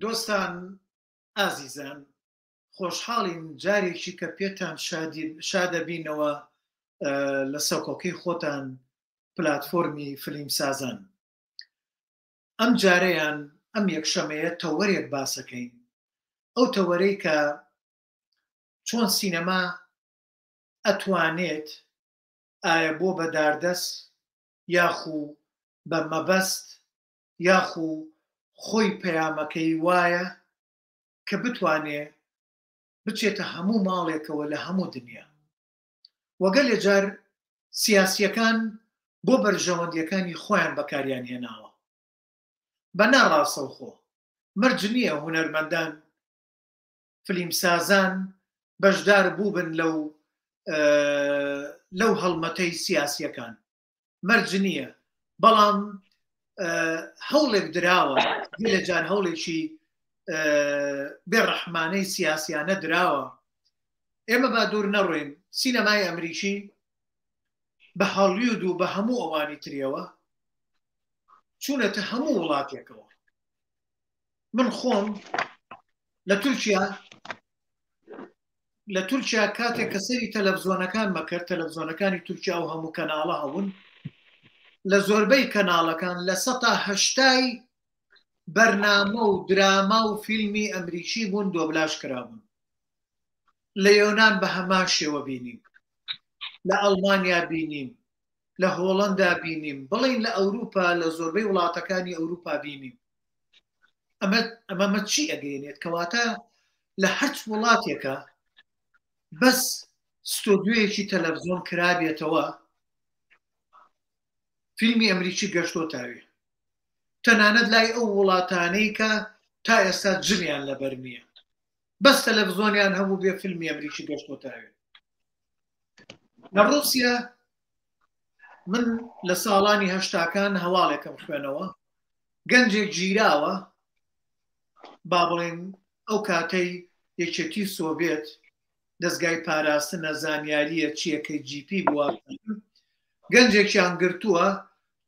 دۆستان ئازیزان خۆشحاڵین جارێکی کە پێتان شادەبینەوە لە سەکۆکەی خۆتان پلاتفۆرمی فلیم سازان. ئەم جارەیان ئەم یەکشەمەیە تەوەرێک باسەکەین ئەو تەوەرەی کە چۆن سینەما ئەتوانێت ئایا بۆ بە داردەست یاخو بە مەبەست یاخو خۆی پەیامەکەی وایە کە بتوانێ بچێتە هەموو ماڵێکەوە لە هەموو دنیا وە گەلێ جار سیاسیەکان بۆ بەرژەوەندیەکانی خۆیان بەکاریان هێناوە بە نا ڕاستەوخۆ مەرج نیە هونەرمەندان فلیمسازان بەشدار بووبن لەو لەو هەڵمەتەی سیاسیەکان مەرج نییە بەڵام هەوڵێک دراوە لە جار هەوڵێکی بێڕەحمانەی سیاسیانە دراوە ئێمە با دوور نەڕۆین سینەمای ئەمریکی بە هاڵیود و بە هەموو ئەوانی تریەوە چوونەتە هەموو وڵاتێکەوە من خۆم لە تورکیا لە تورکیا کاتێک کە سەری تەلەڤزیۆنەکان مەکرد تەلەڤزیۆنەکانی تورکیا و هەموو کەناڵە هەبوون لە زۆربەی کەناڵەکان لە سەتا هەشتای بەرنامە و دراما و فیلمی ئەمریکی بوون دۆبلاژ کرابوون لە یۆناان بە هەمان شێوە بینیم لە ئەڵمانیا بینیم لە هۆڵندا بینیم بڵین لە ئەوروپا لە زۆربەی وڵاتەکانی ئەوروپا بینیم ئەمە ئەمەمە چی ئەگەێنێت کەواتە لە هەرچ وڵاتێکە بەس ستۆدیۆیەکی تەلەڤزیۆن کرابێتەوە فیلمی ئەمریکی گەشتۆ تاوێ تەنانەت لای ئەو وڵاتانەی کە تا ئێستا جلیان لەبەر نییە بەس تەلەڤزیۆنیان هەبوو بێ فیلمی ئەمریکی گەشتۆ تاوێ لە ڕوسیا من لە ساڵانی هەشتاکان هەواڵێکم خوێنەوە گەنجێک گیراوە با بڵێن ئەو کاتەی یەکێتی سۆڤێت دەستگای پاراستنە زانیاریە چیەکەی جیپی بووە گەنجێکیان گرتووە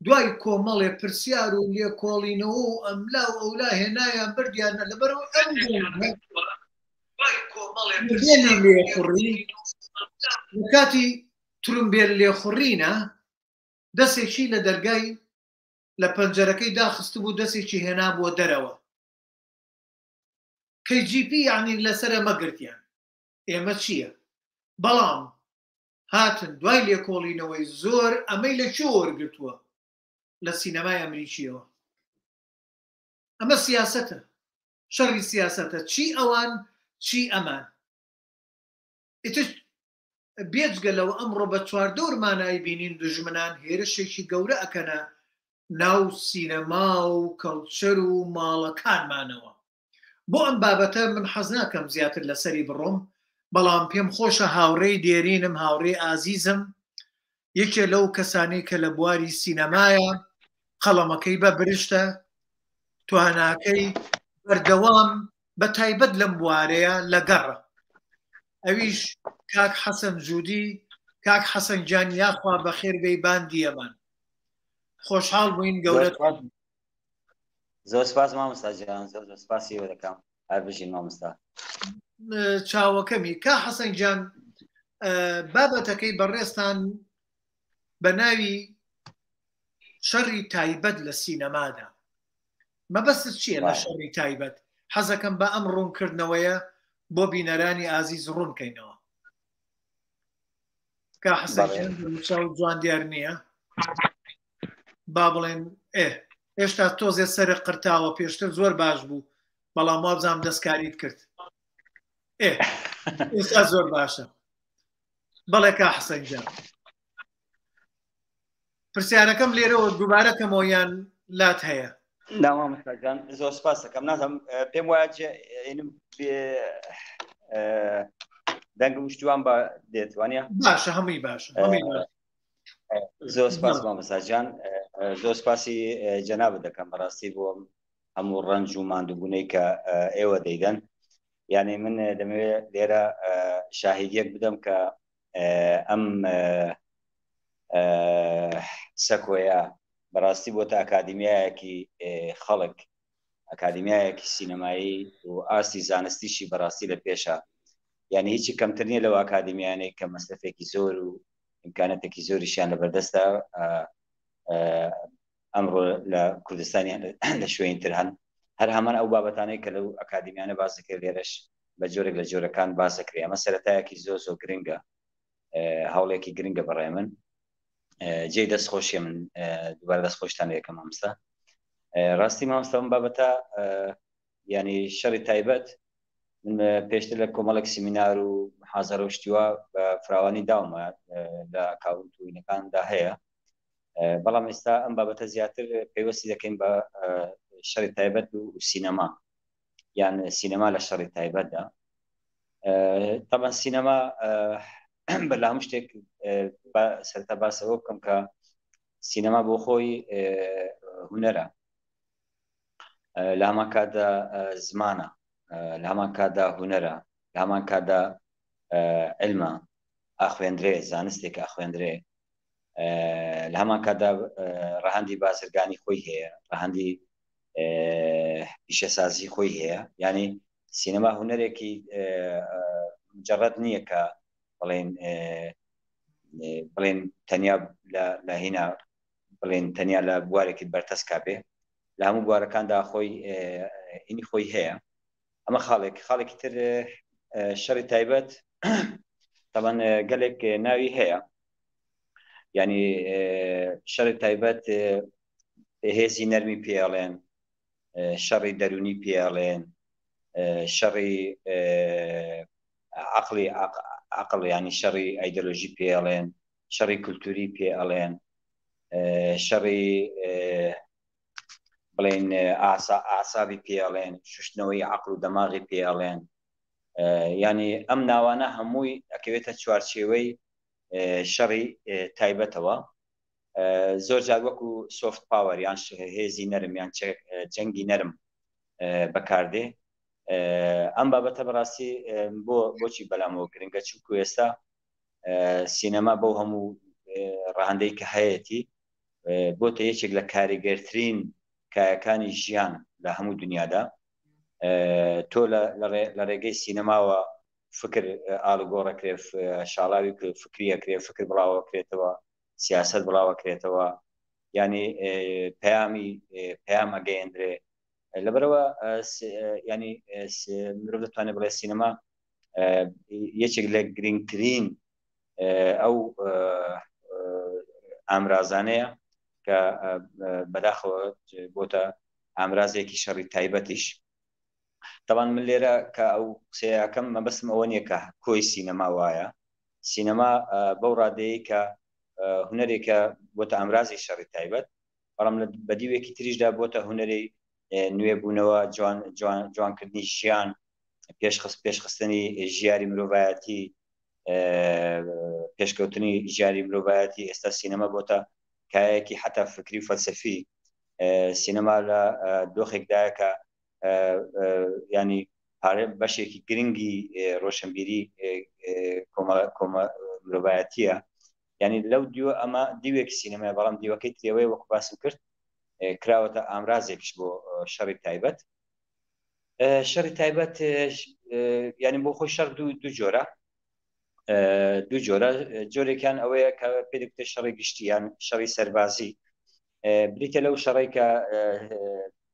دوای کۆمەڵێ پرسیار و لێکۆڵینەوە و ئەملا و ئەولا هێنایان بردیانە لەبەرەوە ئەم لێخوڕی لە کاتی ترومبێل لێخوڕینە دەسێکی لە دەرگای لە پەنجەرەکەی داخستبوو دەسێکی هێنابووە دەرەوە KGB یعنی لەسەر ئەمە گرتیان ئێمە چییە بەڵام هاتن دوای لێکۆڵینەوەی زۆر ئەمەی لە کوێ وەرگرتووە لە سینەمای ئەمریکیەوە ئەمە سیاسەتە شەڕی سیاسەتە چی ئەوان چی ئەمان ئیتر بێجگە لەوە ئەمڕۆ بە چواردەورمانا ئەیبینین دوژمنان هێرشێکی گەورە ئەکەنە ناو سینەما و کەڵچەر و ماڵەکانمانەوە. بۆ ئەم بابەتە من حەز ناکەم زیاتر لەسەری بڕۆم، بەڵام پێم خۆشە هاوڕێی دێرینم، هاوڕێی ئازیزم، یەکێ لەو کەسانەی کە لە بواری سینەمایە، قەڵەمەکەی بە برشتە، تواناکەی بەردەوام بە تایبەت لەم بوارەیە لە گەڕە ئەویش کاک حەسەن جودی کاک حەسەن گیان یاخوا بەخێر بێی باندیەمان خۆشحاڵ بووین گەورەت زۆر سپاس مامۆستا گیان زۆر زۆر سپاسی ئێوە دەکەم هەر بژین مامۆستا چاوەکەمی کا حەسەن گیان بابەتەکەی بەڕێزتان بە ناوی شەڕی تایبەت لە سینەمادا مەبەستت چییە لە شەڕی تایبەت؟ حەزەکەم بە ئەم ڕوونکردنەوەیە بۆ بینەرانی ئازیز ڕوون کەینەوە. کا حەسەن چاو جوان دیار نییە با بڵێن ئێ هێشتا تۆزێ سەر قرتاوە پێشتر زۆر باش بوو بەڵام وابزانام دەستکاریت کرد ئێ ئێستا زۆر باشە بەڵێ کا حەسەن گیان پرسیارەکەم لێرەوە دووبارە کەمەوە یان لات هەیە؟ نا مامۆستا گیان زۆر سپاس دەکەم نازانم پێم وایە دەنگم شتوان بە دێت وانە باشە هەمووی باشە هەمووی باشە زۆر سپاس مامۆستا گیان زۆر سپاسی جەنابت دەکەم بەڕاستی بۆ هەموو ڕەنج و ماندووبوونەی کە ئێوە دەیدەن یعنی من دەمەوێت لێرە شاهیدیەک بدەم کە ئەم سەکۆیە بەڕاستی بۆتە ئەکادیمیایەکی خەڵک. ئەکادیمیایەکی سینەمایی و ئاستی زانستیشی بەڕاستی لە پێشە یعنی هیچی کەمتر نییە لەو ئاکادمیانەی کە مەسرەفێکی زۆر و ئیمکانەتێکی زۆریشیان لە بەردەستە ئەمڕۆ لە کوردستانیان لە شوێنی تر هەن هەر هەمان ئەو بابەتانەی کە لەو ئەکادیمیانە باس دەکرێت لێرەش بە جۆرێک لە جۆرەکان باس دەکرێت ئەمە سەرەتایەکی زۆر زۆر گرنگە هەوڵێکی گرنگە بەڕێ من جێی دەست خۆشیە من دووبارە دەست خۆشتان لەکەم مامۆستا ڕاستی مامۆستا من بابەتە ینی شەڕی تایبەت من پێشتر لە کۆمەڵێک سیمینار و حازەرە و شتیوە بە فراوانی داومە لە ئەکاونت و وینەکاندا هەیە بەڵام ئێستا ئەم بابەتە زیاتر پەیوەستی دەکەین بە شەڕی تایبەت و سینەما یان سینەما لە شەڕی تایبەتدا تەبەن سینەما بە لە هەموو شتێک سەرتا باسەوە بکەم کە سینەما بۆ خۆی هونەرە لە هەمان کاتدا زمانە لە هەمان کاتدا هونەرە لە هەمان کاتدا علمە ئاخوێندرێ زانستێک ئەخوێندرێ لە هەمان کاتدا ڕەهەندی بازرگانی خۆی هەیە ڕەهەندی پیشەسازی خۆی هەیە یعنی سینەما هونەرێکی مجرد نییە کە بڵێن بڵێن تەنیا لە هینا بڵێن تەنیا لە بوارێکی بەرتەسکا بێ لە هەموو بوارەکاندا خۆی ئینی خۆی هەیە ئەمە خاڵێک خاڵێکی تر شەڕی تایبەت تەڵەن گەلێک ناوی هەیە ینی شەڕی تایبەت هێزی نەرمی پێڵێن شەڕی دەرونی پێڵێن شەڕی عقلی عقل ینی شەڕی ئایدۆلۆژی پێڵێن شەڕی کولتوری پێ ئەڵێن شەڕی بڵێن ئاسا ئاسابی پێ ئەڵێن شوشتنەوەی عقل و دەماغی پێ ئەڵێن ینی ئەم ناوانە هەمووی ئەکەوێتە چوارچێوەی شەڕی تایبەتەوە زۆر جار وەکو soft power یان هێزی نەرم یان جەنگی نەرم بەکاردێ ئەم بابەتە بەڕاستی بۆ بۆچی بەلامەوە گرنگە چونکو ئێستا سینەما بەو هەموو ڕەهەندەی کە هەیەتی بۆتە یەکێک لە کاریگەرترین کایەکانی ژیان لە هەموو دنیادا تۆ لە ڕێگەی سینەماوە فکر ئاڵوگۆڕەکرێ شاڵاوی فکریەکرێ فکر بڵاوەکرێتەوە سیاست بڵاوەکرێتەوە ینی پەیامی پەیام ئەگەیەندرێ لەبەرەوە ینی مرۆڤ دەتوانێت بڵێ سینەما یەکێک لە گرنگترین ئەو ئامرازانەیە کە بەداخەوە بۆتە ئامرازێکی شەڕی تایبەتیش تەوان من لێرە کە ئەو قسەیەکەم مەبەستم ئەوە نییە کە کۆی سینەما وایە سینەما بەو ڕادەیە کە هونەرێکە بۆتە ئامرازی شەڕی تایبەت بەڵام لە بەدیوێکی تریشدا بۆتە هونەری نوێبوونەوە جوان جوان جوانکردنی ژیان پێشخست پێشخستنی ژیاری مرۆڤایەتی پێشکەوتنی ژیاری مرۆڤایەتی ئێستا سینەما بۆتە کایەکی حتا فکری و فەلسەفی سینەما لە دۆخێکدایە کە ینی پارە بەشێکی گرنگی ڕۆشنبیری کۆمە مرۆڤایەتیە ینی لەو دیوە ئەمە دیوێکی سینەمای بەڵام دیوەکەی ترەوەی وەکو باسم کرد کراوەتە ئامرازێکش بۆ شەڕی تایبەت شەڕی تایبەت ینی بۆ خۆی شەڕ دوو دوو جۆرە دوو جۆرە جۆرێکیان ئەوەیە کە پێ دەگوترێت شەڕی گشتی یان شەڕی سەربازی بریتە لەو شەڕی کە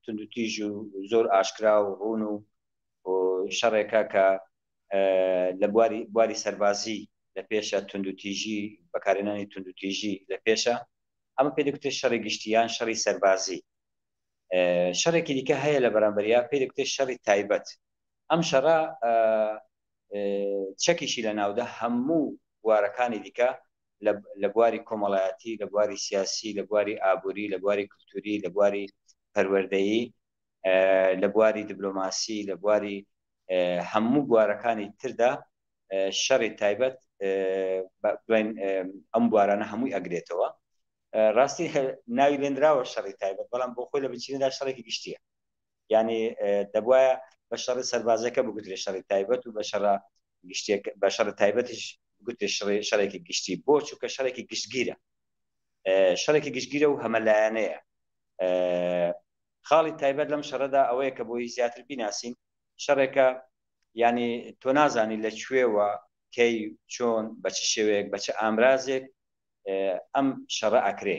توندوتیژ و زۆر ئاشکرا و ڕوون و شەڕێکە کە لە بواری بواری سەربازی لە پێشە توندوتیژی بەکارهێنانی توندوتیژی لە پێشە ئەمە پێ دەگوترێت شەڕی گشتی یان شەڕی سەربازی شەڕێکی دیکە هەیە لە بەرامبەریا پێی دەگوترێت شەڕی تایبەت ئەم شەڕە چەکیشی لە ناودا هەموو بوارەکانی دیکە لە بواری کۆمەڵایەتی لە بواری سیاسی لە بواری ئابووری لە بواری کللتوری لە بواری پەروەردەیی لە بواری دیبلۆماسی لە بواری هەموو بوارەکانی تردا شەڕی تایبەت ئەم بوارانە هەمووی ئەگرێتەوە ڕاستی ناوی لێنراوە شەڕی تایبەت بەڵام بۆ خۆی لە بچینەدا شەڕێکی گشتیە یعنی دەبواە بە شەڕی سەربازەکە بگوترێ شەڕی تایبەت و بە شەڕە گشتێک بە شەڕ تایبەتیش بگوترێ شەڕێکی گشتی بۆ چونکە شەڕێکی گشتگیرە شەڕێکی گشتگیرە و هەمەلایەنەیە. خاڵی تایبەت لەم شەڕەدا ئەوەیە کە بۆی زیاتر بیناسین شەڕێکە یعنی تۆ نازانی لە کوێوە کەی چۆن بە چ شێوەیەک بە چ ئامرازێک ئەم شەڕە ئەکرێ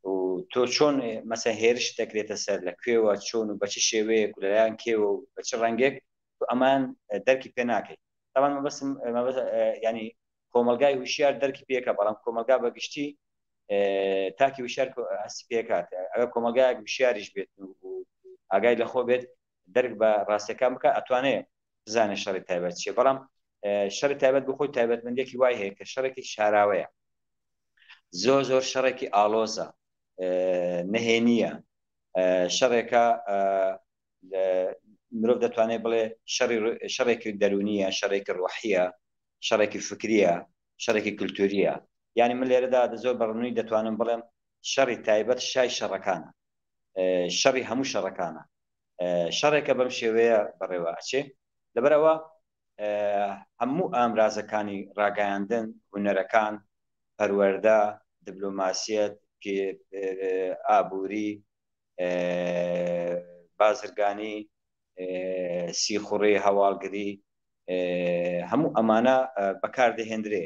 و تۆ چۆن مەسە هێرش دەکرێتە سەر لە کوێوە چۆن و بە چ شێوەیەک و لەلایەن کێوە و بە چ ڕەنگێک تۆ ئەمان دەرکی پێ ناکەیت تاوان مەبەستم ینی کۆمەلگای هوشیار دەرکی پێکە بەڵام کۆمەلگا بە گشتی تاکی وشار هەستی پێکات ئەگەر کۆمەلگایەک وشیاریش بێت و ئاگای لەخۆ بێت دەرک بە ڕاستەکان بکە ئەتوانێت بزانێت شەڕی تایبەت چیە بەڵام شەڕی تایبەت بۆ خۆی تایبەتمەندێکی وای هەیە کە شەڕێکی شاراوەیە زۆر زۆر شەڕێکی ئاڵۆزە نهێنیە شەڕێکە مرۆڤ دەتوانێت بڵێ شەڕی شەڕێکی دەرونیە شەڕێکی ڕۆحیە شەڕێکی فکریە شەڕێکی کللتوریە یعنی من لێرەدا زۆر بەڕنووی دەتوانم بڵێم شەڕی تایبەت شای شەڕەکانە شەڕی هەموو شەڕەکانە شەڕێکە بەم شێوەیە بەڕێوە ئەچێ لەبەرئەوە هەموو ئامرازەکانی ڕاگەیاندن هونەرەکان پەروەردە دبلۆماسیەت ئابووری بازرگانی سیخوڕی هەواڵگری هەموو ئەمانە بەکاردەهێندرێ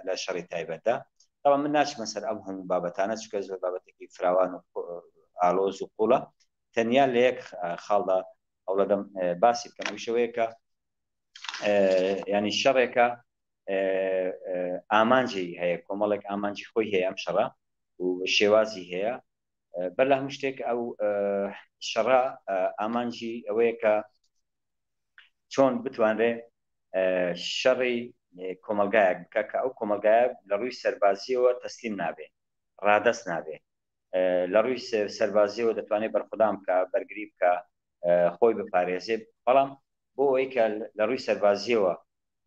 لە شەڕی تایبەتدا بەڵام من ناچمە سەر ئەم هەموو بابەتانە چونکە زۆر بابەتێکی فراوان و ئالۆز و قوڵە تەنیا لە یەک خاڵدا هەوڵەدەم باسی بکەم ئەویش ئەوەیە کە ینی شەڕێکە ئامانجی هەیە کۆمەڵێک ئامانجی خۆی هەیە ئەم شەڕە و شێوازی هەیە بەر لە هەموو شتێک ئەو شەڕە ئامانجی ئەوەیە کە چۆن بتوانرێ شەڕی کۆمەلگایەک بکە کە ئەو کۆمەلگایە لە ڕووی سەربازیەوە تەسلیم نابێ ڕادەست نابێ لە ڕووی سەربازیەوە دەتوانێت بەرخودان بکە بەرگری بکە خۆی بپارێزێ بەڵام بۆ ئەوەی کە لە ڕووی سەربازیەوە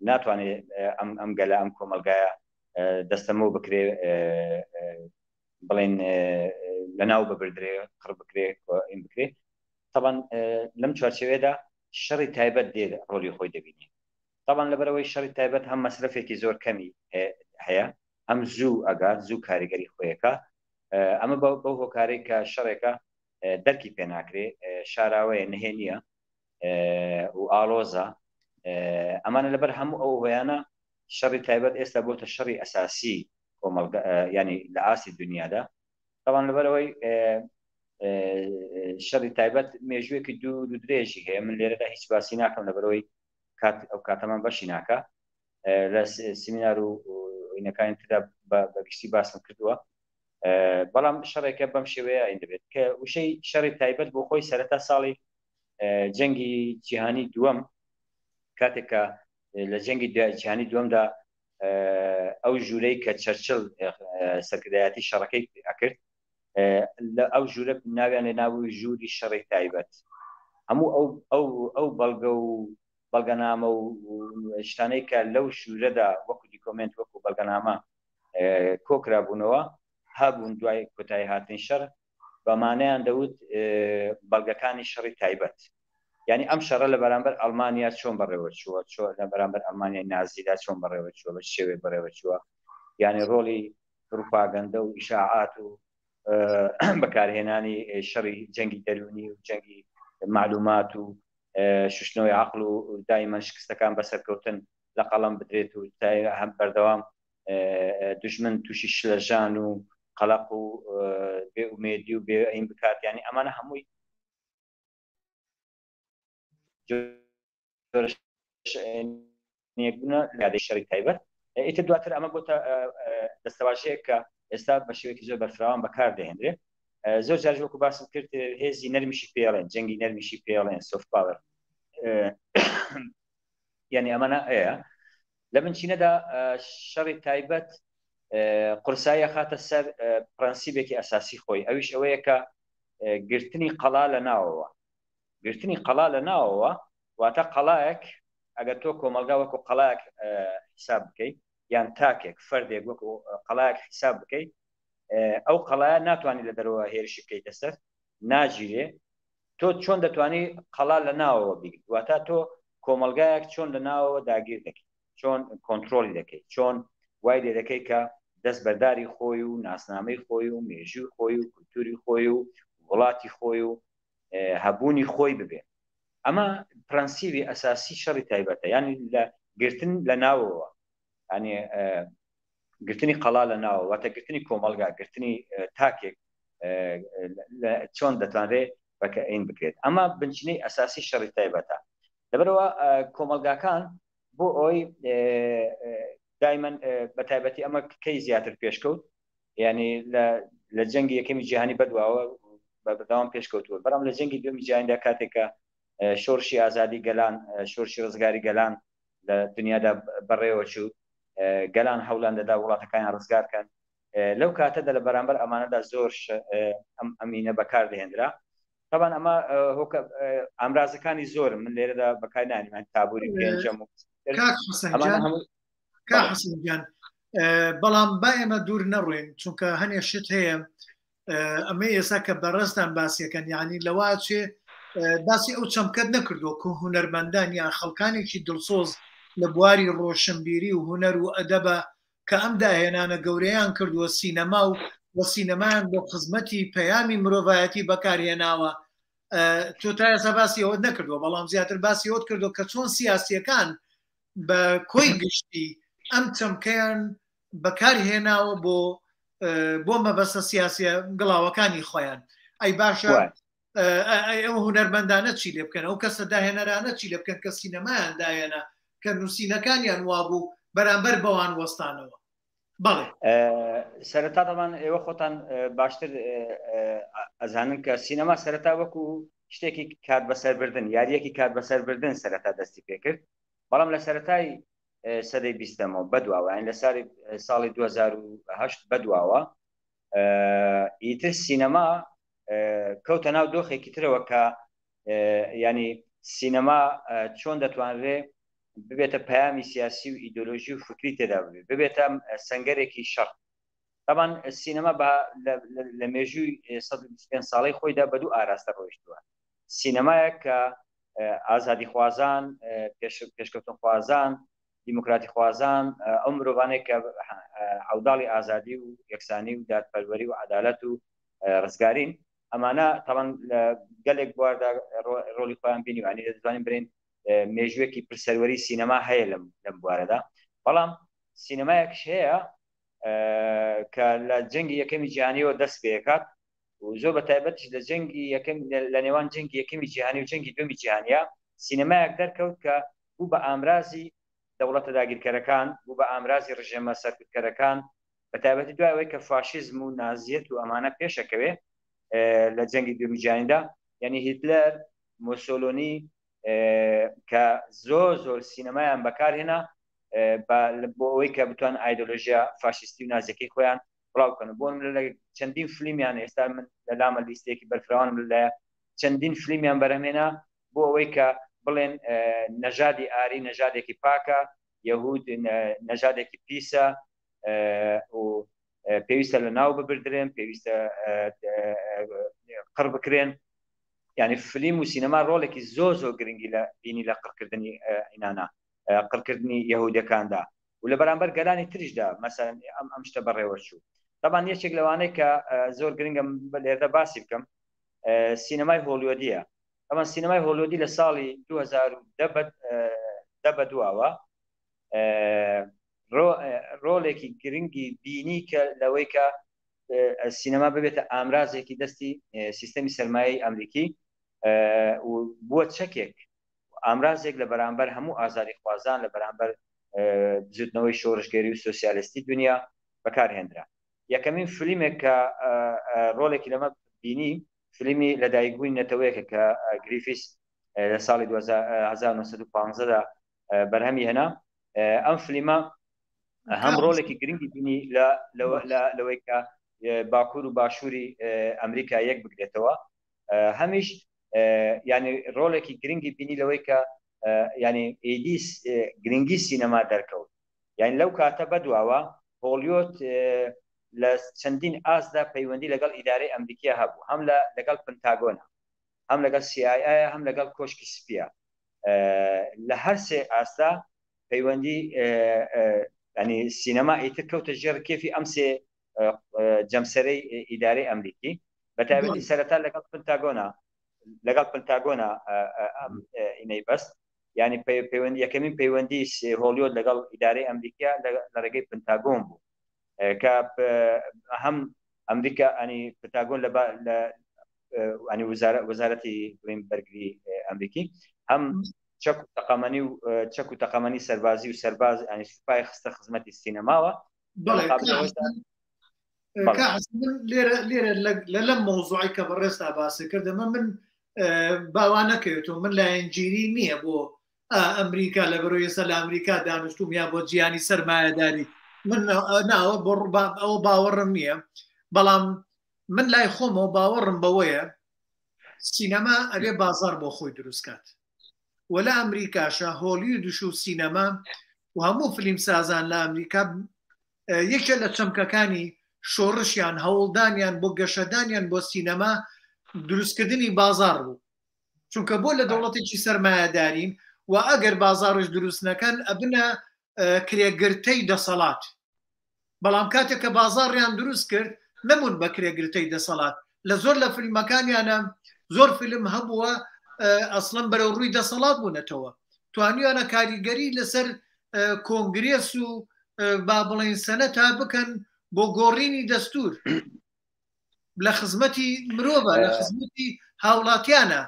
ناتوانێت ئەم ئەم گەلە ئەم کۆمەلگایە دەستەمۆ بکرێ بڵێن لەناو ببردرێ قڕ بکرێ ئین بکرێ تەبعەن لەم چوارچێوەیەدا شەڕی تایبەت دێ ڕۆلی خۆی دەبینێ تەبعەن لەبەرەوەی شەڕی تایبەت هەم مەسرەفێکی زۆر کەمی هەیە هەم زوو ئەگات زوو کاریگەری خۆیەکە ئەمە بەو هۆکارەی کە شەڕێکە دەرکی پێ ناکرێ شاراوەیە نهێنیە و ئاڵۆزە ئەمانە لەبەر هەموو ئەو هۆیانە شەڕی تایبەت ئێستا بۆتە شەڕی ئەساسی کۆمەڵگە ینی لە ئاستی دنیادا تەوان لەبەرەوەی شەڕی تایبەت مێژوویەکی دوور و درێژی هەیە من لێرەدا هیچ باسی ناکەم لەبەرەوەی کات ئەو کاتەمان بەشی ناکە لە سیمینار و ئینەکانی تردا بە گشتی باسم کردووە بەڵام شەڕێکە بەم شێوەیە ئەین دەبێت کە وشەی شەڕی تایبەت بۆ خۆی سەرەتا ساڵی جەنگی جیهانی دووەم کاتێک کە لە جەنگی جیهانی دووەمدا ئەو ژوورەی کە چەرچل سەرکردایەتی شەڕەکەی ئەکرد لە ئەو ژوورە ناویان لە ناوی ژووری شەڕی تایبەت هەموو ئەو ئەو ئەو بەڵگە و بەڵگەنامە و شتانەی کە لەو ژوورەدا وەکو دیکۆمێنت وەکو بەڵگەنامە کۆکرابوونەوە هەبوون دوای کۆتایی هاتنی شەڕ بەمانەیان دەوت بەڵگەکانی شەڕی تایبەت یعنی ئەم شەڕە لە بەرامبەر ئەڵمانیا چۆن بەڕێوە چووە چۆ لە بەرامبەر ئەڵمانیای نازیدا چۆن بەڕێوە چووە بە شێوەیەک بەڕێوە چووە یعنی ڕۆڵی پروپاگەندە و ئیشاعات و بەکارهێنانی شەڕی جەنگی دەروونی و جەنگی معلومات و شوشتنەوەی عقل و دایمەن شکستەکان بەسەرکەوتن لە قەڵەم بدرێت و هەم بەردەوام دژمن تووشی شلەژان و قەلەق و بێ ئومێدی و بێ ئەین بکات ینی ئەمانە هەمووی بوونە لادەی شەڕی تایبەت ئیتر دواتر ئەمە بۆتە دەستەواژەیەک کە ئێستا بە شێوەیەکی زۆر بەرفراوان بەکار دەهێنرێ زۆر جار وەکو باسم کرد هێزی نەرمیشی پێڵێن جەنگی نەرمیشی پێڵێن soft power یعنی ئەمانە ئەیە لە بنچینەدا شەڕی تایبەت قورساییە خاتە سەر پرەنسیبێکی ئەساسی خۆی ئەویش ئەوەیە کە گرتنی قەڵا لە ناوەوە گرتنی قەڵا لە ناوەوە واتە قەڵایەک ئەگەر تۆ کۆمەڵگا وەکو قەڵایەک حیساب بکەیت یان تاکێک فەردێک وەکو قەڵایەک حیساب بکەیت ئەو قەڵایە ناتوانانی لە دەرەوە هێرشی بکەیتە سەر ناگیرێ تۆ چۆن دەتوانی قەڵا لە ناوەوە بگریت واتە تۆ کۆمەڵگایەک چۆن لە ناوەوە داگیر دەکەیت چۆن کۆنترۆڵی دەکەیت چۆن وای لێ دەکەیت کە دەست بەرداری خۆی و ناسنامەی خۆی و مێژووی خۆی و کولتوری خۆی و وڵاتی خۆی و. هەبوونی خۆی ببێ. ئەمە پرەنسیبی ئەساسی شەڕی تایبەتە، یانی لە گرتن لە ناوەوە، یانی گرتنی قەڵا لە ناوەوە، واتە گرتنی کۆمەڵگا، گرتنی تاکێک چۆن دەتوانرێت بەکەین بکرێت. ئەمە بنچینەی ئەساسی شەڕی تایبەتە. لەبەرئەوە کۆمەڵگاکان بۆ ئەوەی دایمەن بە تایبەتی ئەمە کەی زیاتر پێشکەوت، یعنی لە جەنگی یەکەمی جیهانی بەدواوە بە بەردەوام پێشکەوتووە، بەڵام لە جەنگی دووەمی جیهانیدا کاتێک کە شۆڕشی ئازادی گەلان، شۆرشی ڕزگاری گەلان لە دنیادا بەڕێوە چوو، گەلان هەوڵیان دەدا وڵاتەکانیان ڕزگار کەن، لەو کاتەدا لە بەرامبەر ئەمانەدا زۆر ئەم ئەمینە بەکار دەهێنرا. تەبان ئەمە هۆکە ئامرازەکانی زۆرن، من لێرەدا بەکار نانیم، تابوری پێنجەم و کاک حەسەن جان، کاک حەسەن گیان، بەڵام با ئێمە دوور نەڕۆین، چونکە هەنێ شت هەیە ئەمە ئێستا کە بەڕێزتان باسیەکەن، یعنی لەوە چێ باسی ئەو چەمکەت نەکردووە کە هونەرمەندان یان خەڵکانێکی دڵسۆز لە بواری ڕۆشنبیری و هونەر و ئەدەبە کە ئەم داهێنانە گەورەیان کردووە سینەما و و سینەمایان بۆ خزمەتی پەیامی مرۆڤایەتی بەکارهێناوە. تۆ تا ئێستا باسی ئەوەت نەکردووە، بەڵام زیاتر باسی ئەوەت کردووە کە چۆن سیاسیەکان بە کۆی گشتی ئەم چەمکەیان بەکارهێناوە بۆ بۆ مەبەستە سیاسیە گڵاوەکانی خۆیان. ئەی باشە ئەی ئەو هونەرمەندانە چی لێ بکەن، ئەو کەسە داهێنەرانە چی لێ بکەن کە سینەمایان داهێنا، کە نووسینەکانیان وابوو بەرامبەر بەوان وەستانەوە؟ بەڵێ. سەرەتا دەڵان ئێوە خۆتان باشتر ئەزانن کە سینەما سەرەتا وەکو شتێکی کات بەسەربردن، یاریەکی کات بەسەربردن سەرەتا دەستی پێکرد، بەڵام لە سەرەتای سەدەی بیستەمەوە بەدواوە، یان لە ساڵی ساڵی 2008 بەدواوە ئیتر سینەما کەوتە ناو دۆخێکی ترەوە کە ینی سینەما چۆن دەتوانرێ ببێتە پەیامی سیاسی و ئیدۆلۆژی و فکری تێدا ببێت، ببێتە سەنگەرێکی شەڕ. تەبان سینەما بە لە مێژووی 125 ساڵەی خۆیدا بە دوو ئاراستە ڕۆیشتووە. سینەمایەک کە ئازادیخوازان، پێشکەوتنخوازان، دیموکراتیخوازان، ئەو مرۆڤانەی کە عەوداڵی ئازادی و یەکسانی و دادپەروەری و عەدالەت و ڕزگارین، ئەمانە تەبان لە گەلێک بواردا ڕۆڵی خۆیان بینیوە. یانی دەتوانین بڵێین مێژوویەکی پرسەروەری سینەما هەیە لەم لەم بوارەدا. بەڵام سینەمایەکش هەیە کە لە جەنگی یەکەمی جیهانیەوە دەست پێکات و زۆر بە تایبەتیش لە جەنگی یەکەم لە نێوان جەنگی یەکەمی جیهانی و جەنگی دووەمی جیهانیە سینەمایەک دەرکەوت کە بوو بە ئامرازی دەوڵەتە داگیرکەرەکان، بوو بە ئامرازی ڕژێمە سەرکوتکەرەکان، بە تایبەتی دوای ئەوەی کە فاشیزم و نازیەت و ئەمانە پێشەکەوێ لە جەنگی دووەمی جیهانیدا، یعنی هیتلەر، مۆسۆلۆنی کە زۆر زۆر سینەمایان بەکارهێنا بۆ ئەوەی کە بتوان ئایدۆلۆژیا فاشیستی و نازیەکەی خۆیان بڵاو بکەن. بۆ نمونە لە چەندین فلیمیان ئێستا من لە لامە لیستێکی بەرفراوانم لەلایە، چەندین فلیمیان بەرهەمێنا بۆ ئەوەی کە بڵێن نەژادی ئاری نەژادێکی پاکە، یەهود نەژادێکی پیسە و پێویستە لە ناو ببردرێن، پێویستە قڕ بکرێن. یعنی فلیم و سینەما ڕۆڵێکی زۆر زۆر گرنگی لە بینی لە قڕکردنی ئینانا، قڕکردنی یەهودەکاندا و لە بەرامبەر گەلانی تریشدا مەسەلەن ئەم ئەم شتە بەڕێوە چوو. تەبان یەکێک لەوانەی کە زۆر گرنگە لێرەدا باسی بکەم سینەمای هۆلیۆدیە. تەبان سینەمای هۆلیۆدی لە ساڵی 2010 بە دواوە ڕۆڵێکی گرنگی بینی کە لەوەی کە سینەما ببێتە ئامرازێکی دەستی سیستەمی سەرمایەی ئەمریکی و بووە چەکێک ئامرازێک لە بەرامبەر هەموو ئازادیخوازان، لە بەرامبەر بزوتنەوەی شۆڕشگێری و سۆسیالیستی دنیا بەکارهێنرا. یەکەمین فلیمێک کە ڕۆڵێکی لەمە بینی فلیمی لەدایکبوونی نەتەوەیەکە کە گریفیس لە ساڵی 1915 دا بەرهەمی هێنا. ئەم فلیمە هەم ڕۆڵێکی گرنگی بینی لەوەی کە باکوور و باشووری ئەمریکا یەک بگرێتەوە، هەمیش یعنی ڕۆڵێکی گرنگی بینی لەوەی کە یعنی ئیدی گرنگی سینەما دەرکەوت. یعنی لەو کاتە بەدواوە هۆڵیۆت لە چەندین ئاستدا پەیوەندی لەگەڵ ئیدارەی ئەمریکیا هەبوو، هەم لە لەگەڵ پنتاگۆنا، هەم لەگەڵ سی ئای ئایا، هەم لەگەڵ کۆشکی سپیە. لە هەر سێ ئاستا پەیوەندی ینی سینەما ئیتر کەوتە ژێر کێفی ئەم سێ جەمسەرەی ئیدارەی ئەمریکی، بە تایبەتی سەرەتا لەگەڵ پنتاگۆنا. لەگەڵ پنتاگۆنا ئەم ئینەی بەست ینی پەیوەندی یەکەمین پەیوەندی هۆلیۆد لەگەڵ ئیدارەی ئەمریکا لە ڕێگەی پنتاگۆن بوو کە هەم ئەمریکا ئەنی پنتاگۆن لە ئەنی وەزارەتی بڵین بەرگری ئەمریکی هەم چەک و تەقەمەنی و چەک و تەقەمەنی سەربازی و سەرباز ئەنی سوپای خستە خزمەتی سینەماوە لێرە لێرە لە لەم مەوزوعی کە بەڕێزتا باسی کرد ئەمە من باوانەکەوێتەوە من لایەنگیری نییە بۆ ئەمریکا لە بەرەوە ئێستا لە ئەمریکا دانیشتوم یا بۆ جیانی سەرمایەداری من ناوە بۆ ئەوە باوەڕم نییە بەڵام من لای خۆمەوە باوەڕم بەوەیە سینەما ئەبێ بازار بۆ خۆی دروستکات و لە ئەمریکاشە هۆلیودش و سینەما و هەموو فلیمسازان لە ئەمریکا یەکێ لە چەمکەکانی شۆڕشیان هەوڵدانیان بۆ گەشەدانیان بۆ سینەما دروستکردنی بازار بوو چونکە بۆ لە دەوڵەتێکی سەرمایەدارین و ئەگەر بازاڕش دروست نەکەن ئەبنە کرێگرتەی دەسەڵات بەڵام کاتێک کە بازاڕیان دروست کرد نەبوون بە کرێگرتەی دەسەڵات لە زۆر لە فیلمەکانیانە زۆر فیلم هەبووە ئەسڵەن بەرەو ڕووی دەسەڵات بوونەتەوە توانیویانە کاریگەری لەسەر کۆنگرێس و با بڵێن سەنەتا بکەن بۆ گۆڕینی دەستور لە خزمەتی مرۆڤە لە خزمەتی هاوڵاتیانە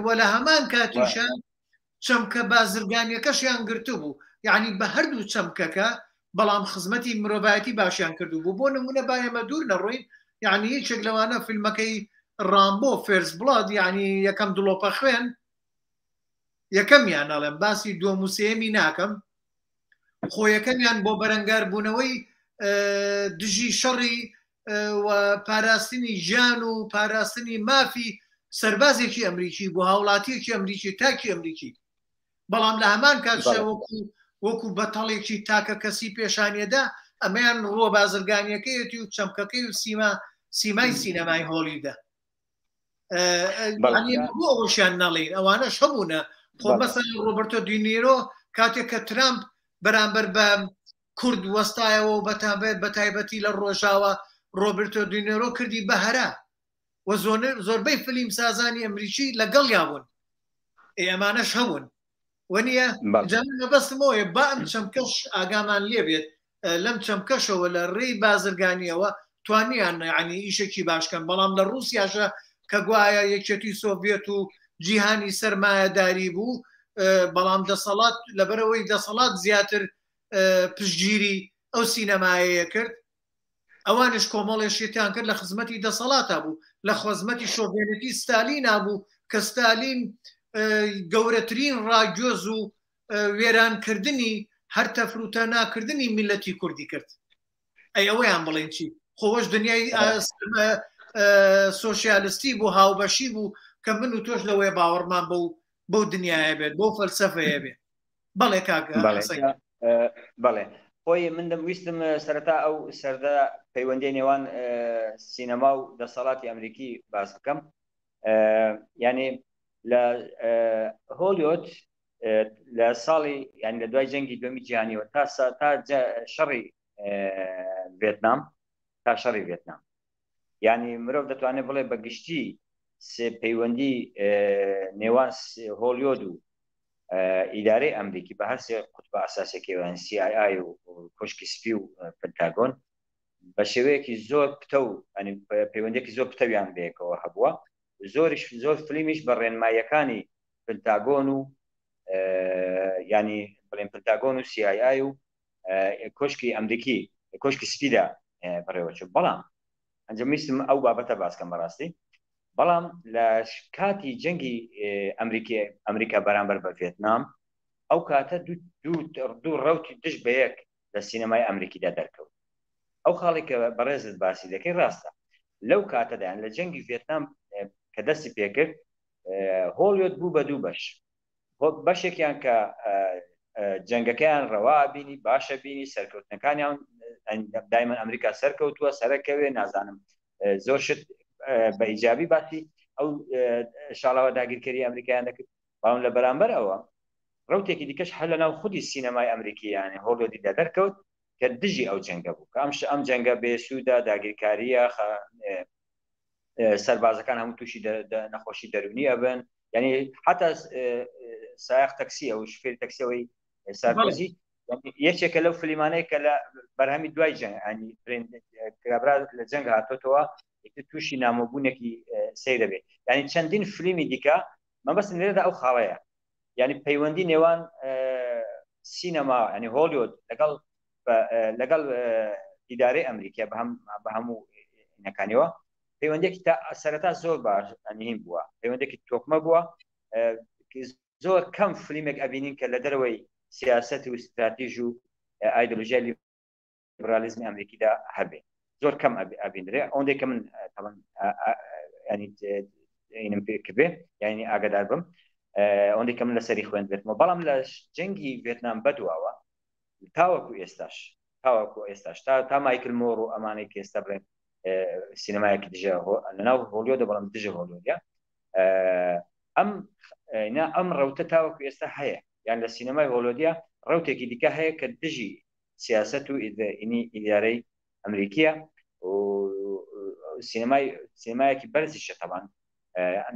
و لە هەمان کاتیشە چەمکە بازرگانیەکەشیان گرتبوو یعنی بە هەردوو چەمکەکە بەڵام خزمەتی مرۆڤایەتی باشیان کردو بوو بۆ نمونە با ئێمە دوور نەڕۆین یعنی یەکێک لەوانە فیلمەکەی ڕامبۆ First Blood یعنی یەکەم دڵۆپە خوێن یەکەمیان ئەڵێم باسی دووەم و سێیەمی ناکەم خۆ یەکەمیان بۆ بەرەنگاربوونەوەی دژی شەڕی و پاراستنی ژیان و پاراستنی مافی سەربازێکی ئەمریکی بۆ هاوڵاتیەکی ئەمریکی تاکی ئەمریکی بەڵام لە هەمان کاتشە وەکو وەکو بەتەڵێکی تاکە کەسی پێشانیەدا ئەمەیان ڕووە بازرگانیەکەیەتی و چەمکەکەی و سیما سیمای سینەمای هۆڵیدا بۆ ئەوشیان نەڵین ئەوانەش هەبوونە خۆ مەسەن ڕۆبرتۆ دینیرۆ کاتێک کە ترامپ بەرامبەر بە کورد وەستایەوە و بەتابێت بە تایبەتی لە ڕۆژاوە ڕۆبرتۆ دینێرۆ کردی بەهرە و زۆربەی فلیم سازانی ئەمریکی لەگەڵیا بوون ئەمانەش هەبوون وەنیە مەبەستمەوەیە با ئەم چەمکەش ئاگامان لێبێت لەم چەمکەشەوە لە ڕێی بازرگانیەوە توانیان یعنی ئیشێکی باشکەن بەڵام لە ڕووسیاشە کە گوایە یەکێتی سۆڤێت و جیهانی سەرمایەداری بوو بەڵام دەسەڵات لەبەرەوەی دەسەڵات زیاتر پشتگیری ئەو سینەمایەیە کرد ئەوانش کۆمەڵێ شتیان کرد لە خزمەتی دەسەڵاتە بوو لە خزمەتی شۆڤێنێتی ستالینا بوو کە ستالین گەورەترین ڕاگوێز و وێرانکردنی هەر تەفروتە ناکردنی میلەتی کوردی کرد ئەی ئەوەیان بڵێن چی خۆش دنیای سۆسیالستی بوو هاوبەشی بوو کە من و تۆش لەوەیە باوەڕمان بەو بەو دنیاە بێت بۆ فەلسەفەیە بێت بەڵێ کاک بەڵێ خۆی من دەم ویستم سەرەتا ئەو سەردە پەیوەندی نێوان سینەما و دەسەڵاتی ئەمریکی باس بکەم یعنی لە هۆلیۆت لە ساڵی یعنی لە دوای جەنگی دومی جیهانیەوە تا تا شەڕی ڤێتنام تا شەڕی ڤێتنام یعنی مرۆڤ دەتوانێت بڵێ بە گشتی سێ پەیوەندی نێوان هۆلیۆد و ئیدارەی ئەمریکی بە هەرسێ قوتبە ئەساسیەکەیان CIA و کۆشکی سپی و پنتاگۆن بە شێوەیەکی زۆر پتە و پەیوەندێکی زۆر پتەویان بەیەکەوە هەبووە زۆریش زۆر فلیمیش بە ڕێنماییەکانی پنتاگۆن و ینی بڵێن پنتاگۆن و CIA و کۆشکی ئەمریکی کۆشکی سپیدا بەڕێوەچوو بەڵام ئەنجام ویستم ئەو بابەتە باسکەم بەڕاستی بەڵام لە کاتی جەنگی ئەمریکی ئەمریکا بەرامبەر بە ڤێتنام ئەو کاتە دوو ڕوتی دژ بە یەک لە سینەمای ئەمریکیدا دەرکەوت ئەو خاڵی کە بەڕێزت باسی دەکەی ڕاستە لەو کاتەدایان لە جەنگی ڤێتنام کە دەستی پێکرد هۆڵیۆت بوو بە دوو بەش بەشێکیان کە جەنگەکەیان ڕەوا بینی باشە بینی سەرکەوتنەکانیان دایمەن ئەمریکا سەرکەوتووە سەرەکەوێ نازانم زۆر شت بە ئیجابی باسی ئەو شاڵاوە داگیرکەری ئەمریکایان دەکرد بەڵام لە بەرامبەر ئەوە ڕوتێکی دیکەش هەر لەناو خودی سینەمای ئەمریکی یانە هۆڵیۆدیدا دەرکەوت کە دژی ئەو جەنگە بوو کە ئەم ئەم جەنگە بێسوودە داگیرکاریە. سەربازەکان هەموو تووشی نەخۆشی دەرونی ئەبن یعنی حتا سایق تەکسی ئەو شفێری تەکسیەوەی سارکۆزی یەکێکە لەو فلیمانەی کە لە بەرهەمی دوای جەنگ ینی کابرا لە جەنگ هاتۆتەوە تووشی نامۆبوونێکی سەیرە بێت ینی چەندین فلیمی دیکە مەبەستم لێرەدا ئەو خاڵەیە یعنی پەیوەندی نێوان سینەما ینی هۆلیۆد لەگەڵ لەگەڵ ئیدارەی ئەمریکا بە هەم بە هەموو نەکانیەوە پەیوەندێکی تا سەرەتا زۆر باش ئەنیم بووە پەیوەندێکی تۆکمە بووە زۆر کەم فلیمێک ئەبینین کە لە دەرەوەی سیاست و ستراتیژ و ئایدۆلۆژیای لیبرالیزمی ئەمریکیدا هەبێ زۆر کەم ئەبینرێ ئەوەندەی کە من تەڵەن ینی ئینم پێ کردێ یعنی ئاگادار بم ئەوەندەی کە من لەسەری خوێند بێتمەوە بەڵام لە جەنگی ڤێتنام بەدواوە تاوەکو ئێستاش تاوەکو ئێستاش تا تا مایکل مۆر و ئەمانەی کە ئێستا بڵێن سینەمایەکی دژە لەناو هۆلیۆدە بەڵام دژە هۆلیۆدە ئەم نا ئەم ڕەوتە تاوەکو ئێستا هەیە یان لە سینەمای هۆلۆدیا ڕوتێکی دیکە هەیە کە دژی سیاست و ئینی ئیدارەی ئەمریکیە و سینەمای سینەمایەکی بەرزیشە تەبان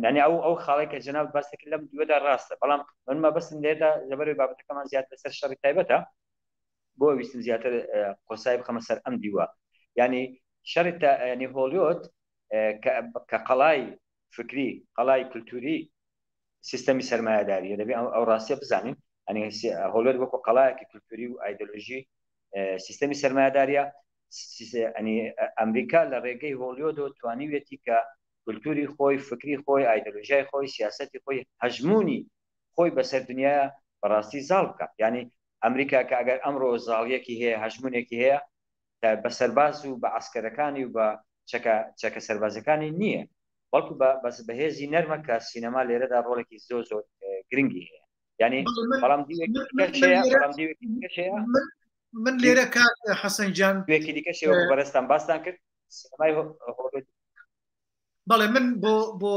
یعنی ئەو ئەو خاڵی کە جەناب باس کرد لەم دووەدا ڕاستە بەڵام من مەبەستم لێرەدا لەبەرەوەی بابەتەکەمان زیاتر لەسەر شەڕی تایبەتە بۆ ویستم زیاتر قۆسای بخەمە سەر ئەم دیوە یعنی شەڕی ینی هۆلیۆد کە قەڵای فکری قەڵای کولتوری سیستەمی سەرمایەداریە دەبێ ئەو ڕاستیە بزانین ئەنی هۆلیۆد وەکو قەڵایەکی کولتوری و ئایدۆلۆژی سیستەمی سەرمایەداریە ئەنی ئەمریکا لە ڕێگەی هۆلیۆدەوە توانیویەتی کە کولتوری خۆی، فکری خۆی، ئایدۆلۆژیای خۆی، سیاسەتی خۆی، هەژموونی خۆی بەسەر دنیایا بەڕاستی زاڵ بکات. یانی ئەمریکا کە ئەگەر ئەمڕۆ زاڵیەکی هەیە، هەژموونێکی هەیە، بە سەرباز و بە عەسکەرەکانی و بە چەکە چەکە سەربازیەکانی نییە، بەڵکو بە بەس بە هێزی نەرمە کە سینەما لێرەدا ڕۆڵێکی زۆر زۆر گرنگی هەیە. یانی بەڵام دیوێکی دیکەش هەیە، بەڵام دیوێکی دیکەش هەیە. من لێرە کاک حەسەن گیان دیوێکی دیکەش هەیە وەکو بەڕێزتان باستان کرد، سینەمای هۆڵیوود بەڵێ من بۆ بۆ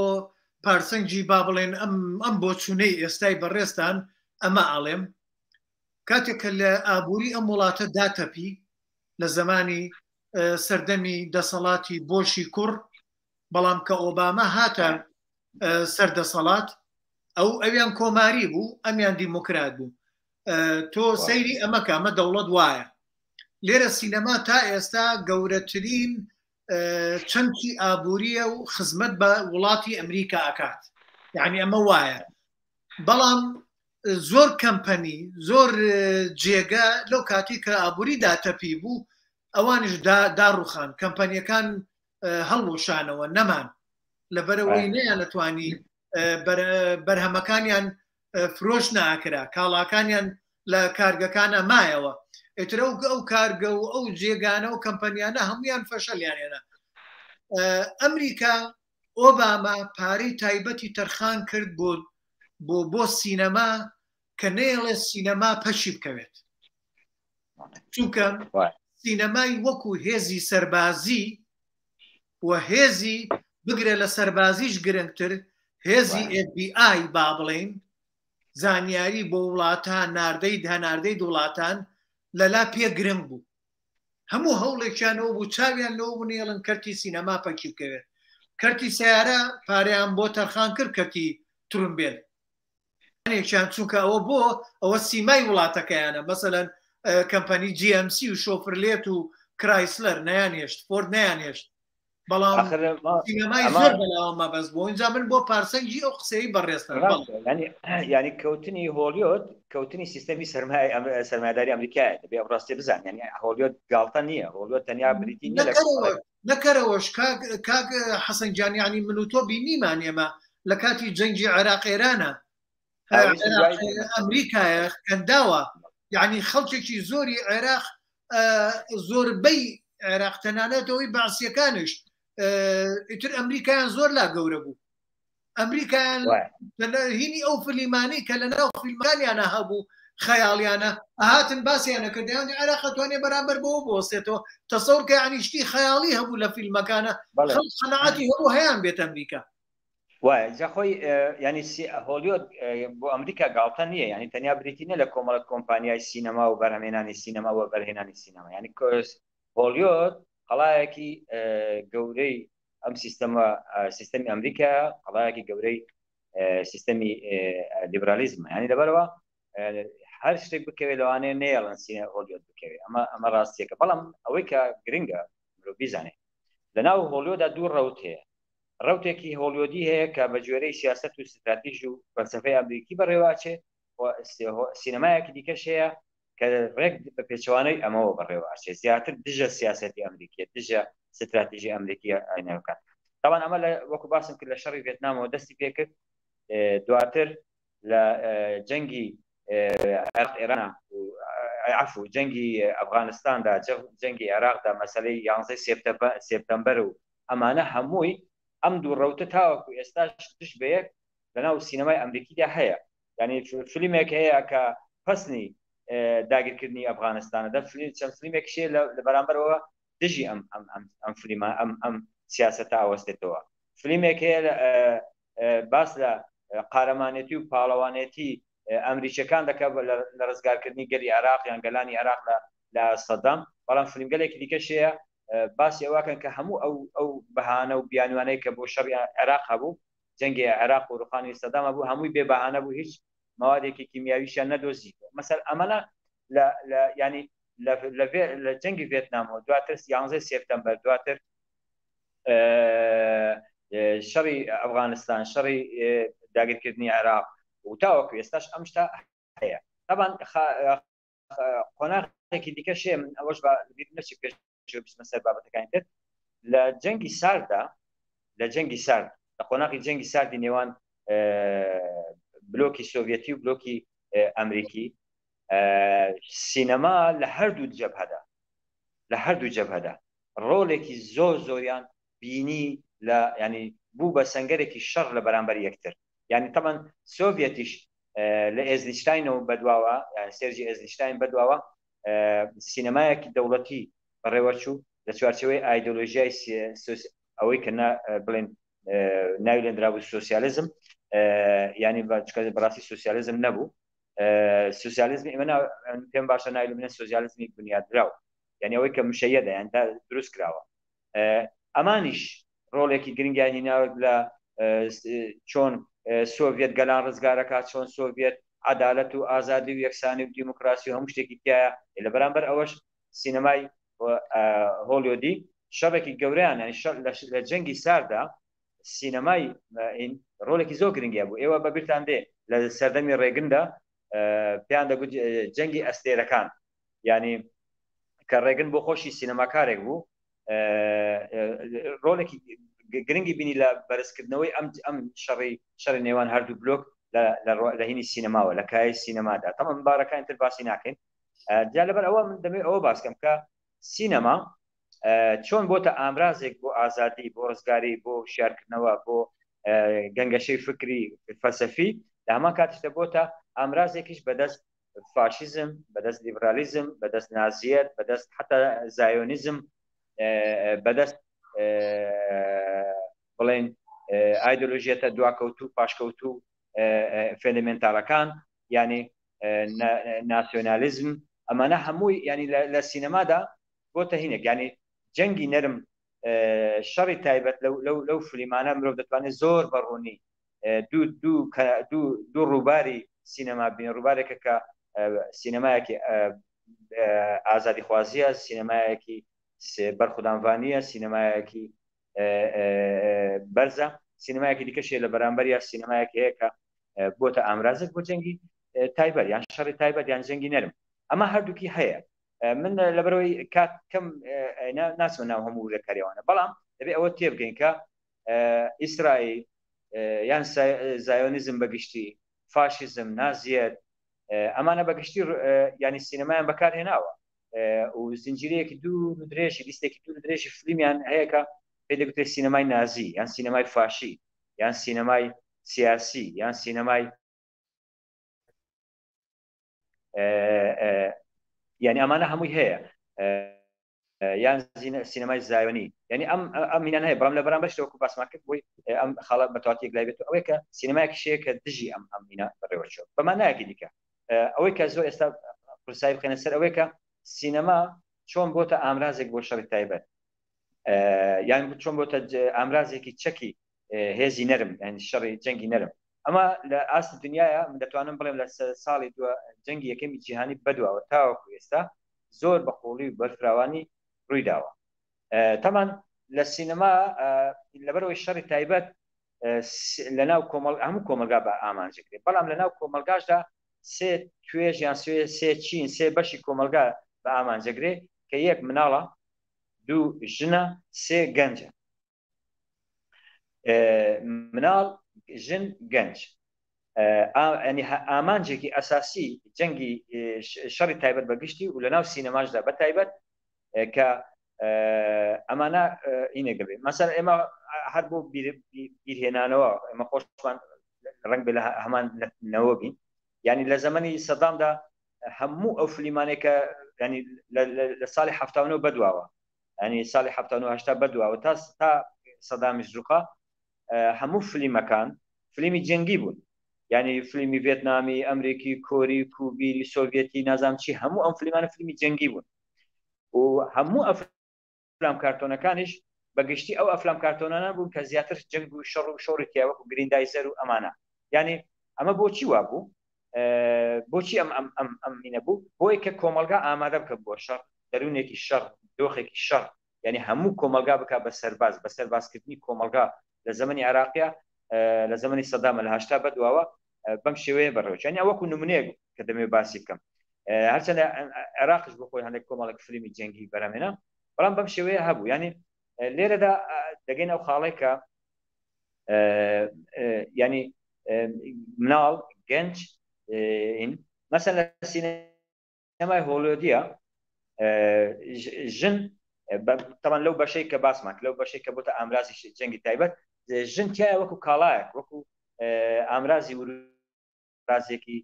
پارسەنگی با بڵێن ئەم ئەم بۆچوونەی ئێستای بەڕێزتان ئەمە ئاڵێم کاتێک کە لە ئابووری ئەم وڵاتە داتەپی لە زمانی سەردەمی دەسەڵاتی بۆشی کوڕ بەڵام کە ئۆباما هاتە سەر دەسەڵات ئەو ئەویان کۆماری بوو ئەمیان دیموکرات بوو تۆ سەیری ئەمە کە ئەمە دەوڵەت وایە لێرە سینەما تا ئێستا گەورەترین چەمکی ئابووریە و خزمەت بە وڵاتی ئەمریکا ئەکات یعنی ئەمە وایە بەڵام زۆر کەمپەنی زۆر جێگە لەو کاتی کە ئابووری داتەپی بوو ئەوانیش داڕوخان کەمپەنیەکان هەڵوەشانەوە نەمان لەبەرەوەی نەیانەتوانی بەرهەمەکانیان فرۆش ناکرا کاڵاکانیان لە کارگەکانە مایەوە ئیتر ئەو ئەو کارگە و ئەو جێگانە و کەمپەنیانە هەمویان فەشەلیان هێنا ئەمریکا ئۆباما پارەی تایبەتی تەرخان کرد بۆ بۆ بۆ سینەما کە نەیەڵێ سینەما پەشی بکەوێت چونکە سینەمای وەکو هێزی سەربازی و هێزی بگرە لە سەربازیش گرنگتر هێزی FBI با بڵین زانیاری بۆ وڵاتان ناردەی هەناردەی وڵاتان لەلا پێ گرنگ بوو هەموو هەوڵێکیانەوە بوو چاویان لەوە بوو نێڵن کەرتی سینەما پەکی بکەوێت کەرتی سیارە پارەیان بۆ تەرخان کرد کەرتی ترومبێل هەنێکیان چونکە ئەوە بۆ ئەوە سیمای وڵاتەکەیانە مەسەلەن کەمپەنی GMC و شۆفرلێت و کرایسلەر نیان هێشت فۆرد نیان هێشت بەڵام سینەمای زۆر بەلاوە مەبەست بۆ اینجا من بۆ پارسەنگی ئەو قسەی بەڕێزتان ینی کەوتنی هۆلیۆد کەوتنی سیستەمی سەرمای سەرمایداری ئەمریکایە دەبێ ئەو ڕاستیە بزان ینی هۆلیۆد گاڵتە نییە هۆلیۆد تەنیا بریتی نییە لە نەکەرەوەش کاک کاک حەسەن گیان یانی من و تۆ بینیمان ئێمە لە کاتی جەنگی عێراق ئێرانە ئەمریکایە کەنداوە یعنی خەڵکێکی زۆری عێراق زۆربەی عێراق تەنانەت ئەوەی بەعسیەکانیش ئیتر ئەمریکایان زۆر لا گەورە بوو ئەمریکایان هینی ئەو فلیمانی کە لە ناو فیلمەکانیانە هەبوو خەیاڵیانە هاتن باسییانە کردیان عێراق توانێ بەرامبەر بەوە بۆستێتەوە تەسەور کە ینی شتی خەیاڵی هەبوو لە فیلمەکانە قەناعەتی هەبوو هەیان بێت ئەمریکا وایە جا خۆی ینی هۆلیۆد بۆ ئەمریکا گاڵتە نییە ینی تەنیا بریتی نیە لە کۆمەڵە کۆمپانیای سینەما و بەرهەمێنانی سینەما و بەرهێنانی سینەما ینی هۆلیۆد قەڵایەکی گەورەی. ئەم سیستەمە سیستەمی ئەمریکا قەڵایەکی گەورەی سیستەمی لیبرالیزمە ینی لەبەرەوە هەر شتێک بکەوێت لەوانەیە نەیەڵن سینە هۆلیۆد بکەوێت ئەمە ئەمە ڕاستیەکە بەڵام ئەوەی کە گرنگە مرۆ بیزانێت لەناو هۆلیۆدا دوو ڕەوت هەیە ڕەوتێکی هۆلیۆدی هەیە کە بە گوێرەی سیاست و ستراتیژ و فەلسفەی ئەمریکی بەڕێوەچێ سینەمایەکی دیکەش هەیە کە ڕێک بە پێچەوانەی ئەمەوە بەڕێوە ئەچێ زیاتر دژە سیاسەتی ئەمریکیە دژە ستراتیژی ئەمریکی ئاینەکان تاوان ئەمە لە وەکو باسم کرد لە شەڕی ڤێتنامەوە دەستی پێکرد دواتر لە جەنگی عێراق ئێران عفو جەنگی ئەفغانستاندا جەنگی عێراقدا مەسلەی 11 سێپتەمبەر و ئەمانە هەمووی ئەم دوو ڕەوتە تاوەکو ئێستاش دژ بەیەک لەناو سینەمای ئەمریکیدا هەیە یعنی فیلمێک هەیە کە پەسنی داگیرکردنی ئەفغانستانە دە فیلم چەند فیلمێک شێ لە بەرامبەرەوە دژی ئەم ئەم ئەم ئەم فلیمە ئەم ئەم سیاسەتە ئەوەستێتەوە فیلمێک هەیە باس لە قارەمانێتی و پاڵەوانێتی ئەمریکیەکان دەکات لە ڕزگارکردنی گەلی عێراق یان گەلانی عێراق لە لە سەدام بەڵام فیلمگەلێکی دیکەش هەیە باسی ئەوەکەن کە هەموو ئەو ئەو بەهانە و بیانوانەی کە بۆ شەڕی عێراق هەبوو جەنگی عێراق و ڕوخانی سەدام هەبوو هەمووی بێ بەهانە بوو هیچ موادێکی کیمیاویشیان نەدۆزی مەسەل ئەمەە لە لە ینی لە جەنگی ڤێتنامەوە دواتر 11 سێپتەمبەر دواتر شەڕی ئەفغانستان شەڕی داگیرکردنی عێراق و تاوەکو ئێستاش ئەم شتە هەیە تەبان قۆناغێکی دیکە شێ من ئەوەش بە بیر نەچی پێش بچمە سەر بابەتەکانی تر لە جەنگی ساردا لە جەنگی سارد لە قۆناغی جەنگی ساردی نێوان بلۆکی سۆڤەتی و بلۆکی ئەمریکی سینەما لە هەردوو جەبهەدا لە هەردوو جەبهەدا ڕۆلێکی زۆر زۆریان بینی لە ینی بوو بە سنگەرێکی شەڕ لە بەرامبەر یەکتر یعنی تەمان سۆڤەتیش لە ئێزنیشتاینەوە بەدواوە سێرجی ئێزنیشتاین بەدواوە سینەمایەکی دەوڵەتی بەڕێوەچوو لە چوارچەوەی ئایدۆلۆژیای ئەوەی کە بڵێن ناوی لێندرابوو سوسیالیزم ینی بەڕاستی سوسیالیزم نەبوو سوسیالیزم ئێمە پێم باشە ناوی بنێن سوسیالیزمی بنیادراو یعنی ئەوەی کە مشەیەدە یان دروست کراوە ئەمانیش ڕۆڵێکی گرنگیان هیناوە لە چۆن سۆڤەت گەلان ڕزگارەکە چۆن سۆڤەت عدالەت و ئازادی و یەکسانی و دیموکراسی و هەموو شتێکی تایە لە بەرامبەر ئەوەش سینەمای هۆلیۆدی شەڕێکی گەوریان لە جەنگی ساردا سینەمای ڕۆلێکی زۆر گرنگیا بوو ئێوە بەبیرتان دێ لە سەردەمی ڕێگندا پێیان دەگوت جەنگی ئەستێرەکان ینی کە ڕێگن بۆ خۆشی سینەماکارێک بوو ڕۆلێکی گرنگی بینی لە بەرزکردنەوەی ئەم ئەم شەڕی شەڕی نێوان هەردوو بلۆک لە هینی سینەماوە لە کای سینەمادا تەمام بارەکانی تر باسی ناکەین جا لەبەر ئەوە من دەمێ ئەوە باسکەم کە سینەما چۆن بۆتە ئامرازێک بۆ ئازادی بۆ ڕزگاری بۆ شارکردنەوە بۆ گەنگەشەی فکری فەلسەفی لە هەمان کاتیشدا بۆتە ئامرازێکیش بەدەست فاشیزم بەدەست لیبرالیزم بەدەست نازیەت بەدەست حتا زایۆنیزم بەدەست بڵێن ئایدۆلۆژیەتە دواکەوتوو پاشکەوتوو فێندەمێنتالەکان یعنی ناسیۆنالیزم ئەمانە هەمووی ینی لە سینەمادا بۆتە هینێک ینی جەنگی نەرم شەڕی تایبەت لەو لەو فلیمانە مرۆڤ دەتوانێت زۆر بەڕوونی دوو دوو دوو دوو ڕووباری سینەما بین ڕووبارێکە کە سینەمایەکی ئازادیخوازیە سینەمایەکی بەرخودانڤانیە سینەمایەکی بەرزە سینەمایەکی دیکەشێ لە بەرامبەر یا سینەمایەک هەیە کە بۆتە ئامرازێک بۆ جەنگی تایبەت یان شەڕی تایبەت یان جەنگی نەرم ئەمە هەردووکی هەیە من لەبەرەوەی کات کەم ناچمە ناو هەموو وردەکاریەوانە بەڵام دەبێ ئەوە تێبگەین کە ئیسرائیل یان زایۆنیزم بەگشتی فاشیزم نازیەت ئەمانە بەگشتی ینی سینەمایان بەکارهێناوە و زنجیرەیەکی دوور و درێژی لیستێکی دوور و درێژی فلیمیان هەیە کە پێی دەگوترێت سینەمای نازی یان سینەمای فاشی یان سینەمای سیاسی یان سینەمای یعنی ئەمانە هەمووی هەیە یان سینەمای زایۆنی یعنی ئەم ئەم هینان هەیە بەڵام لە بەرامبەر شتێک باسمان کرد بۆی ئەم خاڵە بە تەواوەتی یەکلای بێت ئەوەیە کە سینەمایەکی شەیە کە دژی ئەم ئەم هینە بەڕێوەچوو بە مانایەکی دیکە ئەوەی کە زۆر ئێستا قورسایی بخەینە سەر ئەوەیە کە سینەما چۆن بۆتە ئامرازێک بۆ شەڕی تایبەت. یان چۆن بۆتە ئامرازێکی چەکی هێزی نەرم یان شەڕی جەنگی نەرم. ئەمە لە ئاست دنیاە من دەتوانم بڵێم لە ساڵی دووە جەنگی یەکەمی جیهانی بەدواوە تاوەکو ئێستا زۆر بە قوڵی و بەرفراوانی ڕووی داوە. تەمان لە سینەما لەبەرەوەی شەڕی تایبەت لە ناو کۆمەڵ هەموو کۆمەلگا بە ئامانجکرێت، بەڵام لە ناو کۆمەلگاشدا سێ توێژ یان سێ سێ چین سێ بەشی کۆمەلگا بە ئامانجەگرێ کە یەک مناڵە، دوو ژنە، سێ گەنجە. مناڵ، ژن، گەنج. ینی ئامانجێکی ئەساسی جەنگی شەڕی تایبەت بە گشتی و لە ناو سینەماشدا بە تایبەت کە ئەمانە ئینێک دەبێت. مەسەر ئێمە هەر بۆ بیرهێنانەوە ئێمە خۆشمان ڕنگ بێ لە هەمان نەوە بین، یعنی لە زەمەنی سەدامدا هەموو ئەو فلیمانەی کە ینی لە ساڵی 79 بەدواوە، ینی ساڵی 79 80 بەدواوە تا تا سەدامیش ڕووخا، هەموو فلیمەکان فلیمی جەنگی بوون. یعنی فلیمی ڤێتنامی، ئەمریکی، کۆری، کوبی، سۆڤەتی، نازام چی، هەموو ئەم فلیمانە فلیمی جەنگی بوون و هەموو ئەفلام کارتۆنەکانیش بە گشتی ئەو ئەفلام کارتۆنانە بوون کە زیاتر جەنگ و شەڕ و شۆڕی تیا وەکو گریندایزەر و ئەمانە. یعنی ئەمە بۆچی وا بوو؟ بۆچی ئەم ئەم ئەم ئەم مینە بوو؟ بۆی کە کۆمەڵگا ئامادە بکە بۆ شەڕ، دەروونێکی شەڕ، دۆخێکی شەڕ، یعنی هەموو کۆمەڵگا بک بە سەرباز. بە سەربازکردنی کۆمەڵگا لە زەمەنی عێراقیە لە زەمەنی سەدامە لە 80 بەدواوە بەم شێوەیە بەڕێوە. یعنی وەکو نمونەیەک کە دەمێ باسی بکەم، هەرچەندە عێراقش بۆ خۆی هەندێک کۆمەڵێک فلیمی جەنگی بەرەمێنە، بەڵام بەم شێوەیە هەبوو. یعنی لێرەدا دەگەین ئەو خاڵێک کە ینی مناڵ، گەنج، مەسەن لە سینەمای هۆڵیۆدیە ژن تەمان لەو بەشەی کە باسمان لەو بەشەی کە بۆتە ئامرازی جەنگی تایبەت، ژن تایە وەکو کاڵایەک، وەکو ئامرازی ورازێکی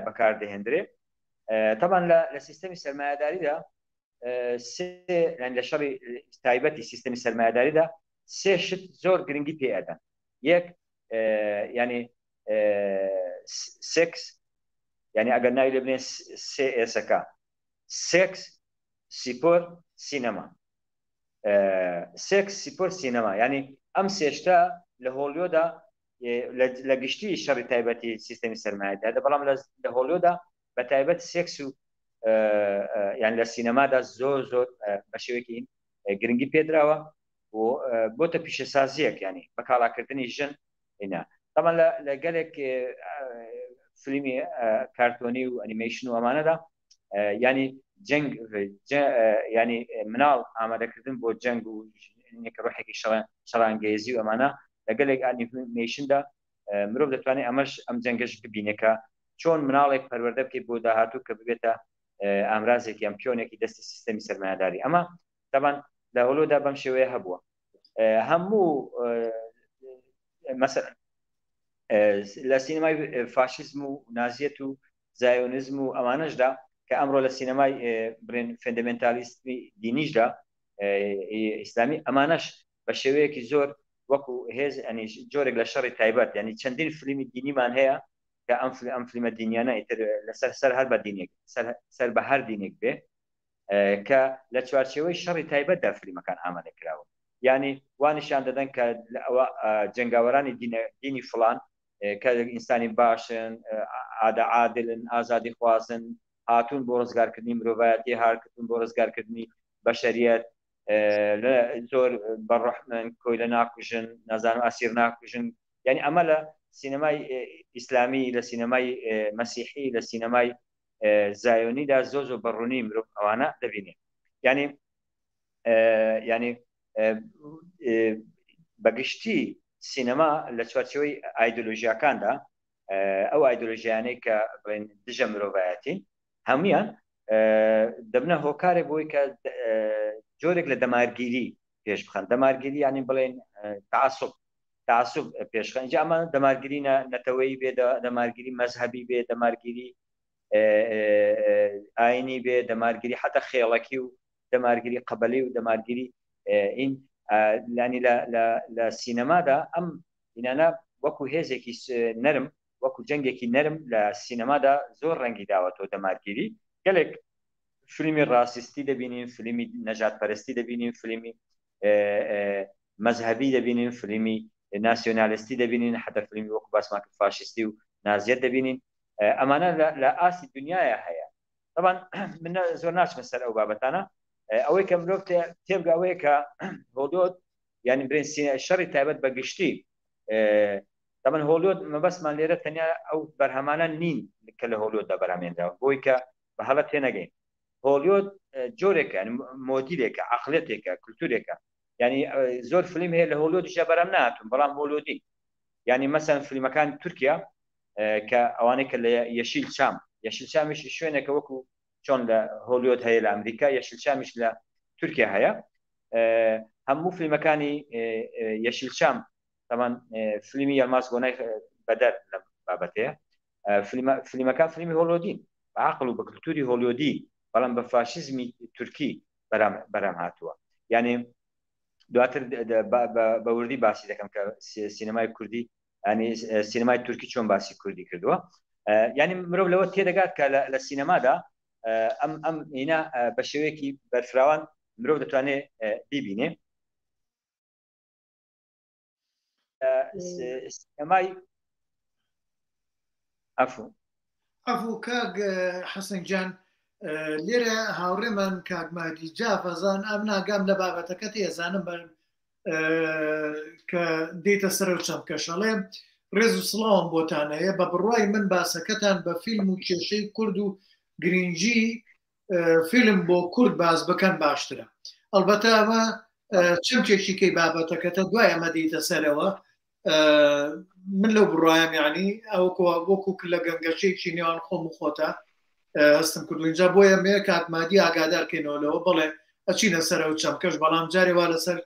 بەکاردەهێندرێ. تەبان لە سیستەمی سەرمایەداریدا سێ لە شەڕی تایبەتی سیستەمی سەرمایەداریدا سێ شت زۆر گرنگی پێ ئەدەن. یەک ینی سێکس، یعنی ئەگەر ناوی لێ بنێن سێ ئێسەکە، سێکس، سیپۆر، سینەما. سێکس، سیپۆر، سینەما، یعنی ئەم سێشتە لە هۆڵیۆدا لە گشتی شەڕی تایبەتی سیستەمی سەرمایەداردا، بەڵام لە هۆڵیۆدا بە تایبەت سێکس و یان لە سینەمادا زۆر زۆر بە شێوەیەکی گرنگی پێدراوە و بۆتە پیشەسازیەک، ینی بە کاڵاکردنی ژن هینا. طبعا لە گەلێک فیلمی کارتۆنی و ئەنیمەیشن و ئەمانەدا ینی جەنگ، ینی مناڵ ئامادەکردن بۆ جەنگ و ڕۆحێکی شەڕانگێزی و ئەمانە لە گەلێک ئەنیمەیشندا مرۆڤ دەتوانێت ئەمەش ئەم جەنگەش ببینێکە چۆن مناڵێک پەروەردە بکەیت بۆ داهاتوو کە ببێتە ئامرازێکی ئەم پیۆنێکی دەستی سیستەمی سەرمایەداری. ئەمە تەبان لە هۆلۆدا بەم شێوەیە هەبووە. هەموو مەسەلەن لە سینەمای فاشیزم و نازیەت و زایۆنیزم و ئەمانەشدا کە ئەمڕۆ لە سینەمای بڵێن فەندەمێنتالیستمی دینیشدا ئیسلامی ئەمانەش بە شێوەیەکی زۆر وەکو هێز ینی جۆرێک لە شەڕی تایبەت، ینی چەندین فلیمی دینیمان هەیە کە ئەم ئەم فلیمە دینیانە ئیتر لەسەر سەر هەر بە دینێک سەر سەر بە هەر دینێک بێ کە لە چوارچێوەی شەڕی تایبەتدا فلیمەکان ئامادە کراون، یعنی وانیشان دەدەن کە ئەوە جەنگاوەرانی دینی فلان کە ئینسانی باشن، ئادە عادلن، ئازادی خوازن، هاتوون بۆ ڕزگارکردنی مرۆڤایەتی، هارکردن بۆ ڕزگارکردنی بەشەریەت، زۆر بەڕەحمن، کۆیلە ناکوژن، نازانم ئەسیر ناکوژن. یعنی ئەمە لە سینەمای ئیسلامی، لە سینەمای مەسیحی، لە سینەمای زایۆنیدا زۆر زۆر بەڕوونی مرۆڤ ئەوانە دەبینێ. یعنی یعنی بەگشتی سینەما لە چوارچێوەی ئایدۆلۆژیاکاندا، ئەو ئایدۆلۆژیانەی کە بڵێن دژە مرۆڤایەتین، هەمویان دەبنە هۆکارێک بۆی کە جۆرێک لە دەمارگیری پێش بخەن. دەمارگیری یعنی بڵێن تعسب، تعسب پێشخەن. جا ئەمە دەمارگیری نەتەوەیی بێ، دەمارگیری مەزهەبی بێ، دەمارگیری ئاینی بێ، دەمارگیری حتا خێڵەکی و دەمارگیری قەبەلی و دەمارگیری ئین لانی لە سینەمادا ئەم ئینانە وەکو هێزێکی نەرم، وەکو جەنگێکی نەرم لە سینەمادا زۆر ڕەنگی داوەتەوە. دەمارگیری گەلێک فیلمی ڕاسیستی دەبینین، فیلمی نەژادپەرستی دەبینین، فیلمی مەزهەبی دەبینین، فیلمی ناسیۆنالیستی دەبینین، حتا فیلمی وەکو باسمان کرد فاشیستی و نازیەت دەبینین. ئەمانە لە ئاستی دنیایا هەیە. طبعا من زۆر ناچمە سەر ئەو بابەتانە. ئەوەی کە مرۆڤ تێبگا ئەوەیە کە هۆلیۆد یعنی برێن شەڕی تایبەت بە گشتی طبعا هۆلیۆد مەبەستمان لێرە تەنیا ئەو بەرهەمانە نین کە لە هۆلیۆددا بەرهەمێنراون بۆی کە بە هەڵە تێنەگەین. هۆلیۆد جۆرێکە یعنی مۆدیلێکە، عەقڵیەتێکە، کولتورێکە. یعنی زۆر فیلم هەیە لە هۆلیۆدیشدا بەرهەم نەهاتوون بەڵام هۆلیۆدین. یعنی مەسەن فیلمەکانی تورکیا کە ئەوانەی کە لە یەشیل چام، یەشیل چامیش شوێنێکە وەکو چۆن لە هۆلیۆد هەیە لە ئەمریکا، یەشیل چامیش لە تورکیا هەیە. هەموو فیلمەکانی یەشیل چام تەمان فیلمی یەلماز گۆنای بەدەر لە بابەتەیە. فیلمەکان فیلمی هۆلۆدین بە عقل و بە کللتوری هۆلیۆدی بەڵام بە فاشیزمی تورکی بەرام هاتووە. یعنی دواتر بە وردی باسی دەکەم کە سینەمای کوردی ینی سینەمای تورکی چۆن باسی کوردی کردووە. یعنی مرۆڤ لەوە تێدەگات کە لە سینەمادا ئەم ئەم ئینا بە شێوەیەکی بەرفراوان مرۆڤ دەتوانێت بیبینێ. سینەمای عەفو. عەفو کاک حەسەن گیان، لێرە هاوڕێمان کاک مەهدی جاف ئەزان ئەم ناگام لە بابەتەکەت ئێزانم بە کە دێتە سەرەو چەمکەش ئەڵێ ڕێز و سڵاوم بۆتان هەیە، بە بڕوای من باسەکەتان بە فیلم و کێشەی کورد و گرنگی فیلم بۆ کورد باس بکەن باشترە. ئەڵبەتە ئەمە چەمکێکی کەی بابەتەکەتە دوای ئەمە دیتە سەرەوە. من لەو بڕوایم یعنی ئەوکو وەکو لە گەنگەشەیەکی نێوان خۆم و خۆتە هەستم کردو اینجا بۆیە مێ کاک مادی ئاگادار کەینەوە لەوە. بەڵێ ئەچینە سەرەوە چەمکەش، بەڵام جارێ وا لەسەر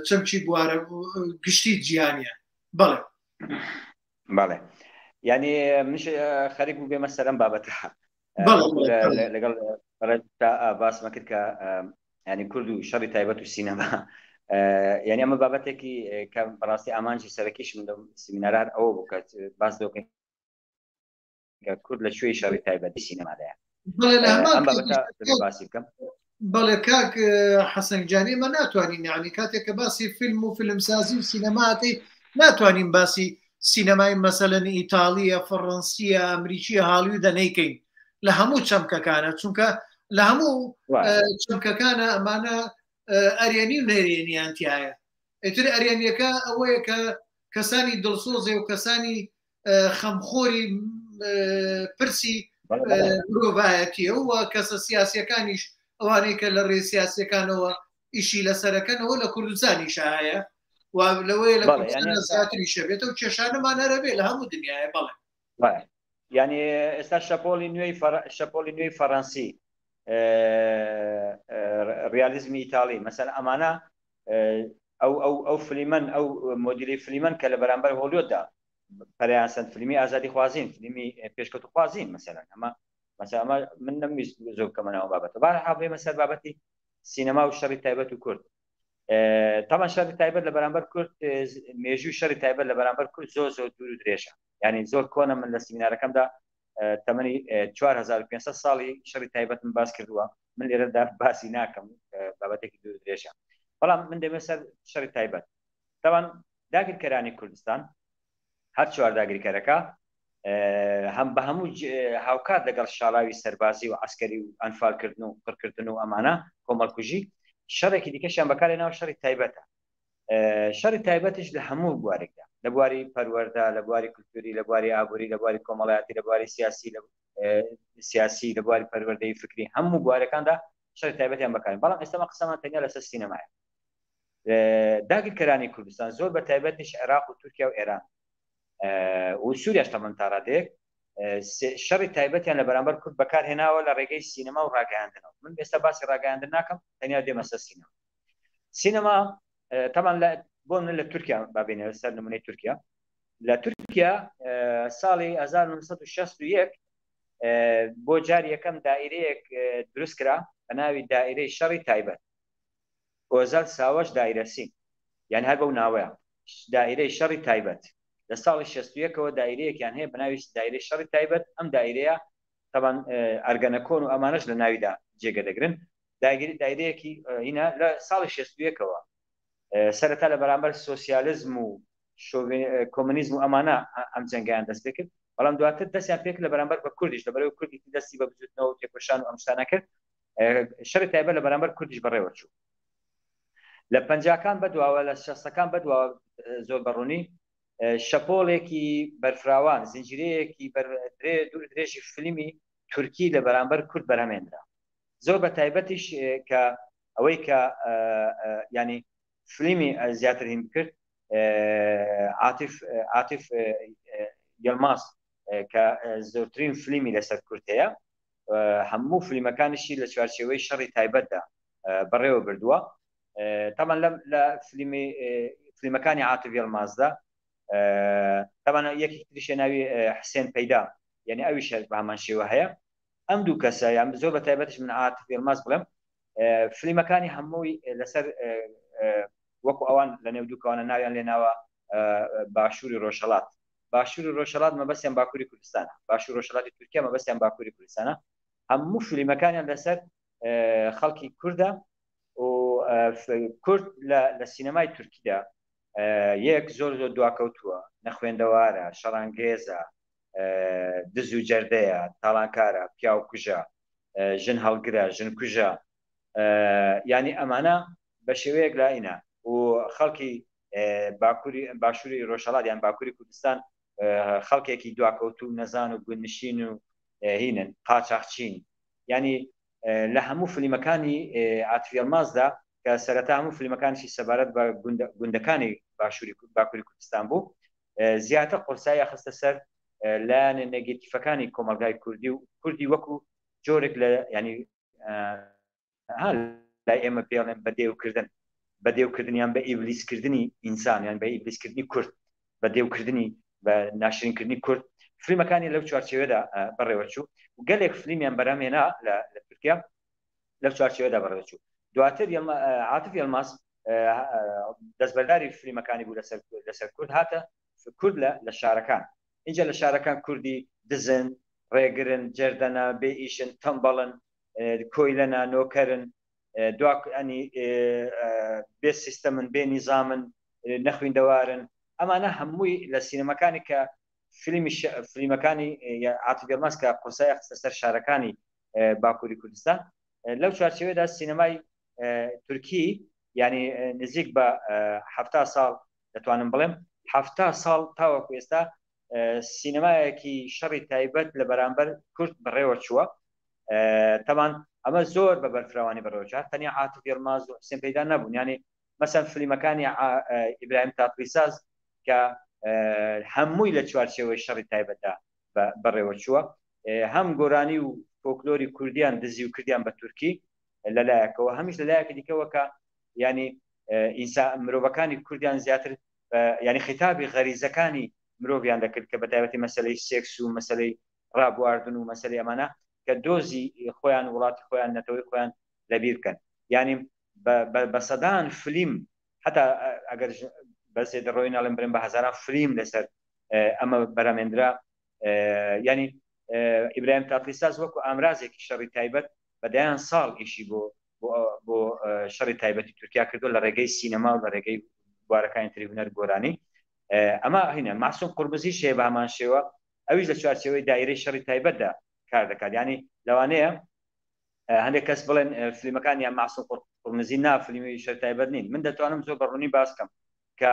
چەمکی بوارە گشتی جیهانیە. بەڵێ بەڵێ یعنی منش خەریک بوو بێمە سەرم بابەتە. لەگەڵ باسمە کرد کە ینی کورد و شەڕی تایبەت و سینەما. یعنی ئەمە بابەتێکی کە بەڕاستی ئامانجی سەرەکیشم لەو سیمینارار ئەوە بوو کە باس لەوە کە کورد لە کوێی شەڕی تایبەتی سینەمادایە. ئەم بابەتە باسی بکەم. بەڵێ کاک حەسەن گیان، ئێمە ناتوانین یعنی کاتێک کە باسی فیلم و فیلمسازی و سینەماکەی ناتوانین باسی سینەمای مەسەلەن ئیتاڵیە، فەڕەنسیە، ئەمریکیە، هالیودە نەیکەین لە هەموو چەمکەکانە، چونکە لە هەموو چەمکەکانە ئەمانە ئەرێنی و نەرێنیان تایە. ئیتر ئەرێنیەکە ئەوەیە کە کەسانی دڵسۆزێ و کەسانی خەمخۆری پرسی مرۆڤایەتیە و کەسە سیاسیەکانیش ئەوانەی کە لە ڕێ سیاسیەکانەوە ئیشی لەسەرەکەنەوە لە کوردستانیشە هەیە و لەوەیە لە کوردستان زیاتریشە بێتەوە کێشانەمان هەرەبێ لە هەموو دنیاە. بەڵێ یعنی ئێستا شەپۆلی نوێی شەپۆلی نوێی فەڕەنسی، ڕیالیزمی ئیتاڵی مەسەن، ئەمانە ئەو ئەو ئەو فلیمەن ئەو مۆدیلی فلیمەن کە لە بەرامبەر هۆلیۆددا پەریان سند، فیلمی ئازادی خوازین، فیلمی پێشکەوتو خوازین مەسەلەن. ئەمە مەسەلەن ئەمە من نەمویست زۆر بکەمە ناو بابەتە. بارحاڵ بێمە سەر بابەتی سینەما و شەڕی تایبەت و کورد. تامان شەڕی تایبەت لە بەرامبەر کورد، مێژووی شەڕی تایبەت لە بەرامبەر کورد زۆر زۆر دوور و درێژە، یعنی زۆر کۆنە. من لە سیمینارەکەمدا تەمەنی 4500 ساڵی شەڕی تایبەتم باس کردووە، من لێرەدا باسی ناکەم، بابەتێکی دوور درێژە. بەڵام من دەمێ سەر شەڕی تایبەت. تاوان داگیرکەرانی کوردستان، هەر چوار داگیرکەرەکە، هەم بە هەموو هاوکات لەگەڵ شاڵاوی سەربازی و عسکەری و ئەنفالکردن و قڕکردن و ئەمانە کۆمەڵکوژی، شەڕێکی دیکەشیان بەکارێناوە، شەڕی تایبەتە. شەڕی تایبەتیش لە هەموو بوارێکدا، لە بواری پەروەردە، لە بواری کولتوری، لە بواری ئابووری، لە بواری کۆمەڵایەتی، لە بواری سیاسی، لە سیاسی، لە بواری پەروەردەی فکری، هەموو بوارەکاندا شەڕی تایبەتیان بەکارن. بەڵام ئێستا مە قسەمان تەنیا لەسەر سینەمایە. داگیرکەرانی کوردستان زۆر بە تایبەتیش عێراق و تورکیا و ئێران و سووریاش تەمەن تا ڕادەیەک شەڕی تایبەتیان لە بەرامبەر کورد بەکارهێناوە لە ڕێگەی سینەما و ڕاگەیاندنەوە. من ئێستا باسی ڕاگەیاندن ناکەم، تەنیا دێمە سەر سینەما. سینەما تەمان لە بۆ من لە تورکیا بابینە سەر نمونەی تورکیا. لە تورکیا ساڵی 1961 بۆ جار یەکەم دائرەیەک دروست کرا بە ناوی دائرەی شەڕی تایبەت، ئۆزەل ساوەش دایرەسی، یان هەر بەو ناوەیە دائرەی شەڕی تایبەت. لە ساڵی 61ەوە دائرەیەکیان هەیە بە ناوی دائرەی شەڕی تایبەت. ئەم دائرەیە تەبان ئەرگەنەکۆن و ئەمانەش لە ناویدا جێگە دەگرن داگیری دایرەیەکی هینا لە ساڵی 61ەوە سەرەتا لە بەرامبەر سۆسیالزم و کۆمۆنیزم و ئەمانە ئەم جەنگیان دەست پێ کرد بەڵام دواتر دەستیان پێک لە بەرامبەر بە کوردیش لە بەرەوەی کوردی دەستی بە بزوتنەوە و تێکۆشان و ئەم شتانە کرد شەڕی تایبەت لە بەرامبەر کوردیش بەڕێوە چوو لە پەنجاکان بەدواوە لە شەستەکان بەدواوە زۆر بەڕوونی شەپۆڵێکی بەرفراوان زنجیرەیەکی دوور درێژی فیلمی تورکی لە بەرامبەر کورد بەرهەمێنرا زۆر بە تایبەتیش کە ئەوەی کە ینی فلیمی زیاتر هین کرد عاتف عاتف یەلماس کە زۆرترین فلیمی لەسەر کورد هەیە هەموو فلیمەکانیشی لە چوارچێوەی شەڕی تایبەتدا بەڕێوە بردووە تامان لەم لە فلیمی فلیمەکانی عاتف یەلمازدا تامان یەکی تریشە ناوی حسێن پەیدا یعنی ئەویش هەر بە هەمان شێوە هەیە ئەم دوو کەسە یان زۆر بە تایبەتش من عاتف یەلماز بڵێم فلیمەکانی هەمووی لەسەر وەکو ئەوان لە نێو دووکەوانە ناویان لێناوە باشووری ڕۆژهەڵات باشووری ڕۆژهەڵات مەبەستیان باکووری کوردستانە باشوور ڕۆژهەڵاتی تورکیا مەبەستیان باکووری کوردستانە هەموو فلیمەکانیان لەسەر خەڵکی کوردە و کورد لە سینەمای تورکیدا یەک زۆر زۆر دواکەوتووە نەخوێندەوارە شەڕانگێزە دز و جەردەیە تاڵانکارە پیاو کوژە ژن هەڵگرە ژن کوژە ینی ئەمانە بە شێوەیەک لاینە و خەڵکی باکووری باشووری ڕۆژهەڵات یان باکووری کوردستان خەڵکێکی دواکەوتوو نەزان و گوندنشین و هینن قاچاخچین ینی لە هەموو فلیمەکانی عاتف یەڵمازدا کە سەرەتا هەموو فلیمەکانیشی سەبارەت بە گوندەکانی باشووری باکووری کوردستان بوو زیاتر قورسایی خستە سەر لایەنە نێگەتیفەکانی کۆمەلگای کوردی و کوردی وەکو جۆرێک لە ینی ها لای ئێمە پێڵێن بە دێوکردن بە دێوکردن یان بە ئیبلیسکردنی ئینسان یان بە ئیبلیسکردنی کورد بە دێوکردنی بە ناشرینکردنی کورد فیلمەکانی لەو چوارچێوەدا بەڕێوەچوو گەلێک فیلمیان بەرهەمهێنا لە تورکیا لەو چوارچێوەدا بەڕێوەچوو دواتر عاتف یەلماس دەستبەرداری فیلمەکانی بوو لەسەر لەسەر کورد هاتە کورد لە لە شارەکان اینجا لە شارەکان کوردی دزن ڕێگرن جەردەنە بێ ئیشن تەمبەڵن کۆیلەنە نۆکەرن دوا ئەنی بێ سیستەمن بێ نیزامن نەخویندەوارن ئەمانە هەمووی لە سینەمەکانی کە فیلمی فیلمەکانی عاتف یەلماز کە قورسای خستە سەر شارەکانی باکووری کوردستان لەو چوارچێوەدا سینەمای تورکی ینی نزیک بە ه ساڵ دەتوانم بڵێم ه ساڵ تاوەکو ئێستا سینەمایەکی شەڕی تایبەت لە بەرامبەر کورد بەڕێوە چووە تەمان ئەمە زۆر بە بەرفراوانی بەڕێوەچوو هەر تەنیا عاتف یەڵماز و حوسێن پەیدا نەبوون یانی مەسەن فلیمەکانی ئیبراهیم تاتلیساز کە هەمووی لە چوارچێوەی شەڕی تایبەتدا بەڕێوە چووە هەم گۆرانی و فۆکلۆری کوردیان دزی و کردیان بە تورکی لەلایەکەوە هەمیش لەلایەکی دیکەوە کە ینی ئینسا مرۆڤەکانی کوردیان زیاتر ینی خیتابی غەریزەکانی مرۆڤیان دەکرد کە بە تایبەتی مەسلەی سێکس و مەسلەی ڕابواردن و مەسەلەی ئەمانە کە دۆزی خۆیان وڵاتی خۆیان نەتەوەی خۆیان لەبیر بکەن یانی بە سەدان فلیم حتا ئەگەر بە زێدەڕۆی ناڵێم برم بە هەزاران فلیم لەسەر ئەمە بەرەمێندرا ینی ئیبراهیم تاتلیساز وەکو ئامرازێکی شەڕی تایبەت بە دەیان ساڵ ئیشی بۆ بۆ شەڕی تایبەتی تورکیا کردو لە ڕێگەی سینەما و لە ڕێگەی بوارەکانی تری هونەر گۆرانی ئەمە هینە ماسوم قورمزی شێ بە هەمان شێوە ئەویش لە چوارچێوەی دایرەی شەڕی تایبەتدا کار دەکات یانی لەوانەیە هەندێک کەس بڵێن فلیمەکان یان ماسوم قورمزی نا فلیمی شەر تایبەت نین من دەتوانم زۆر بە ڕوونی باس کەم کە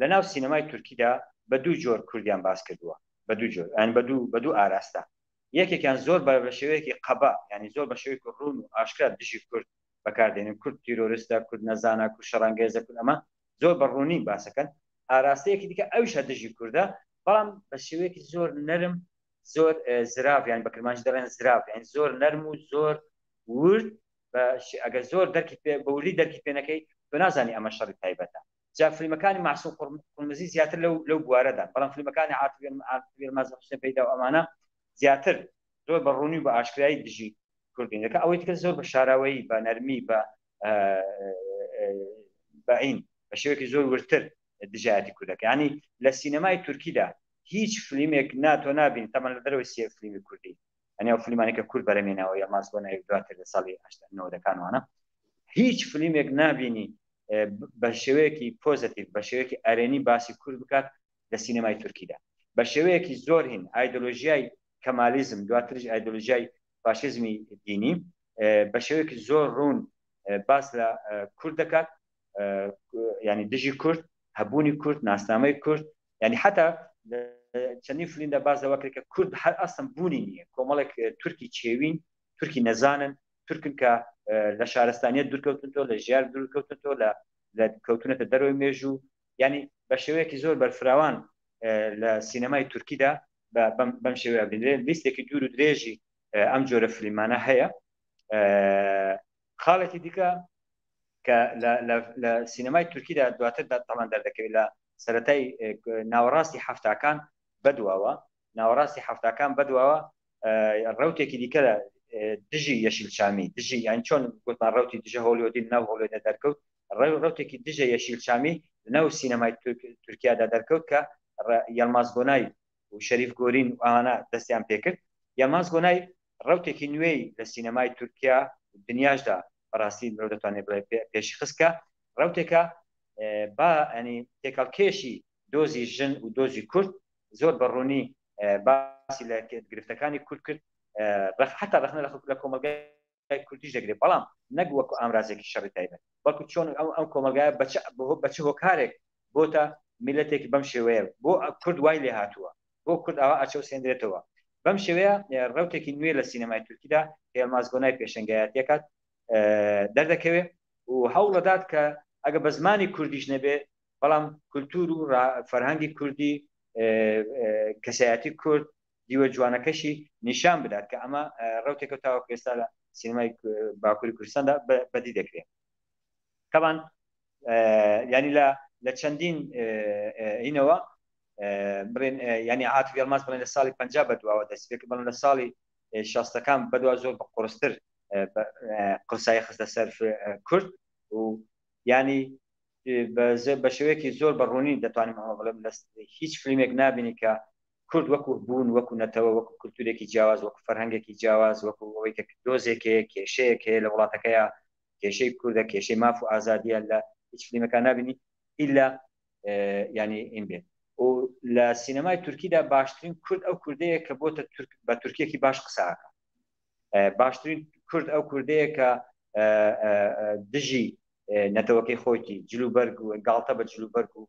لە ناو سینەمای تورکیدا بە دوو جۆر کوردیان باس کردووە بە دوو جۆر یان بە دوو بە دوو ئاراستە یەکێکیان زۆر بە شێوەیەکی قەبا یانی زۆر بە شێوەیەکی ڕوون و ئاشکرا دژی کورد بەکاردێنن کورد تیرۆریستە کورد نەزانە کورد شەڕانگێزە کورد ئەمە زۆر بە ڕوونی باسەکەن ئاراستەیەکی دیکە ئەویش هەر دژی کوردە بەڵام بە شێوەیەکی زۆر نەرم زۆر زراڤ یان بە کرمانجی دەڵێن زراڤ یان زۆر نەرم و زۆر ورد ئەگەر زۆر دەرکی پێ بە وردی دەرکی پێ نەکەی تۆ نازانی ئەمە شەڕی تایبەتە جا فیلمەکانی مەعسوم قورمزی زیاتر لەو لەو بوارەدان بەڵام فیلمەکانی عاتف یەلماز حوسێن پەیدا و ئەمانە زیاتر زۆر بە ڕوونی و بە ئاشکرایی دژی کوردین دەکە ئەوەی دیکە زۆر بە شاراوەیی بە نەرمی بە بەعین بە شێوەیەکی زۆر وردتر دژایەتی کوردەکە ینی لە سینەمای تورکیدا هیچ فلیمێک ناتۆ نابین تەمان لە دەرەوەی سێ فلیمی کوردی. ئەنی ئەو فلیمانی کە کورد بەرەمێناوە یەڵماز گۆنای دواتر لە ساڵی نەوەدەکانوانە هیچ فلیمێک نابینی بە شێوەیەکی پۆزەتیڤ بە شێوەیەکی ئەرێنی باسی کورد بکات لە سینەمای تورکیدا بە شێوەیەکی زۆر هین ئایدۆلۆژیای کەمالیزم دواترش ئایدۆلۆژیای فاشیزمی دینی بە شێوەیەکی زۆر ڕوون باس لە کورد دەکات ینی دژی کورد هەبوونی کورد ناسنامەی کورد ینی حتا چەندین فلیمدا باس لەوە کرد کە کورد هەر ئەسڵەن بوونی نییە کۆمەڵێک تورکی چێوین تورکی نەزانن تورکن کە لە شارستانیت دوورکەوتنەوە لە ژیار دوورکەوتنەوە لە لە کەوتونەتە دەرەوەی مێژوو ینی بە شێوەیەکی زۆر بەرفراوان لە سینەمای تورکیدا بەم شێوەیە بینرێت لیستێکی دوور و درێژی ئەم جۆرە فلیمانە هەیە خاڵێکی دیکە کە لە سینەمای تورکیدا دواتر تەڵەن دەردەکەوێت لە سەتای ناوەڕاستی هەفتاکان بەدواوە ناوەڕاستی هەفتاکان بەدواوە ڕوتێکی دیکە لە دژی یەشیلچامی دژی یان چۆن گوتمان ڕوتی دژە هۆلیۆدی ناو هۆلیۆدە دەرکەوت ڕوتێکی دژە یەشیلچامی ناو سینەمای تورکیادا دەرکەوت کە یەڵماز گۆنای و شەریف گۆرین و ئەوانە دەستیان پێکرد یەڵماز گۆنای ڕوتێکی نوێی لە سینەمای تورکیا دنیاشدا بەڕاستی مرۆ دەتوانێت بڵێ پێشی خست کە ڕوتێکە با ئەنی تێکەڵکێشی دۆزی ژن و دۆزی کورد زۆر بە ڕوونی باسی لە گرفتەکانی کورد کرد حتا ڕەخنە لە لە کۆمەڵگای کوردیش دەگرێت بەڵام نەک وەکو ئامرازێکی شەڕی تایبەت بەڵکو چۆن ئەو ئەم کۆمەلگایە بە بە چ هۆکارێک بۆتە میلەتێکی بەم شێوەیە بۆ کورد وای لێ هاتووە بۆ کورد ئاوا ئەچەوسێندرێتەوە بەم شێوەیە ڕوتێکی نوێ لە سینەمای تورکیدا کە یەڵماز گۆنای پێشەنگایەتیەکات دەردەکەوێت و هەوڵەدات کە ئەگە بە زمانی کوردیش نەبێ بەڵام کولتور و فەرهەنگی کوردی کەسایەتی کورد دیوە جوانەکەشی نیشان بدات کە ئەمە ڕوتێکە تاوەکو ئێستا لە سینەمای باکووری کوردستاندا بەدی دەکرێت تەبان ینی لە لە چەندین ئینەوە بڵێن ینی عاتف یەڵماز بڵێن لە ساڵی 50 بەدواوە دەست پێ بڵێن لە ساڵی شەستەکان بەدوا زۆر بە قورستر قورسایی خستە سەر کورد و ینی بە شێوەیەکی زۆر بە ڕوونی دەتوانم ئەمە بڵێم لە هیچ فیلمێک نابینی کە کورد وەکو بوون وەکو نەتەوە وەکو کولتورێکی جیاواز وەکو فەرهەنگێکی جیاواز وەکو ئەوەی کە دۆزێک هەیە کێشەیەک هەیە لە وڵاتەکەیە کێشەی کوردە کێشەی ماف و ئازادیە لە هیچ فیلمەکان نابینی ئیلا ینی ئین بێت و لە سینەمای تورکیدا باشترین کورد ئەو کوردەیە کە بۆتە تورک بە تورکیەکی باش قساکە باشترین کورد ئەو کوردەیە کە دژی نەتەوەکەی خۆیتی جلوبەرگ و گاڵتە بە جلوبەرگ و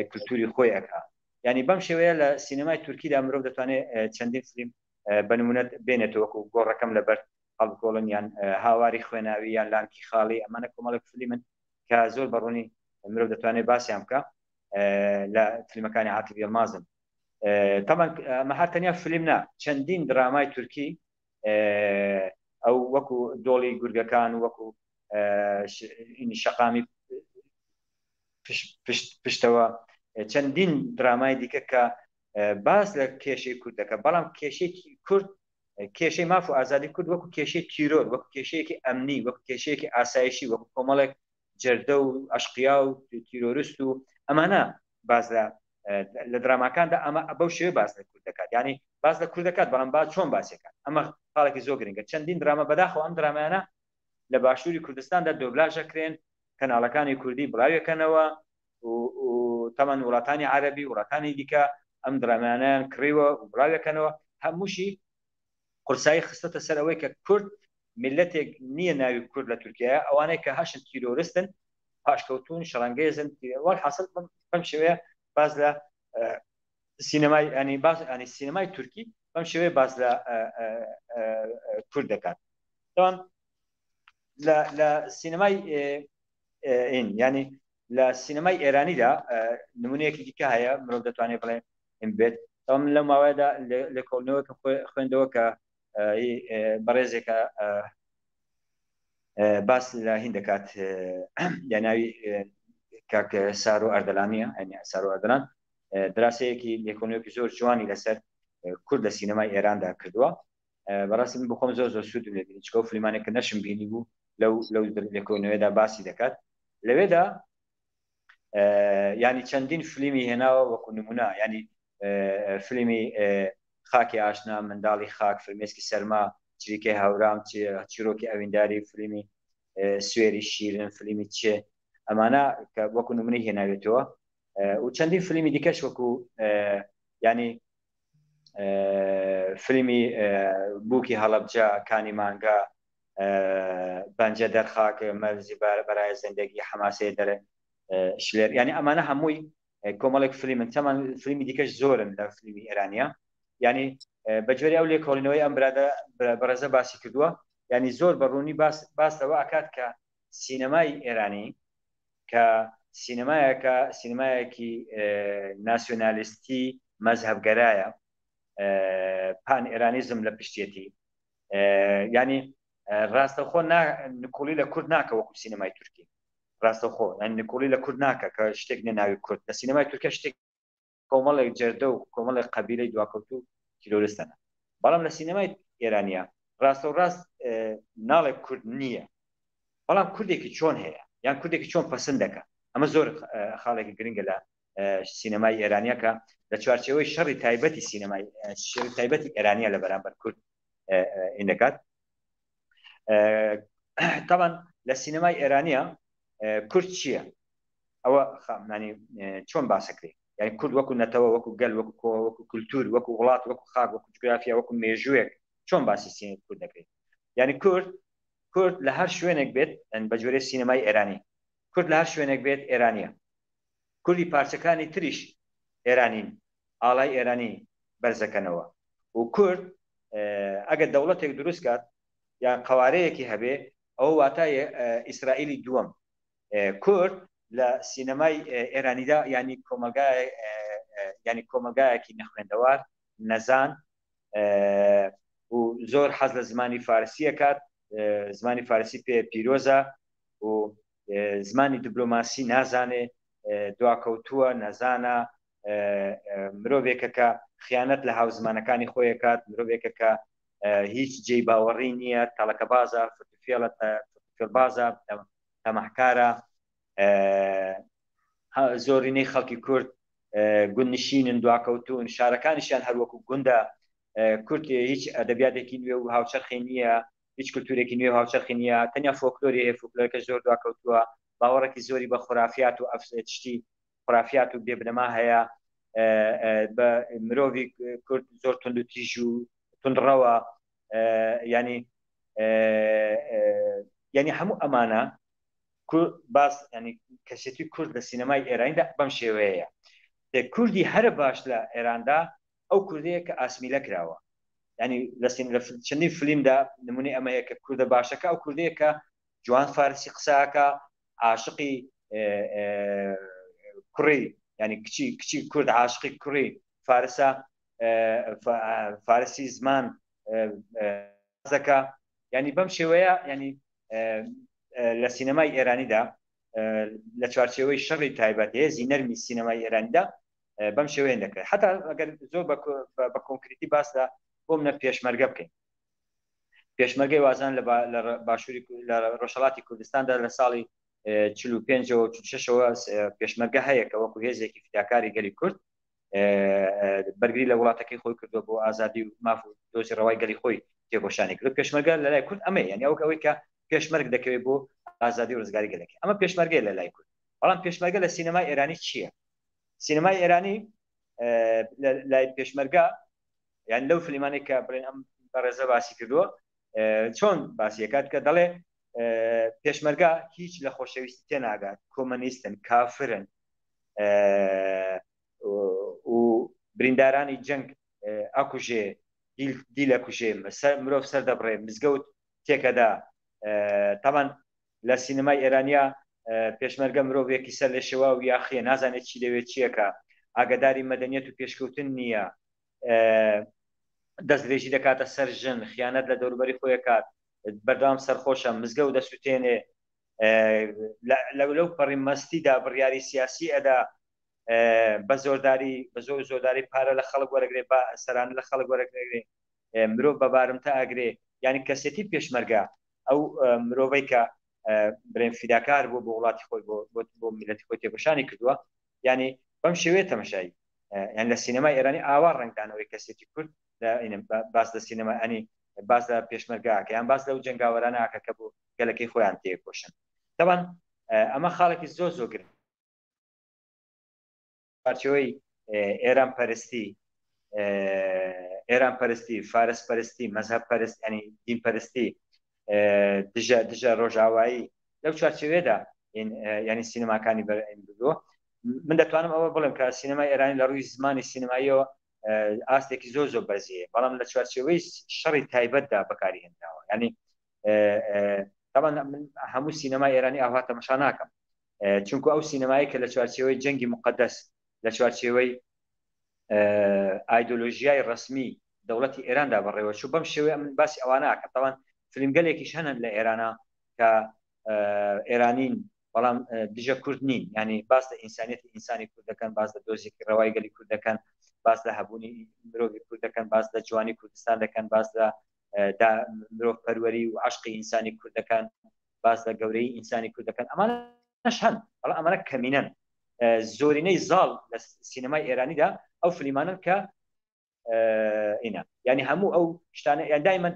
کللتوری خۆی ئەکا ینی بەم شێوەیە لە سینەمای تورکیدا مرۆڤ دەتوانێت چەندین فلیم بە نمونەت بێنێتەوە وەکو گۆڕەکەم لەبەر هەڵبکۆڵن یان هاواری خوێناوی یان لانکی خاڵی ئەمانە کۆمەڵێک فلیمن کە زۆر بەڕوونی مرۆڤ دەتوانێت باسییان بکە لە فیلمەکانی عاتف یڵمازن تەمان ئەمە هەر تەنیا فیلم نا چەندین درامای تورکی ئەو وەکو دۆڵی گورگەکان وەکو شەقامی پشتەوە چەندین درامای دیکە کە باس لە کێشەی کورد دەکە بەڵام کێشێکی کورد کێشەی ماف و ئازادی کورد وەکو کێشەی تیرۆر وەکو کێشەیەکی ئەمنی وەکو کێشەیەکی ئاسایشی وەکو کۆمەڵێک جەردە و ئەشقیا و تیرۆرست و ئەمانە باس لە لە دراماکاندا ئەمە بەو شێوە باس لە کورد دەکات ینی باس لە کورد دەکات بەڵام با چۆن باسەکات ئەمە خاڵێکی زۆر گرنگە چەندین دراما بەداخەوە ئەم درامایانە لە باشووری کوردستاندا دۆبلاژەکرێن کەناڵەکانی کوردی بڵاویەکەنەوە و تەمان وڵاتانی عەربی وڵاتانی دیکە ئەم درامانیان کڕیوە و بڵاویەکەنەوە هەمووشی قورسایی خستۆتە سەر ئەوەی کە کورد میلەتێک نییە ناوی کورد لە تورکیا ئەوانەی کە هەشن تیرۆرستن پاشکەوتون شەڕەنگێزن وەلحاصل بەم شێوەیە باز لە سینەمای ینی باز ینی سینەمای تورکی بەم شێوەیە باز لە کورد دەکات لە لە سینەمای ئین ینی لە سینەمای ئێرانیدا نمونەیەکی دیکە هەیە مرۆڤ دەتوانێت بڵێ بێت ئەم لەو ماوەیەدا لێکۆڵنەوە کە خوێندەوە کە بەڕێزێکە باس لە هین دەکات لە ناوی کاک سارۆ ئەردەلانیە سارۆ ئەردەلان دراسەیەکی لێکۆڵینەوەکی زۆر جوانی لەسەر کورد لە سینەمای ئێراندا کردووە بەڕاستی من بخۆم زۆر زۆر سوودم لێ بینی چکە و فلیمانێک کە نەشم بینی بوو لەو لەو لێکۆڵینەوەیەدا باسی دەکات لەوێدا ینی چەندین فلیمی هێناوە وەکو نمونە ینی فلیمی خاکی ئاشنا، منداڵی خاک، فرمێسکی سەرما، چریکەی هەورام، چیرۆکی ئەوینداری، فلیمی سوێری شیرن، فلیمی چێ، ئەمانە کە وەکو نمونەی هێناوێتەوە و چەندین فلیمی دیکەش وەکو ینی فلیمی بووکی هەڵەبجە، کانی مانگا، بەنجە دەرخاک، مەرزی بەرای زندگی، حەماسەیە دەرە شلێر، یعنی ئەمانە هەمووی کۆمەڵێک فلیمن، چەمان فلیمی دیکەش زۆرن لە فلیمی ئێرانیە. یعنی بە جۆری ئەو لێکۆڵینەوەی ئەم برادە بەڕێزە باسی کردووە، یعنی زۆر بە ڕوونی باس باس لەوە ئەکات کە سینەمای ئێرانی کە سینەمایەکە سینەمایەکی ناسیۆنالیستی مەزهەبگەرایە، پان ئێرانیزم لە پشتیەتی، ینی ڕاستەخۆ نکوڵی لە کورد ناکە وەکو سینەمای تورکی، ڕاستەخۆ یان نکوڵی لە کورد ناکە کە شتێک نیە ناوی کورد لە سینەمای تورکیا، شتێک کۆمەڵێک جەردە و کۆمەڵێک قەبیلەی دواکەوتوو تیرۆریستەنە. بەڵام لە سینەمای ئێرانیا ڕاستەو ڕاست ناڵێ کورد نییە، بەڵام کوردێکی چۆن هەیە یان کوردێکی چۆن پەسند دەکە. ئەمە زۆر خاڵێکی گرنگە لە سینەمای ئێرانیا کە لە چوارچێوەی شەڕی تایبەتی سینەمای شەڕی تایبەتی ئێرانیا لە بەرامبەر کورد ئین دەکات. تاوان لە سینەمای ئێرانیا کورد چییە؟ ئەوە خامنانی چۆن باسەکرێ؟ یعنی کورد وەکو نەتەوە، وەکو گەل، وەکو کۆ، وەکو کولتور، وەکو وڵات، وەکو خاک، وەکو جوگرافیا، وەکو مێژوویەک چۆن باسی سینەی کورد دەکرێت؟ یعنی کورد کورد لە هەر شوێنێک بێت، بە جۆرەی سینەمای ئێرانی، کورد لە هەر شوێنێک بێت ئێرانیە. کوردی پارچەکانی تریش ئێرانین، ئاڵای ئێرانی بەرزەکەنەوە و کورد ئەگەر دەوڵەتێک دروست کات یان قەوارەیەکی هەبێ ئەوە واتای ئیسرائیلی دووەم. کورد لە سینەمای ئێرانیدا ینی کۆمەلگای ینی کۆمەلگایەکی نەخوێندەوار، نەزان و زۆر حەز لە زمانی فارسیە کات، زمانی فارسی پێ پیرۆزە و زمانی دیبلۆماسی نازانێ، دواکەوتووە، نەزانە، مرۆڤێکە کە خیانەت لە هاوزمانەکانی خۆیەکات، مرۆڤێکە کە هیچ جێی باوەڕی نییە، تەڵەکەبازە، فرتوفێڵە، فێڵبازە، تەماحکارە. زۆرینەی خەڵکی کورد گوندنشینن، دواکەوتون، شارەکانیشیان هەروەکو گوندە. کورد هیچ ئەدەبیاتێکی نوێ و هاوچەرخی نییە، هیچ کولتورێکی نوێ و هاوچەرخی نییە، تەنیا فۆکلۆری هەیە، فۆکلۆرەکە زۆر دواکەوتووە، باوەڕێکی زۆری بە خورافیات و شتی خورافیات و بێبنەما هەیە. بە مرۆڤی کورد زۆر تند و تیژ و تندڕەوە. ینی ینی هەموو ئەمانە باس ینی کەسێتی کورد لە سینەمای ئێرانیدا بەم شێوەیە. کوردی هەرە باش لە ئێراندا ئەو کوردەیە کە ئاسمیلە کراوە. ینی لە سین لە چەندین فیلمدا نمونەی ئەمە هەیە کە کوردە باشەکە ئەو کوردەیە کە جوان فارسی قساکە، عاشقی کوڕی ینی کچی کچی کورد عاشقی کوڕی فارسە، فارسی زمان زەکە. ینی بەم شێوەیە ینی لە سینەمای ئێرانیدا لە چوارچێوەی شەڕی تایبەت هێزی نەرمی سینەمای ئێرانیدا بەم شێوەیە دەکرێت. حتا ئەگەر زۆر بە کۆنکریتی باس لە بۆ منە پێشمەرگە بکەین، پێشمەرگەی وازان لە باشووری لە ڕۆژهەڵاتی کوردستاندا لە ساڵی 45ەوە 46ەوە پێشمەرگە هەیە کە وەکو هێزێکی فیداکاری گەلی کورد بەرگری لە وڵاتەکەی خۆی کردووە، بۆ ئازادی و ماف و دۆزی ڕەوای گەلی خۆی تێکۆشانی کرد. پێشمەرگە لە لای کورد ئەمەیە، یعنی ئەو ئەوەی کە پێشمەرگ دەکەوێت بۆ ئازادی و ڕزگاری گەلەکەی، ئەمە پێشمەرگەیە لە لای کورد. بەڵام پێشمەرگە لە سینەمای ئێرانی چییە؟ سینەمای ئێرانی لای پێشمەرگە یان لەو فلیمانێک کە بڵێن ئەم بەڕێزە باسی کردووە چۆن باسیەکات کە دەڵێ پێشمەرگە هیچ لە خۆشەویستی تێناگات، کۆمەنیستن، کافرن و بریندارانی جەنگ ئەکوژێ، دیلە کوژێ، مرۆڤ سەر دەبڕێ، مزگەوت تێکەدا. تاوان لە سینەمای ئێرانیا پێشمەرگە مرۆڤێکی سەر لە شێوا و یاخیە، نازانێت چی دەوێت چیەکە، ئاگاداری مەدەنیەت و پێشکەوتن نییە، دەستدرێژی دەکاتە سەر ژن، خیانەت لە دەوروبەری خۆی ئەکات، بەردەوام سەرخۆشە، مزگەوت دەسوتێنێ، لەو پەڕی مەستیدا بڕیاری سیاسی ئەدا، بە زۆرداری بە زۆر زۆرداری پارە لە خەڵک وەرەگرێ، بە سەرانە لە خەڵک وەرەگرێ، مرۆڤ بە بارمتە ئەگرێ. یعنی کەسێتی پێشمەرگە ئەو مرۆڤەی کە برێن فیداکار بوو بۆ وڵاتی خۆی، بۆ میلەتی خۆی تێکۆشانی کردووە، یعنی بەم شێوەیە تەمەشایی. یان لە سینەمای ئێرانی ئاوا ڕەنگدانەوەی کەسێتی کورد باس لە سینەما ئەنی باس لە پێشمەرگاکە یان باس لەو جەنگاوەرانەکە کە بۆ گەلەکەی خۆیان تێکۆشن تەبان ئەمە خاڵێکی زۆر زۆر گرنگ چوارچێوەی ئێران پەرستی ئێران پەرستی فارس پەرستی مەزهەب پەرست ینی دین پەرستی دژە دژە ڕۆژاوایی لەو چوارچێوەیەدا ینی سینەماکانی بەرەوە من دەتوانم ئەوە بڵێم کە سینەمای ئێرانی لە ڕووی زمانی سینەماییەوە ئاستێکی زۆر زۆر بەرزیە بەڵام لە چوارچێوەی شەڕی تایبەتدا بەکاری هێنراوە ینی طبعا من هەموو سینەمای ئێرانی ئاوا تەمەشا ناکەم چونکو ئەو سینەمایی کە لە چوارچێوەی جەنگی مقدس لە چوارچێوەی ئایدۆلۆژیای ڕسمی دەوڵەتی ئێراندا بەڕێوەچوو بەم شێوەیە من باسی ئەوانە ئەکەم تاوان فیلمگەلێکیش هەن لە ئێرانە کە ئێرانین بەڵام دژە کورد نین ینی باس لە ئینسانیەتی ئینسانی کورد دەکەن باس لە دۆزێکی ڕەوای گەلی کورد دەکەن باس لە هەبوونی مرۆڤی کورد دەکەن باس لە جوانی کوردستان دەکەن باس لە مرۆڤ پەروەری و عشقی ئینسانی کورد دەکەن باس لە گەورەی ئینسانی کورد دەکەن ئەمانەش هەن بەڵام ئەمانە کەمینەن زۆرینەی زاڵ لە سینەمای ئێرانیدا ئەو فلیمانن کە ئینا یعنی هەموو ئەو شتانە یان دایمەن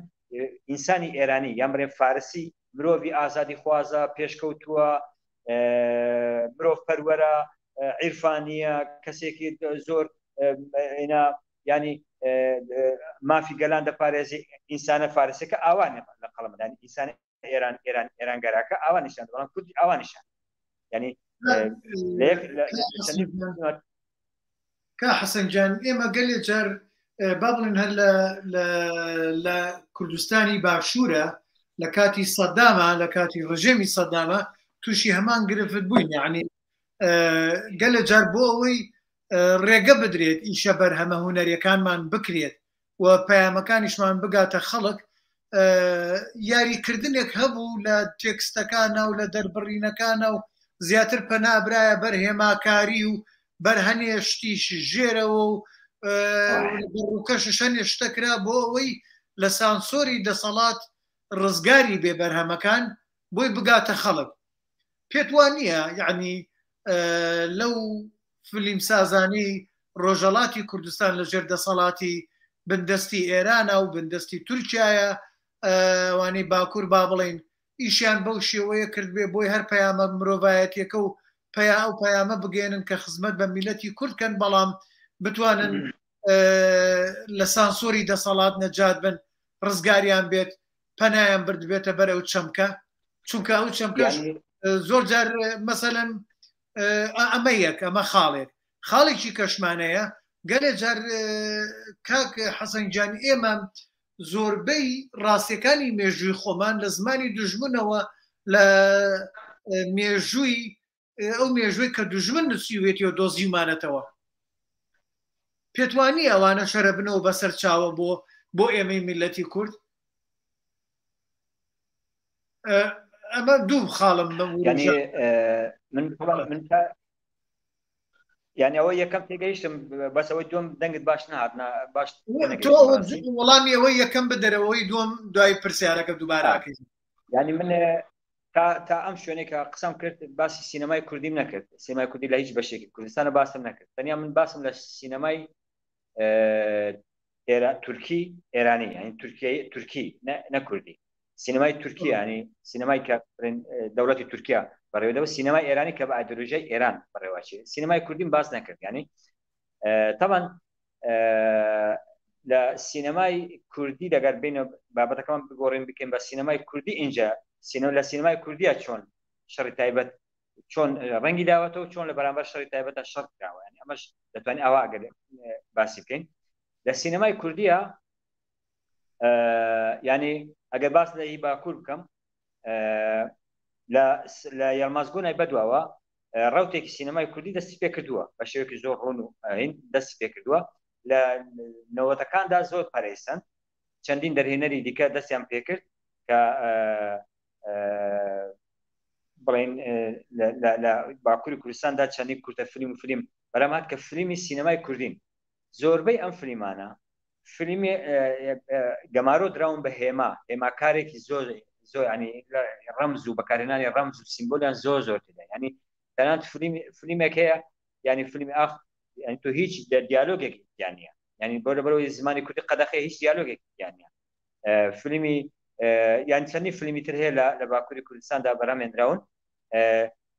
ئینسانی ئێرانی یان بڵێن فارسی مرۆڤی ئازادی خوازە پێشکەوتووە مرۆڤ پەروەرە عیرفانیە کەسێکی زۆر ئینا ینی مافی گەلان دەپارێزی ئینسانە فارسەکە ئاوانە لە قەڵمدانی ئینسان ئێران ئێران ئێرانگەراکە ئاوا نیشان بەڵام کوردی ئاوا نیشان ینی کا حەسەن گیان ئێمە گەلێ جار با بڵێن هەر لە کوردستانی باشوورە لە کاتی سەدامە لە کاتی ڕژێمی سەدامە تووشی هەمان گرفت بووین یعنی گەلە جار بۆ ئەوەی ڕێگە بدرێت ئیشە بەرهەمە هوەریەکانمان بکرێت و پەیامەکانیشمان بگاتە خەڵک یاریکردنێک هەبوو لە تێکستەکانە و لە دەربڕینەکانە و زیاتر پەنابرایە بەر هێماکاری و بەرهەنێ شتیش ژێرەوە و ڕووکەش شەنێ شتەکرا بۆ ئەوەی لە سانسۆری دەسەڵات ڕزگاری بێ بەرهەمەکان بۆی بگاتە خەڵک پێت وا نییە یعنی لەو فلیمسازانی ڕۆژەڵاتی کوردستان لە ژێر دەسەڵاتی بندەستی ئێرانە و بندەستی تورکایە ئەوانەی باکوور با بڵین ئیشیان بەو شێوەیە کردبێ بۆی هەر پەیامە مرۆڤایەتیەکە و پیا ئەو پەیامە بگەێنن کە خزمەت بە میلەتی کورد کەن بەڵام بتوانن لە سانسۆری دەسەڵات نەجات بن ڕزگاریان بێت پەنایان بردبێتە بەر ئەو چەمکە چونکە ئەو چەمکەش زۆر جار مەسەلەن ئەمە یەک ئەمە خاڵێک خاڵێکی کەشمانەیە گەلێ جار کاک حەسەن گیان ئێمە زۆربەی ڕاستیەکانی مێژووی خۆمان لە زمانی دوژمنەوە لە مێژووی ئەو مێژووی کە دوژمن نووسیوێتی و دۆزیمانەتەوە پێتوانی ئەوانە شەرە بنەوە بەسەر چاوە بۆ بۆ ئێمەی میلەتی کورد ئەمە دوو خاڵم ینی من من یعنی ئەوە یەکەم تێگەیشتم بەس ئەوەی دوم دەنگت باش نهات باش وەڵامی ئەوەی یەکەم بدەرەوەی دوم دوای پرسیارەکە دووبارەکەی ینی من تا تا ئەم شوێنێک کە قسەم کرد باسی سینەمای کوردیم نەکرد سینەمای کوردی لە هیچ بەشێکی کوردستانە باسم نەکرد تەنیا من باسم لە سینەمای ئێران تورکی ئێرانی یعنی تورکیای تورکی نە کوردی سینەمای تورکی ینی سینەمای کە دەوڵەتی تورکیا بەڕێوەدەوە سینەمای ئێرانی کە بە ئایدۆلۆژیای ئێران بەڕێوەچێ سینەمای کوردیم باس نەکرد ینی تاوان لە سینەمای کوردی دەگەر بین بابەتەکەمان بگۆڕین بکەین بە سینەمای کوردی اینجا سینەما لە سینەمای کوردیا چۆن شەڕی تایبەت چۆن ڕەنگی داوەتەوە چۆن لە بەرامبەر شەڕی تایبەتە شەڕ کراوە ینی ئەمەش دەتوانین ئەوە ئەگەر باسی بکەین لە سینەمای کوردیە ینی ئەگەر باس لە هی باکوور بکەم لە یەڵمازگۆنای بەدواوە ڕوتێکی سینەمای کوردی دەستی پێکردووە بە شێوەیەکی زۆر ڕوون و هین دەستی پێکردووە لە نەوەتەکاندا زۆر پەرەیسەند چەندین دەرهێنەری دیکە دەستیان پێکرد کە بڵین لە باکووری کوردستاندا چەندین کورتە فیلم و فیلم بەرەمات کە فیلمی سینەمای کوردین زۆربەی ئەم فلیمانە فلیمی گەمارۆ دراون بە هێما هێماکارێکی زۆر زۆر ینی ڕەمز و بەکارهێنانی ڕەمز و سیمبولیان زۆر زۆر تێدا ینی تەنانەت فلیمێک هەیە ینی فیلمی ئاخ. یعنی تۆ هیچ دیالۆگێک تیا نییە یعنی بۆ لەبەرەوەی زمانی کوردی قەدەخەیە هیچ دیالۆگێک تیا نییە فیلمی یان چەندی فیلمی تر هەیە لە باکووری کوردستاندا بەرهەمێنراون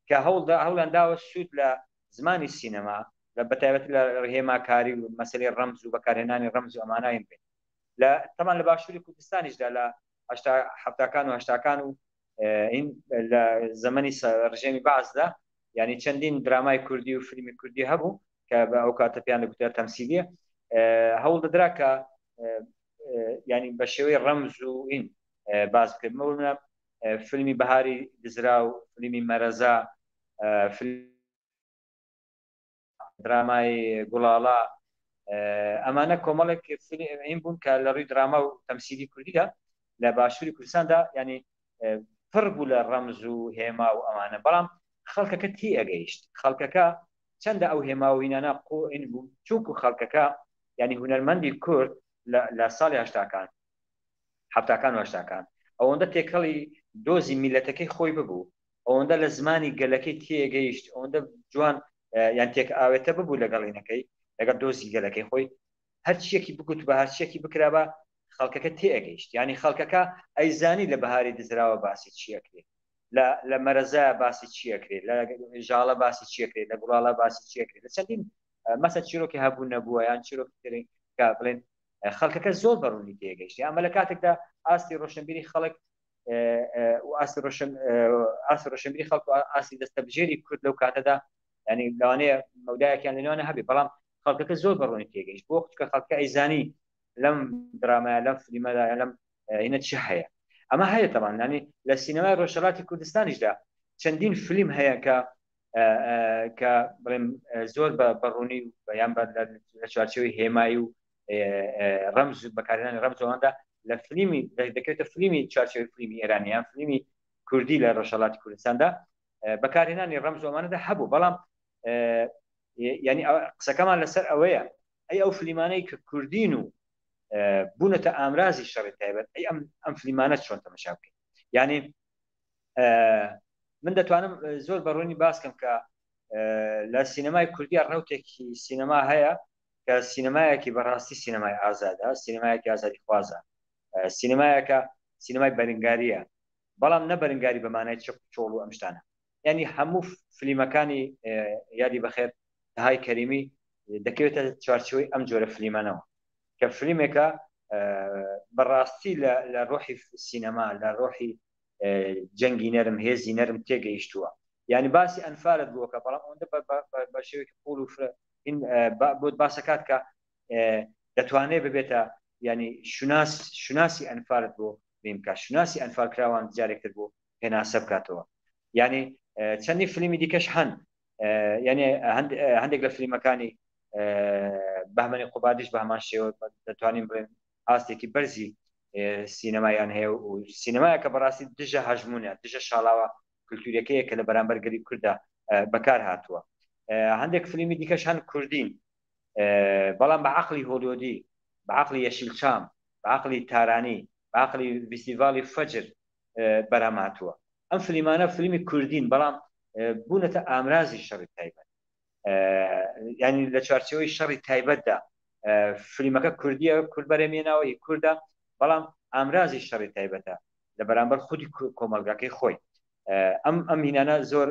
کە هەوڵدا هەوڵیان داوە سوود لە زمانی سینەما لە بەتایبەت لە هێماکاری و مەسەلەی ڕەمز و بەکارهێنانی ڕەمز و ئەماناین بێت لە تەمان لە باشووری کوردستانیشدا لە هەشتا حەفتاکان و هەشتاکان و لە زەمەنی ڕژێمی بەعسدا یعنی چەندین درامای کوردی و فیلمی کوردی هەبوو کە بە ئەو کاتە پێیان دەگوترا تەمسیلیە هەوڵ دەدرا کە ینی بە شێوەی ڕەمز و این باس بکرێت مەورنە فیلمی بەهاری دزرا و فیلمی مەرەزا درامای گوڵاڵە ئەمانە کۆمەڵێک فیلم بوون کە لە ڕووی دراما و تەمسیلی کوردیدا لە باشووری کوردستاندا ینی پڕ بوو لە ڕەمز و هێما و ئەمانە بەڵام خەڵکەکە تی ئەگەیشت خەڵکەکە چەندە ئەو هێما و هینانە قوئین بوو چونکو خەڵکەکە ینی هونەرمەندی کورد لە ساڵی هەشتاکان حەفتاکان و هەشتاکان ئەوەندە تێکەڵی دۆزی میلەتەکەی خۆی ببوو ئەوەندە لە زمانی گەلەکەی تێگەیشت ئەوەندە جوان یان تێک ئاوێتە ببوو لەگەڵ ئینەکەی لەگەڵ دۆزی گەلەکەی خۆی هەرچیەکی بگوت بە هەرچیەکی بکرابا خەڵکەکە تێئەگەیشت یعنی خەڵکەکە ئەیزانی لە بەهاری دزراوە باسی چیەکرێ لە لە مەرەزایە باسی چیەکرێ لە ژاڵە باسی چیەکرێ لە گوڵاڵە باسی چیەکرێ لە چەندین مەسە چیرۆکی هەبوو نەبووە یان چیرۆکی ترین کە بڵێن خەڵکەکە زۆر بەڕوونی تێگەیشت ئەمە لە کاتێکدا ئاستی ڕۆشنبیری خەڵک ئاستی ڕۆشن ئاستی ڕۆشنبیری خەڵک و ئاستی دەستەبژێری کورد لەو کاتەدا ینی لەوانەیە مەودایەکیان لەنێوانە هەبێ بەڵام خەڵکەکە زۆر بەڕوونی تێگەیشت بۆ چکە خەڵکە ئەیزانی لەم درامایە لەم فلیمەدا لەم هینە چ هەیە ئەمە هەیە تەمان ینی لە سینەمای ڕۆژهەڵاتی کوردستانیشدا چەندین فلیم هەیە کە کە بڵێم زۆر بە بەڕوونی یان بە لە چوارچێوەی هێمایی و ڕەمز بەکارهێنانی ڕەمز ئەواندا لە فلیمی دەکرێتە فلیمی چوارچێوەی فلیمی ئێرانی یان فلیمی کوردی لە ڕۆژهەڵاتی کوردستاندا بەکارهێنانی ڕەمز ئەوانەدا هەبوو بەڵام یعنی قسەکەمان لەسەر ئەوەیە ئەی ئەو فلیمانەی کە کوردین و بوونەتە ئامرازی شەڕی تایبەت ئەی ئەم ئەم فلیمانە چۆن تەمەشا بکەین یعنی من دەتوانم زۆر بەڕوونی باسکەم کە لە سینەمای کوردیا ڕوتێکی سینەما هەیە کە سینەمایەکی بەڕاستی سینەمای ئازادە سینەمایەکی ئازادی خوازە سینەمایەکە سینەمای بەرنگاریە بەڵام نە بەرنگاری بەمانای چەک چۆڵ و ئەم شتانە یعنی هەموو فلیمەکانی یادی بەخێر تەهای کەریمی دەکەوێتە چوارچەوەی ئەم جۆرە فلیمانەوە کە فلیمێکە بەڕاستی لە ڕۆحی سینەما لە ڕۆحی جەنگی نەرم هێزی نەرم تێگەیشتووە یعنی باسی ئەنفالت بووەکە بەڵام ئەوەندە بە شێوەیەکی قوڵ و فرە بۆت باسەکات کە دەتوانێت ببێتە ینی شوناس شوناسی ئەنفالت بۆ بکە شوناسی ئەنفال کراوان جارێکتر بۆ پێناسە بکاتەوە یعنی چەندی فیلمی دیکەش هەن یعنی هەندێک لە فیلمەکانی بەهمەنی قوبادیش بە هەمان شێوە دەتوانین بڵێن ئاستێکی بەرزی سینەمایان هەیە و سینەمایە کە بەڕاستی دژە هەژمونە دژە شاڵاوە کللتوریەکەیە کە لە بەرامبەر گەلی کووردا بەکار هاتووە هەندێک فیلمی دیکەش هەن کوردین بەڵام بە عقلی هۆلیۆدی بە عقلی یەشیلچام بە عقلی تارانی بە عقلی فیستیڤالی فەجر بەرهەم هاتووە ئەم فلیمانە فلیمی کوردین بەڵام بوونەتە ئامرازی شەڕی تایبەت ینی لە چوارچەوەی شەڕی تایبەتدا فلیمەکە کوردیە کورد بەرەمێناوە ئی کوردە بەڵام ئامرازی شەڕی تایبەتە لە بەرامبەر خودی کۆمەلگاکەی خۆی ئەم ئەم هینانە زۆر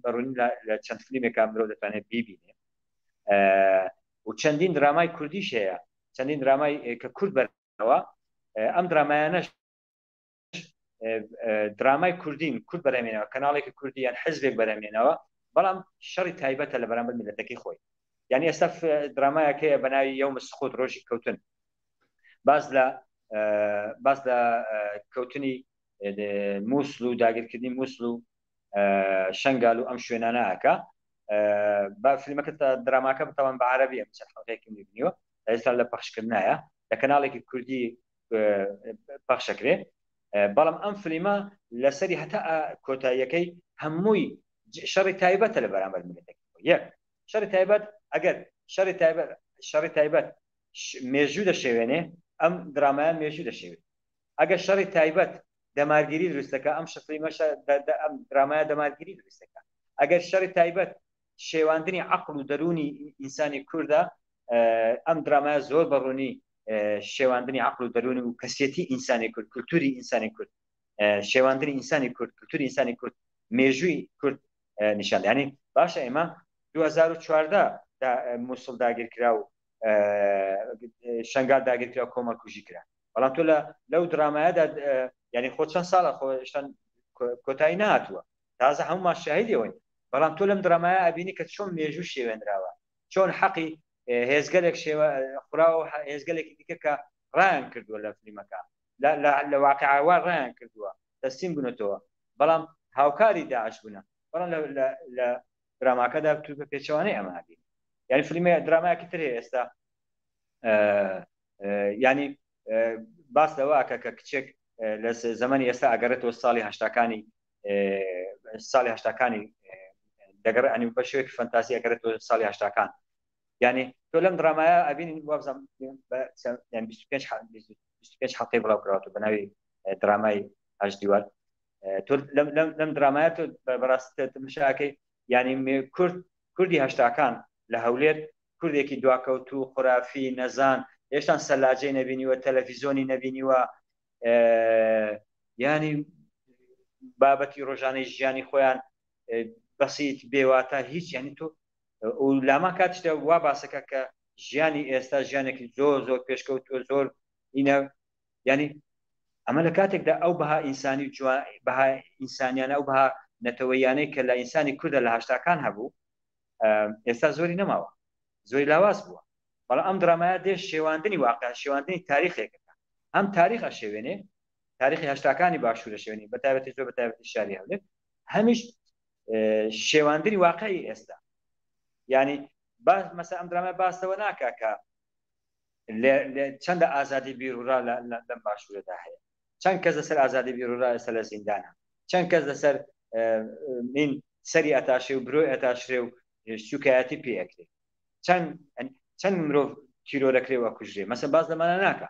بەڕوونی لە چەند فلیمێکا مرۆ دەتوانێت بیبینێ و چەندین درامای کوردیش هەیە چەندین درامای کە کورد بەرەوە ئەم درامایانەش درامای کوردین کورد بەرهەمێنەوە کەناڵێکی کوردی یان حزبێک بەرهەمێنەوە بەڵام شەڕی تایبەتە لە بەرامبەر میلەتەکەی خۆی یعنی ئێستا درامایەک هەیە بە ناوی یوم سقوط ڕۆژی کەوتن باس لە باس لە کەوتنی مووسل و داگیرکردنی مووسل و شنگال و ئەم شوێنانە ئەکا با فیلمەکە دراماکە بتەوان بە عربی ئەم چەند حەڵقەیەکم بینیوە ئێستا لە پەخشکردنایە لە کەناڵێکی کوردی پەخشەکرێ بەڵام ئەم فلیمە لەسەری هەتا کۆتاییەکەی هەمووی شەڕی تایبەتە لە بەرامبەر میلەتەکەی یەک شەڕی تایبەت ئەگەر شەڕی تایبەت شەڕی تایبەت مێژوو دەشێوێنێ ئەم درامایە مێژوو دەشێوێ ئەگەر شەڕی تایبەت دەمارگیری دروستەکە ئەم شەفلیمە ئەم درامایە دەمارگیری دروستەکە ئەگەر شەڕی تایبەت. شێواندنی عەقڵ و دەروونی ئینسانی کوردە. ئەم درامایە زۆر بە ڕوونی شێواندنی عەقڵ و دەروون و کەسێتی ئینسانی کورد، کولتوری ئینسانی کورد، شێواندنی ئینسانی کورد، کولتوری ئینسانی کورد، مێژووی کورد نیشان. یعنی باشە ئێمە 2014 دا مووسڵ داگیر کرا و شنگال داگیر کرا و کۆمەڵکوژی کرا، بەڵام تۆ لە لەو درامایەدا یعنی خۆ چەند ساڵە خۆ هێشتا کۆتایی نهاتووە، تازە هەمومان شاهیدی ئەوەین، بەڵام تۆ لەم درامایە ئەبینی کە چۆن مێژوو شێوێنراوە، چۆن حەقی هێزگەلێک شێوە خوراوە، هێزگەلێکی دیکە کە ڕایان کردووە لە فلیمەکە لە واقعوا ڕایان کردووە تەسلیم بوونەتەوە، بەڵام هاوکاری داعش بوونە، بەڵام لە دراماکەدا تو بە پێچەوانەی ئەمە ئەبینی. یعنی فیلمێ درامایەکی تر هەیە ئێستا، ینی باس لەوە ئەکا کە کچێک لە زەمەنی ئێستا ئەگەڕێتەوە ساڵی هەشتاکانی، ساڵی هەشتاکانی دەگەڕێ، ئەنی بە شێوەیەکی فەنتازی ئەگەڕێتەوە ساڵی هەشتاکان. یعنی تۆ لەم درامایە ئەبینی وابزانم یعنی 25 25 حەڵقەی بڵاو کراوەتەوە بە ناوی درامای هەشت دیوار. تۆ لەم درامایە تۆ بەڕاستی تەماشاکەی، یعنی کورد، کوردی هەشتاکان لە هەولێر، کوردێکی دواکەوتوو، خورافی، نەزان، هێشتان سەلاجەی نەبینیوە، تەلەفیزۆنی نەبینیوە، ینی بابەتی ڕۆژانەی ژیانی خۆیان بەسیت، بێواتە، هیچ. ینی تۆ لامان کاتیشدا وا باسەکە کە ژیانی ئێستا ژیانێکی زۆر زۆر پێشکەوتووە، زۆر ئینە. ینی ئەمە لە کاتێکدا ئەو بەها ئینسانی و جوان، بەها ئینسانیانە، ئەو بەها نەتەوەیانەی کە لە ئینسانی کوردە لە هەشتاکان هەبوو، ئێستا زۆری نەماوە، زۆری لاواز بووە. بەڵام ئەم درامایە دێ شێواندنی واقع، شێواندنی تاریخێکەکە، هەم تاریخ ئەشێوێنێ، تاریخی هەشتاکانی باشوورە شوێنی بە تایبەتی زۆر بە تایبەتی شاری هەولێر، هەمیش شێواندنی واقعی ئێستا. ینی باس مەسە ئەم درامای باسەوە ناکا کە چەندە ئازادی بیرورا لەم باشوورەدا هەیە، چەند کەس لەسەر ئازادی بیرورا ئێستا لە زیندانە، چەند کەس لەسەر مین سەری ئەتاشێ و برۆی ئەتاشرێ و سوکایەتی پێ ئەکرێ، چەند چەند مرۆڤ تیرۆرەکرێ و ئەکوژرێ. مەسە باس لەمانە ناکا.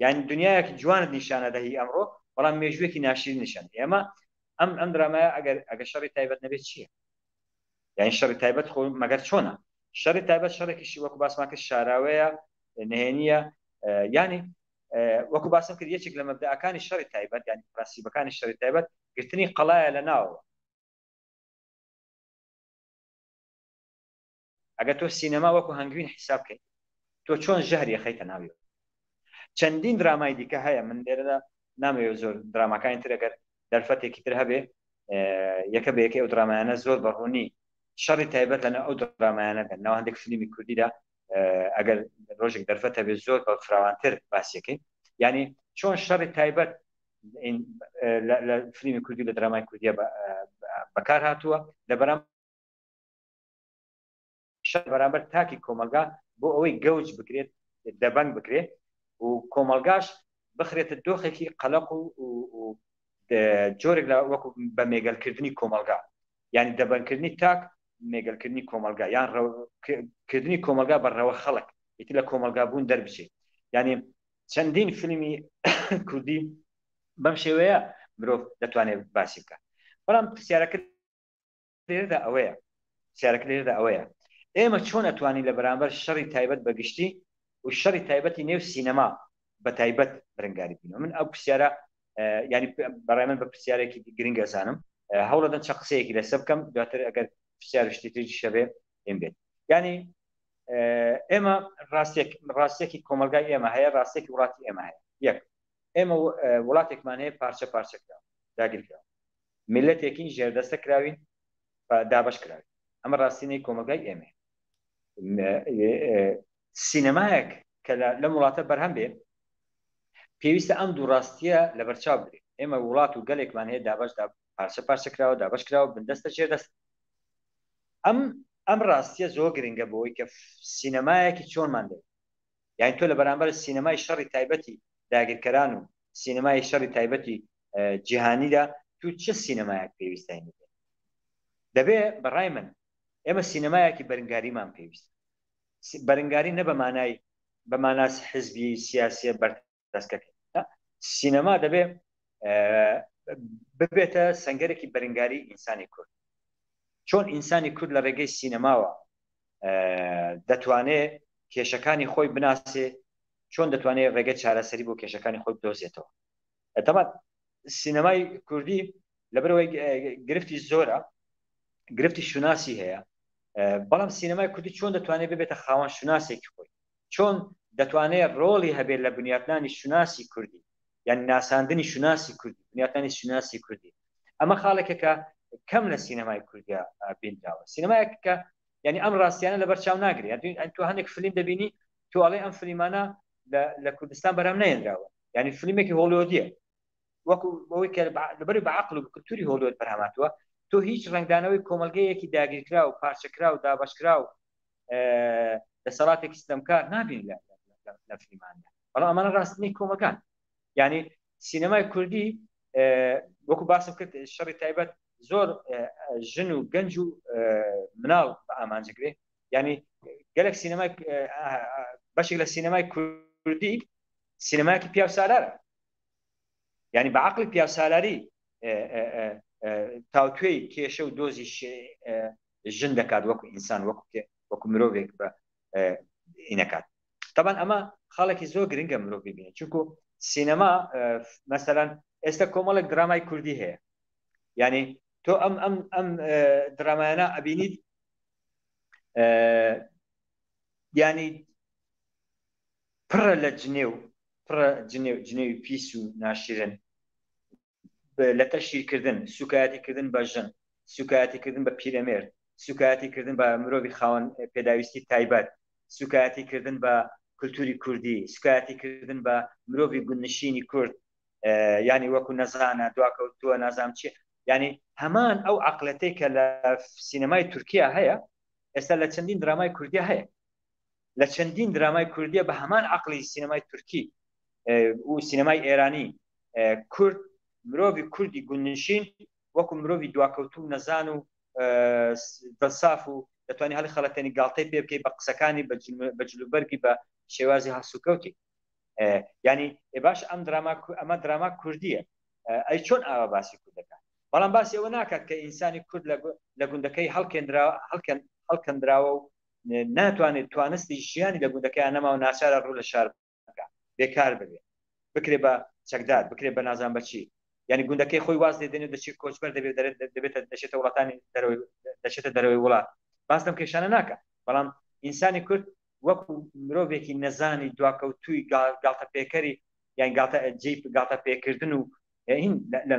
یعنی دنیایەکی جوانت نیشانە دەهی ئەمڕۆ، بەڵام مێژوویەکی ناشرین نیشان. ئێمە ئەم ئەم درامایە ئەگەر ئەگەر شەڕی تایبەت نەبێت چییە؟ یعنی شەڕی تایبەت خۆ مەگەر چۆنە؟ شەڕی تایبەت شەڕێکیشی وەکو باسمان کرد شاراوەیە، نهێنیە. یعنی وەکو باسم کرد یەکێک لە مەبدەکانی شەڕی تایبەت، یعنی پرەنسیبەکانی شەڕی تایبەت، گرتنی قەڵایە لە ناوەوە. ئەگەر تۆ سینەما وەکو هەنگوین حیساب بکەیت، تۆ چۆن ژەهری ئەخەیتە ناویەوە؟ چەندین درامای دیکە هەیە، من لێرەدا نامەوێت زۆر دراماکانی تر، ئەگەر دەرفەتێکی تر هەبێ یەکە بە یەکەی ئەو درامایانە زۆر بە ڕوونی شەڕی تایبەت لەناو ئەو درامایانە دەن ناو هەندێک فیلمی کوردیدا، ئەگەر ڕۆژێک دەرفەت هەبێت زۆر بە فراوانتر باسیەکەین، یعنی چۆن شەڕی تایبەت لە فیلمی کوردی لە درامای کوردیە بەکار هاتووە لە بەرام شەڕ بەرامبەر تاکی کۆمەلگا بۆ ئەوەی گەوج بکرێت، دەبەنگ بکرێت و کۆمەلگاش بخرێتە دۆخێکی قەلەق و جۆرێک لە وەکو بە مێگەلکردنی کۆمەلگا، یعنی دەبەنگکردنی تاک، مێگەلکردنی کۆمەلگا، یان کردنی کۆمەلگا بە ڕەوە خەڵک ئیتر لە کۆمەلگا بوون دەربچێت. یعنی چەندین فیلمی کوردی بەم شێوەیە مرۆڤ دەتوانێت باسی بکات. بەڵام پرسیارەکە لێرەدا ئەوەیە، پرسیارەکە لێرەدا ئەوەیە ئێمە چۆن ئەتوانین لە بەرامبەر شەڕی تایبەت بە گشتی و شەڕی تایبەتی نێو سینەما بە تایبەت بەرەنگاری بینەوە؟ من ئەو پرسیارە ینی بەڕای من بە پرسیارێکی گرنگ ئەزانم، هەوڵەدەن چەند قسەیەکی لەسەر بکەم، دواتر ئەگەر پرسیار و شتی تریش هەبێ پێم بێت. ینی ئێمە ڕاستێک ڕاستێکی کۆمەلگای ئێمە هەیە، ڕاستێکی وڵاتی ئێمە هەیە. یەک، ئێمە وڵاتێکمان هەیە پارچە پارچە کراوە، داگیر کراوە، میللەتێکین ژێردەستە کراوین، دابەش کراوین. ئەمە ڕاستینەی کۆمەلگای ئێمە. سینەمایەک کە لەم وڵاتە بەرهەم بێ پێویستە ئەم دوو ڕاستیە لەبەرچاو بگرێت. ئێمە وڵات و گەلێکمان هەیە دابەش دا پارچە پارچە کراوە، دابەش کراوە، بندەستە، ژێردەست. ئەم ئەم ڕاستیە زۆر گرنگە بۆی کە سینەمایەکی چۆنمان دەوێت. یعنی تۆ لە بەرامبەر سینەمای شەڕی تایبەتی داگیرکەران و سینەمای شەڕی تایبەتی جیهانیدا تو چ سینەمایەک پێویستە؟ دەبێ بەڕای من ئێمە سینەمایەکی بەرنگاریمان پێویستە. بەرنگاری نە بە مانای بە ماناس حزبی سیاسیە بەردەستەکەی، سینەما دەبێ ببێتە سەنگەرێکی بەرنگاری ئینسانی کورد. چۆن ئینسانی کورد لە ڕێگەی سینەماوە دەتوانێ کێشەکانی خۆی بناسێ، چۆن دەتوانێ ڕێگەی چارەسەری بۆ کێشەکانی خۆی بدۆزێتەوە. تەبعەن سینەمای کوردی لەبەرئەوەی گرفتی زۆرە، گرفتی شوناسی هەیە، بەڵام سینەمای کوردی چۆن دەتوانێت ببێتە خاوەن شوناسێکی خۆی، چۆن دەتوانێت ڕۆڵی هەبێت لە بنیاتنانی شوناسی کوردی، یان ناساندنی شوناسی کوردی، بنیاتنانی شوناسی کوردی. ئەمە خاڵێکە کە کەم لە سینەمای کوردیا بینراوە. سینەمایەک کە یعنی ئەم ڕاستیانە لەبەر چاو ناگرێت. یعنی تۆ هەندێک فلیم دەبینی تۆ ئەڵێ ئەم فلیمانە لە کوردستان بەرهەم نەهێنراوە، یعنی فلیمێکی هۆڵیۆدیە، وەکو ئەوەی کە لەبەری بە عەقڵ و کولتوری هۆڵیۆد بەرهەماتووە، تۆ هیچ ڕەنگدانەوەی کۆمەڵگەیەکی داگیرکراو، پارچەکراو، دابەشکراو، دەسەڵاتێکی ستەمکار نابینی لە فلیماندا. بەڵام ئەمانە ڕاستنی کۆمەڵگان. یعنی سینەمای کوردی وەکو باسم کرد شەڕی تایبەت زۆر ژن و گەنج و مناڵ بە ئامانجگرێ. یعنی گەلک سینەمای بەشێک لە سینەمای کوردی سینەمایەکی پیاوسالارە، یعنی بە عقلی پیاوسالاری تاوتوێی کێشە و دۆزی ژن دەکات وەکو ئینسان، وەکو وەکو مرۆڤێک بە ئینەکات. تەبان ئەمە خاڵێکی زۆر گرنگە مرۆڤ ببینێت، چونکو سینەما مەسەلەن ئێستا کۆمەڵێک درامای کوردی هەیە، یعنی تۆ ئەم ئەم ئەم درامایانە ئەبینیت، یعنی پڕە لە جنێو، پڕە جنێو، جنێوی پیس و ناشرن، لە تەشهیرکردن، سوکایەتیکردن بە ژن، سوکایەتیکردن بە پیرەمێرد، سوکایەتیکردن بە مرۆڤی خاوەن پێداویستی تایبەت، سوکایەتیکردن بە کولتوری کوردی، سوکایەتیکردن بە مرۆڤی گوندنشینی کورد، یانی وەکو نەزانە، دواکەوتووە، نازانم چی، یانی هەمان ئەو عەقڵێتەی کە لە سینەمای تورکیا هەیە، ئێستا لە چەندین درامای کوردیا هەیە. لە چەندین درامای کوردیە بە هەمان عەقڵی سینەمای تورکی و سینەمای ئێرانی کورد، مرۆڤی کوردی گوندنشین وەکو مرۆڤی دواکەوتوو و نەزان و دڵساف و دەتوانانی هەڵی خەڵەتێنی گاڵتەی پێ بکەی بە قسەکانی، بە جلوبەرگی، بە شێوازی هەڵسوکەوتی. ینی باش ئەم دراما ئەمە دراما کوردیە، ئەی چۆن ئاوا باسی کورد دەکات؟ بەڵام باسی ئەوە ناکات کە ئینسانی کورد لە گوندەکەی هەڵکەندراوە و ناتوانێت توانستی ژیانی لە گوندەکەیان نەما و ناچارە ڕوو لە شار بکە، بێکار ببێ، بکرێ بە چەکدار، بکرێ بە نازان بە چی، یعنی گوندەکەی خۆی واز لێ دێنێ و دەچێت کۆچبەر دەبێت، دەرێت دەبێتە دەچێتە وڵاتانی دەرەوەی دەچێتە دەرەوەی وڵات. باس لەم کێشانە ناکە. بەڵام ئینسانی کورد وەکو مرۆڤێکی نەزانی دواکەوتووی گاڵتە پێکەری یان گاڵتە جێی گاڵتە پێکردن و هین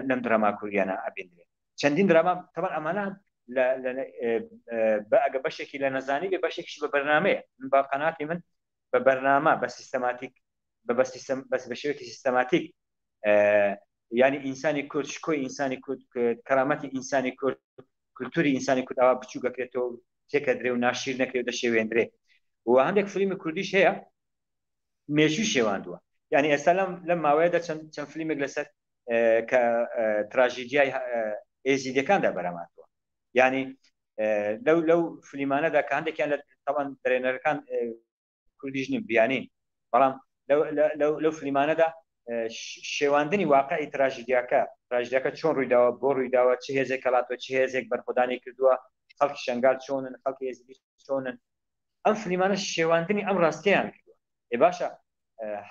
لەم دراما کوردیانە ئەبیندرێ. چەندین دراما تەبعەن ئەمانە لە ئەگە بەشێکی لە نەزانی بێ بەشێکیش بە بەرنامەیە. من بە قەناعەتی من بە بەرنامە بە سیستەماتیک بە بە سیستەم بەس بە شێوەیەکی سیستەماتیک ینی ئینسانی کورد شکۆی ئینسانی کورد کەرامەتی ئینسانی کورد کولتوری ئینسانی کورد ئاوا بچووکەکرێتەوە تێکەدرێ و ناشیر نەکرێ و دەشێوێندرێ و هەندێک فیلمی کوردیش هەیە مێژوو شێواندووە. یعنی ئێستا لەم لەم ماوەیەدا چەند چەند فیلمێک لەسەر کە تراژیدیای ئێزیدیەکاندا بەرهەمهاتووە. یعنی لەو لەو فلیمانەدا کە هەندێکیان لە تاوان دەرێنەرەکان کوردیش نین بیانین، بەڵام لەو فلیمانەدا شێواندنی واقعی تراژیدیاکە، تراژیدیاکە چۆن ڕوویداوە، بۆ ڕوویداوە، چ هێزێک هەڵاتوە، چ هێزێک بەرخۆدانی کردووە، خەڵکی شەنگال چۆنن، خەڵکی ئێزیدی چۆنن، ئەم فلیمانە شێواندنی ئەم ڕاستیان کردووە. ئێ باشە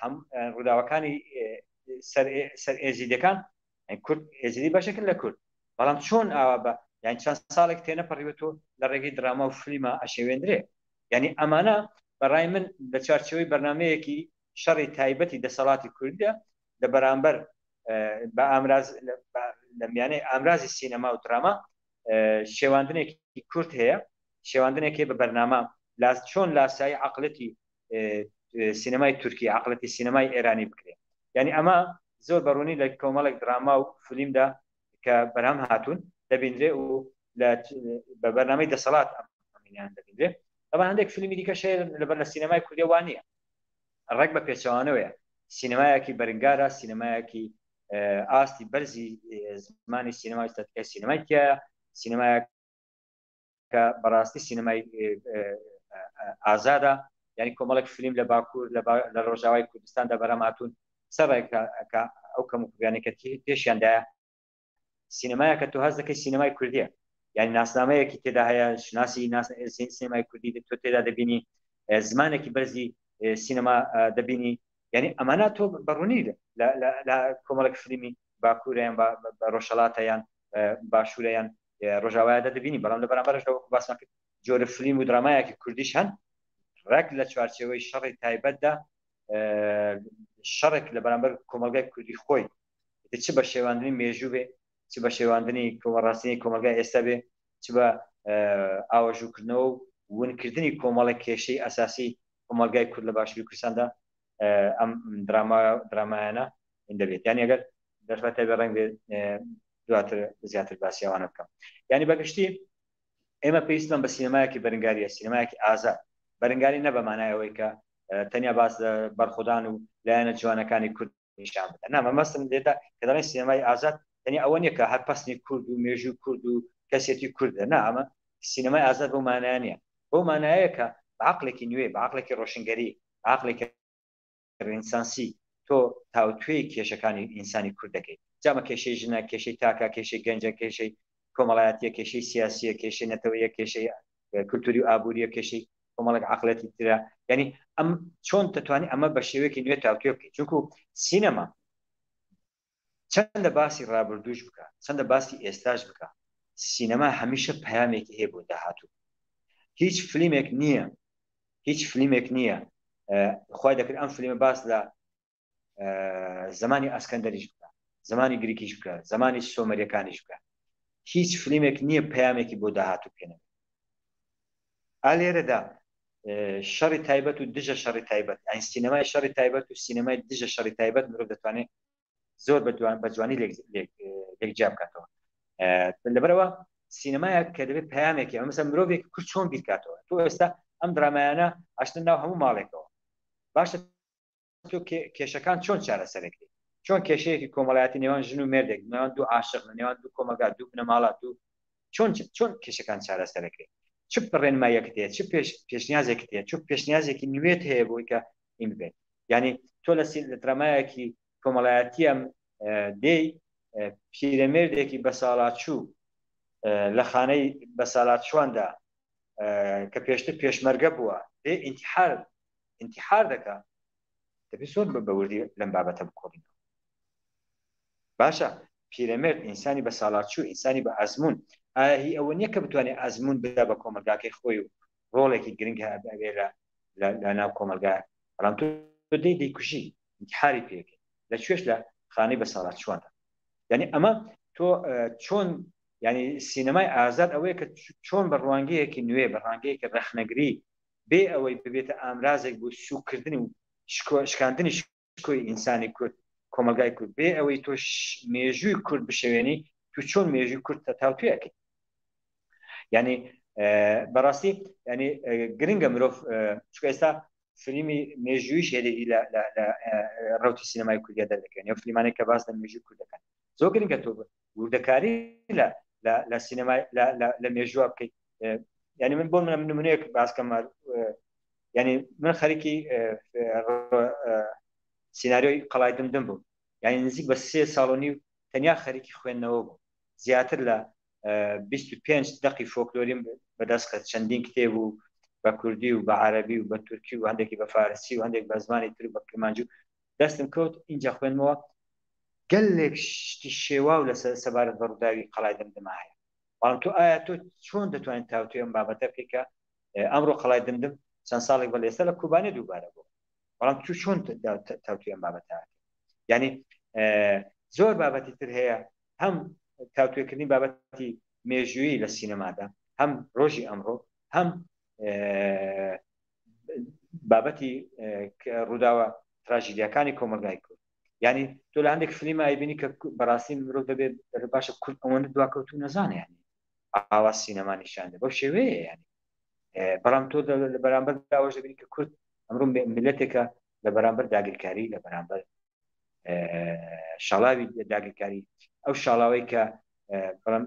هەم ڕووداوەکانی سەر ئێزیدەکان کورد ئێزیدی بەشێکن لە کورد، بەڵام چۆن ئاوا بە یان چەند ساڵێک تێنەپەڕیوە تۆ لە ڕێگەی دراما و فلیمە ئەشێوێندرێ. یعنی ئەمانە بەڕای من لە چوارچێوەی بەرنمەیەکی شەڕی تایبەتی دەسەڵاتی کوردە لە بەرامبەر بە ئامراز لە میانەی ئامرازی سینەما و دراما شێواندنێکی کورد هەیە، شێواندنێک هەیە بە بەرنامە چۆن لاسایی عقلەتی سینەمای تورکی، عقلەتی سینەمای ئێرانی بکرێت. یعنی ئەمە زۆر بەڕوونی لە کۆمەڵێک دراما و فلیمدا کە بەرهەم هاتوون دەبینرێ و بە بەرنامەی دەسەڵات ئەمینیان دەبینرێ. ئەمە هەندێک فیلمی دیکەش هەیە لەبەر لە سینەمای کوردی وا نییە، ڕێک بە پێچەوانەوەیە. سینەمایەکی بەرنگارە، سینەمایەکی ئاستی بەرزی زمانی سینەما ئیستاتیکای سینەمای تایە، سینەمایەک کە بەڕاستی سینەمای ئازادە. یعنی کۆمەڵێک فیلم لە باکوور لە ڕۆژاوای کوردستاندا بەرهەمهاتوون، سەرڕای کە ئەو کەموکوڕیانەی کە پێشیاندایە، سینەمایە کە تۆ هەست دەکەی سینەمای کوردیە. یعنی ناسنامەیەکی تێدا هەیە، شوناسی سینەمای کوردی تۆ تێدا دەبینی، زمانێکی بەرزی سینەما دەبینی. یعنی ئەمانە تۆ بەڕوونی لە کۆمەڵێک فلیمی باکوورە یان ڕۆژهەڵاتە یان باشوورە یان ڕۆژاوایەدا دەبینی. بەڵام لە بەرامبەرشدا وەکو باسمان کرد جۆرە فلیم و درامایەکی کوردیش هەن ڕێک لە چوارچێوەی شەڕی تایبەتدا، شەڕێک لە بەرامبەر کۆمەڵگای کوردی خۆی، چ بە شێواندنی مێژوو بێ، چ بە شێواندنی کۆمەڕاستیی کۆمەڵگای ئێستا بێ، چ بە ئاوەژووکردنەوە و ونکردنی کۆمەڵێک کێشەی ئەساسی کۆمەڵگای کورد لە باشووری کوردستاندا ئەم دراما درامایانە دەبێت. یعنی ئەگەر دەرفەتە بێ ڕەنگ بێ دواتر زیاتر باسی ئەوانە بکەم. یعنی بەگشتی ئێمە پێویستمان بە سینەمایەکی بەرنگاریە، سینەمایەکی ئازاد. بەرنگاری نە بە مانای ئەوەی کە تەنیا باس لە بەرخۆدان و لایەنە جوانەکانی کورد نیشان بدە. نا، مەبەستم لێدا کە دەڵێن سینەمای ئازاد تەنیا ئەوە نییە کە هەر پەسنی کورد و مێژووی کورد و کەسێتی کوردە. نا، ئەمە سینەمای ئازاد بەو مانایە نییە. بەو مانایە کە بە عەقڵێکی نوێ، بە عەقڵێکی ڕۆشنگەری، بە عەقڵێکی ڕێنسانسی تۆ تاوتوێی کێشەکانی ئینسانی کورد دەکەیت. جا ئەمە کێشەی ژنە، کێشەی تاکە، کێشەی گەنجە، کێشەی کۆمەڵایەتییە، کێشەی سیاسییە، کێشەی نەتەوەیە، کێشەی کولتوری و ئابووریە، کێشەی کۆمەڵێک عەقڵیەتی ترە. یعنی ئەم چۆن دەتوانی ئەمە بە شێوەیەکی نوێ تاوتوێ بکەیت؟ چونکو سینەما چەندە باسی ڕابردووش بکە، چەندە باسی ئێستاش بکە، سینەما هەمیشە پەیامێکی هەیە بۆ داهاتوو. هیچ فلیمێک نییە، هیچ فلیمێک نییە خوای دەکرد ئەم فلیمە باس لە زمانی ئەسکەندەریش بکە، زمانی گریکیش بکە، زمانی سۆمەریەکانیش بکە، هیچ فلیمێک نییە پەیامێکی بۆ داهاتوو پێ نەبێت. ئا لێرەدا شەڕی تایبەت و دژە شەڕی تایبەت، یانی سینەمای شەڕی تایبەت و سینەمای دژە شەڕی تایبەت مرۆڤ دەتوانێت زۆر بە جوانی لێک جیا بکاتەوە. لەبەرەوە سینەمایەک کە دەبێت پەیامێکی ئەمە مەسەلەن مرۆڤێک کورد چۆن بیرکاتەوە. تۆ ئێستا ئەم درامایانە ئەشتن ناو هەموو ماڵێکەوە، باشە تۆ کێشەکان چۆن چارەسەرەکەی؟ چۆن کێشەیەکی کۆمەڵایەتی نێوان ژن و مێردێک، نێوان دوو عاشق، لە نێوان دوو کۆمەلگا، دوو بنەماڵە، دوو چۆن چۆن کێشەکان چارەسەرەکەی؟ چ ڕێنماییەکت هەیە؟ چ پێشنیازێکت هەیە؟ چ پێشنیازێکی نوێت هەیە بۆی کە این بێت؟ یعنی تۆ لە درامایەکی کۆمەڵایەتیەم دێی پیرەمێردێکی بەساڵاچوو لە خانەی بەساڵاچواندا کە پێشتر پێشمەرگە بووە دێ ئینتحار ئینتحار دەکا. دەبێت زۆر بە بەوردی لەم بابەتە بکۆڵینەوە. باشە پیرەمێرد ئینسانی بە ساڵاچوو، ئینسانی بە ئەزموون، ئایا هی ئەوە نییە کە بتوانێت ئەزموون بدا بە کۆمەلگاکەی خۆی و ڕۆڵێکی گرنگ هەبێ لە لە ناو کۆمەلگا؟ بەڵام تۆ دەی دەیکوژی، ئینتحاری پێکەی، لە کوێش؟ لە خانەی بە ساڵاچوواندا. یعنی ئەمە تۆ چۆن، یعنی سینەمای ئازاد ئەوەیە کە چۆن بە ڕوانگەیەکی نوێ، بە ڕوانگەیەکی ڕەخنەگری، بێ ئەوەی ببێتە ئامرازێک بۆ سووککردن و شکاندنی شکۆی ئینسانی کورد، کۆمەڵگای کورد، بێ ئەوەی تۆ مێژووی کورد بشێوێنی، تو چۆن مێژووی کورد تاوتوێ ئەکەی؟ یعنی بەڕاستی یعنی گرنگە مرۆڤ، چونکە ئێستا فیلمی مێژوویش هێدێکی لە ڕوتی سینەمای کوردیا دەردەکەن، ئەو فیلمانەی کە باس لە مێژووی کورد دەکەن. زۆر گرنگە تۆ وردەکاری لە لە سینەمای لە مێژووە بکەیت. یعنی من بۆ من نمونەیەک باس کەم، یعنی من خەریکی سیناریۆی قەڵای دمدم بووم، یعنی نزیک بە 3 ساڵ و نیو تەنیا خەریکی خوێندنەوە بووم، زیاتر لە 25 دەقی فۆکلۆریم بەدەست خست، چەندین کتێب و بە کوردی و بە عەرەبی و بە تورکی و هەندێکی بە فارسی و هەندێک بە زمانی تر و بە کرمانجی و دەستم کەوت، اینجا خوێندمەوە گەلێک شتی شێواو لەسەر سەبارەت بە ڕووداوی قەڵای دمدمە هەیە. بەڵام تۆ ئایا تۆ چۆن دەتوانیت تاوتوێ ئەم بابەتە بکەیت کە ئەمڕۆ قەڵای دمدم چەند ساڵێک بەر ئێستا لە کوبانێ دووبارە بوو، بەڵام تو چۆن تاوتوێ ئەم بابەتە؟ یعنی زۆر بابەتی تر هەیە، هەم تاوتوێکردنی بابەتی مێژوویی لە سینەمادا، هەم ڕۆژی ئەمڕۆ، هەم بابەتی ڕووداوە تراژیدیاکانی کۆمەلگای کورد. یعنی تۆ لە هەندێک فلیمە ئەیبینی کە بەڕاستی مرۆڤ دەبێت باشە کورد ئەوەندە دواکەوتوو نەزانێ، یعنی ئاوا سینەما نیشان دە بەو شێوەیە. یعنی بەڵام تۆ لە بەرامبەر داوەش دەبینی کە کورد ئەمڕۆ میللەتێکە لە بەرامبەر داگیرکاری، لە بەرامبەر شاڵاوی داگیرکاری، ئەو شاڵاوەی کە بەڵام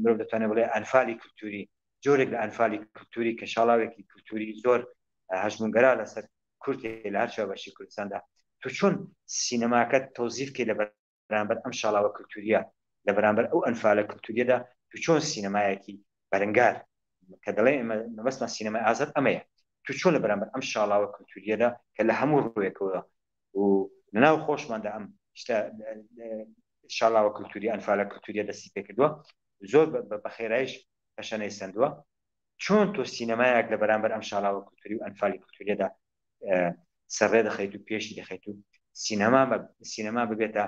مرۆڤ دەتوانێت بڵێ ئەنفالی کولتوری، جۆرێک لە ئەنفالی کولتوری کە شاڵاوێکی کولتوری زۆر هەژمونگەرا لەسەر کورد هەیە لە هەر چوار بەشی کوردستاندا. تۆ چۆن سینەماکەت تەوزیف کەی لە بەرامبەر ئەم شاڵاوە کولتوریە، لە بەرامبەر ئەو ئەنفالە کولتوریەدا؟ تو چۆن سینەمایەکی بەرەنگار کە دەڵێ ئێمە مەبەستمان سینەمای ئازاد ئەمەیە تو چۆن لە بەرامبەر ئەم شاڵاوە کولتوریەدا کە لە هەموو ڕووێکەوە و لەناو خۆشماندا ئەم شتە شاڵاوە کولتوری ئەنفالە کولتوریە دەستی پێکردووە زۆر بە خێرایش تەشەنەی سەندووە چۆن تۆ سینەمایەک لە بەرامبەر ئەم شاڵاوە کولتوری و ئەنفالی کولتوریەدا سەرڕێ دەخەیت و پێشی دەخەیت و سینەما بە سینەما ببێتە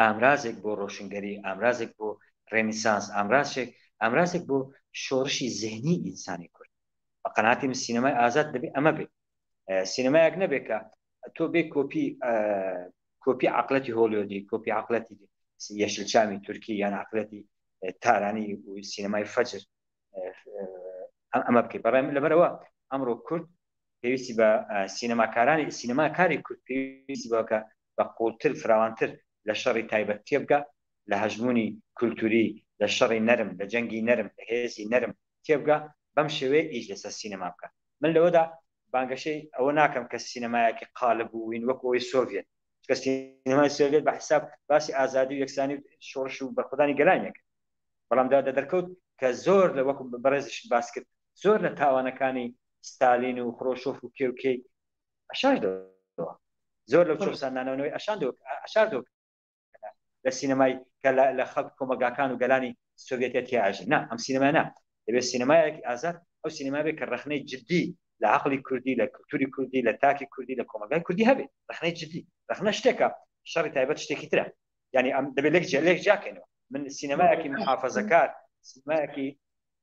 ئامرازێک بۆ ڕۆشنگەری ئامرازێک بۆ ڕێنیسانس ئامرازێک ئامرازێک بۆ شۆڕشی زهنی ئینسانی کورد بە قەناعەتی من سینەمای ئازاد دەبێ ئەمە بێ سینەمایەک نەبێت کە تۆ بێ کۆپی کۆپی عقلەتی هۆلیۆدی کۆپی عقلەتی یەشلچامی تورکی یان عقلەتی تارانی و سینەمای فەجر ئەمە بکەیت بەڕێ من لەبەرەوە ئەمڕۆ کورد پێویستی بە سینەماکارانی سینەماکاری کورد پێویستی بەکە بە قوڵتر فراوانتر لە شەڕی تایبەت تێبگا لە هەژمونی کولتوری لە شەڕی نەرم لە جەنگی نەرم لە هێزی نەرم تێبگا بەم شێوەیە ئیش لەسەر سینەما بکە من لەوەدا بانگەشەی ئەوە ناکەم کە سینەمایەکی قالب بووین وەکو ئەوەی سۆڤێت چونکە سینەمای سۆڤێت بە حساب باسی ئازادی و یەکسانی و شۆڕش و بەرخۆدانی گەلانێک بەڵام دا دەرکەوت کە زۆر لە وەکو بەڕێزیشت باس کرد زۆر لە تاوانەکانی ستالین و خرۆشۆف و کێ و کێی ئەشاردەوە زۆر لەو چەوساندنەوەی ئەشاندەوە ئەشاردەوە لە سینەمای کە لە خەڵک کۆمەڵگاکان و گەلانی سۆڤێتە تیاژی نا ئەم سینەما نا دەبێت سینەمایەکی ئازاد ئەو سینەما بێت کە ڕەخنەی جدی لە عقلی کوردی لە کولتوری کوردی لە تاکی کوردی لە کۆمەڵگای کوردی هەبێت ڕەخنەی جدی ڕەخنە شتێکە شەڕی تایبەت شتێکی ترە یعنی ئەم دەبێت لێک جیا لێک جیاکەینەوە من سینەمایەکی محافەزەکار سینەمایەکی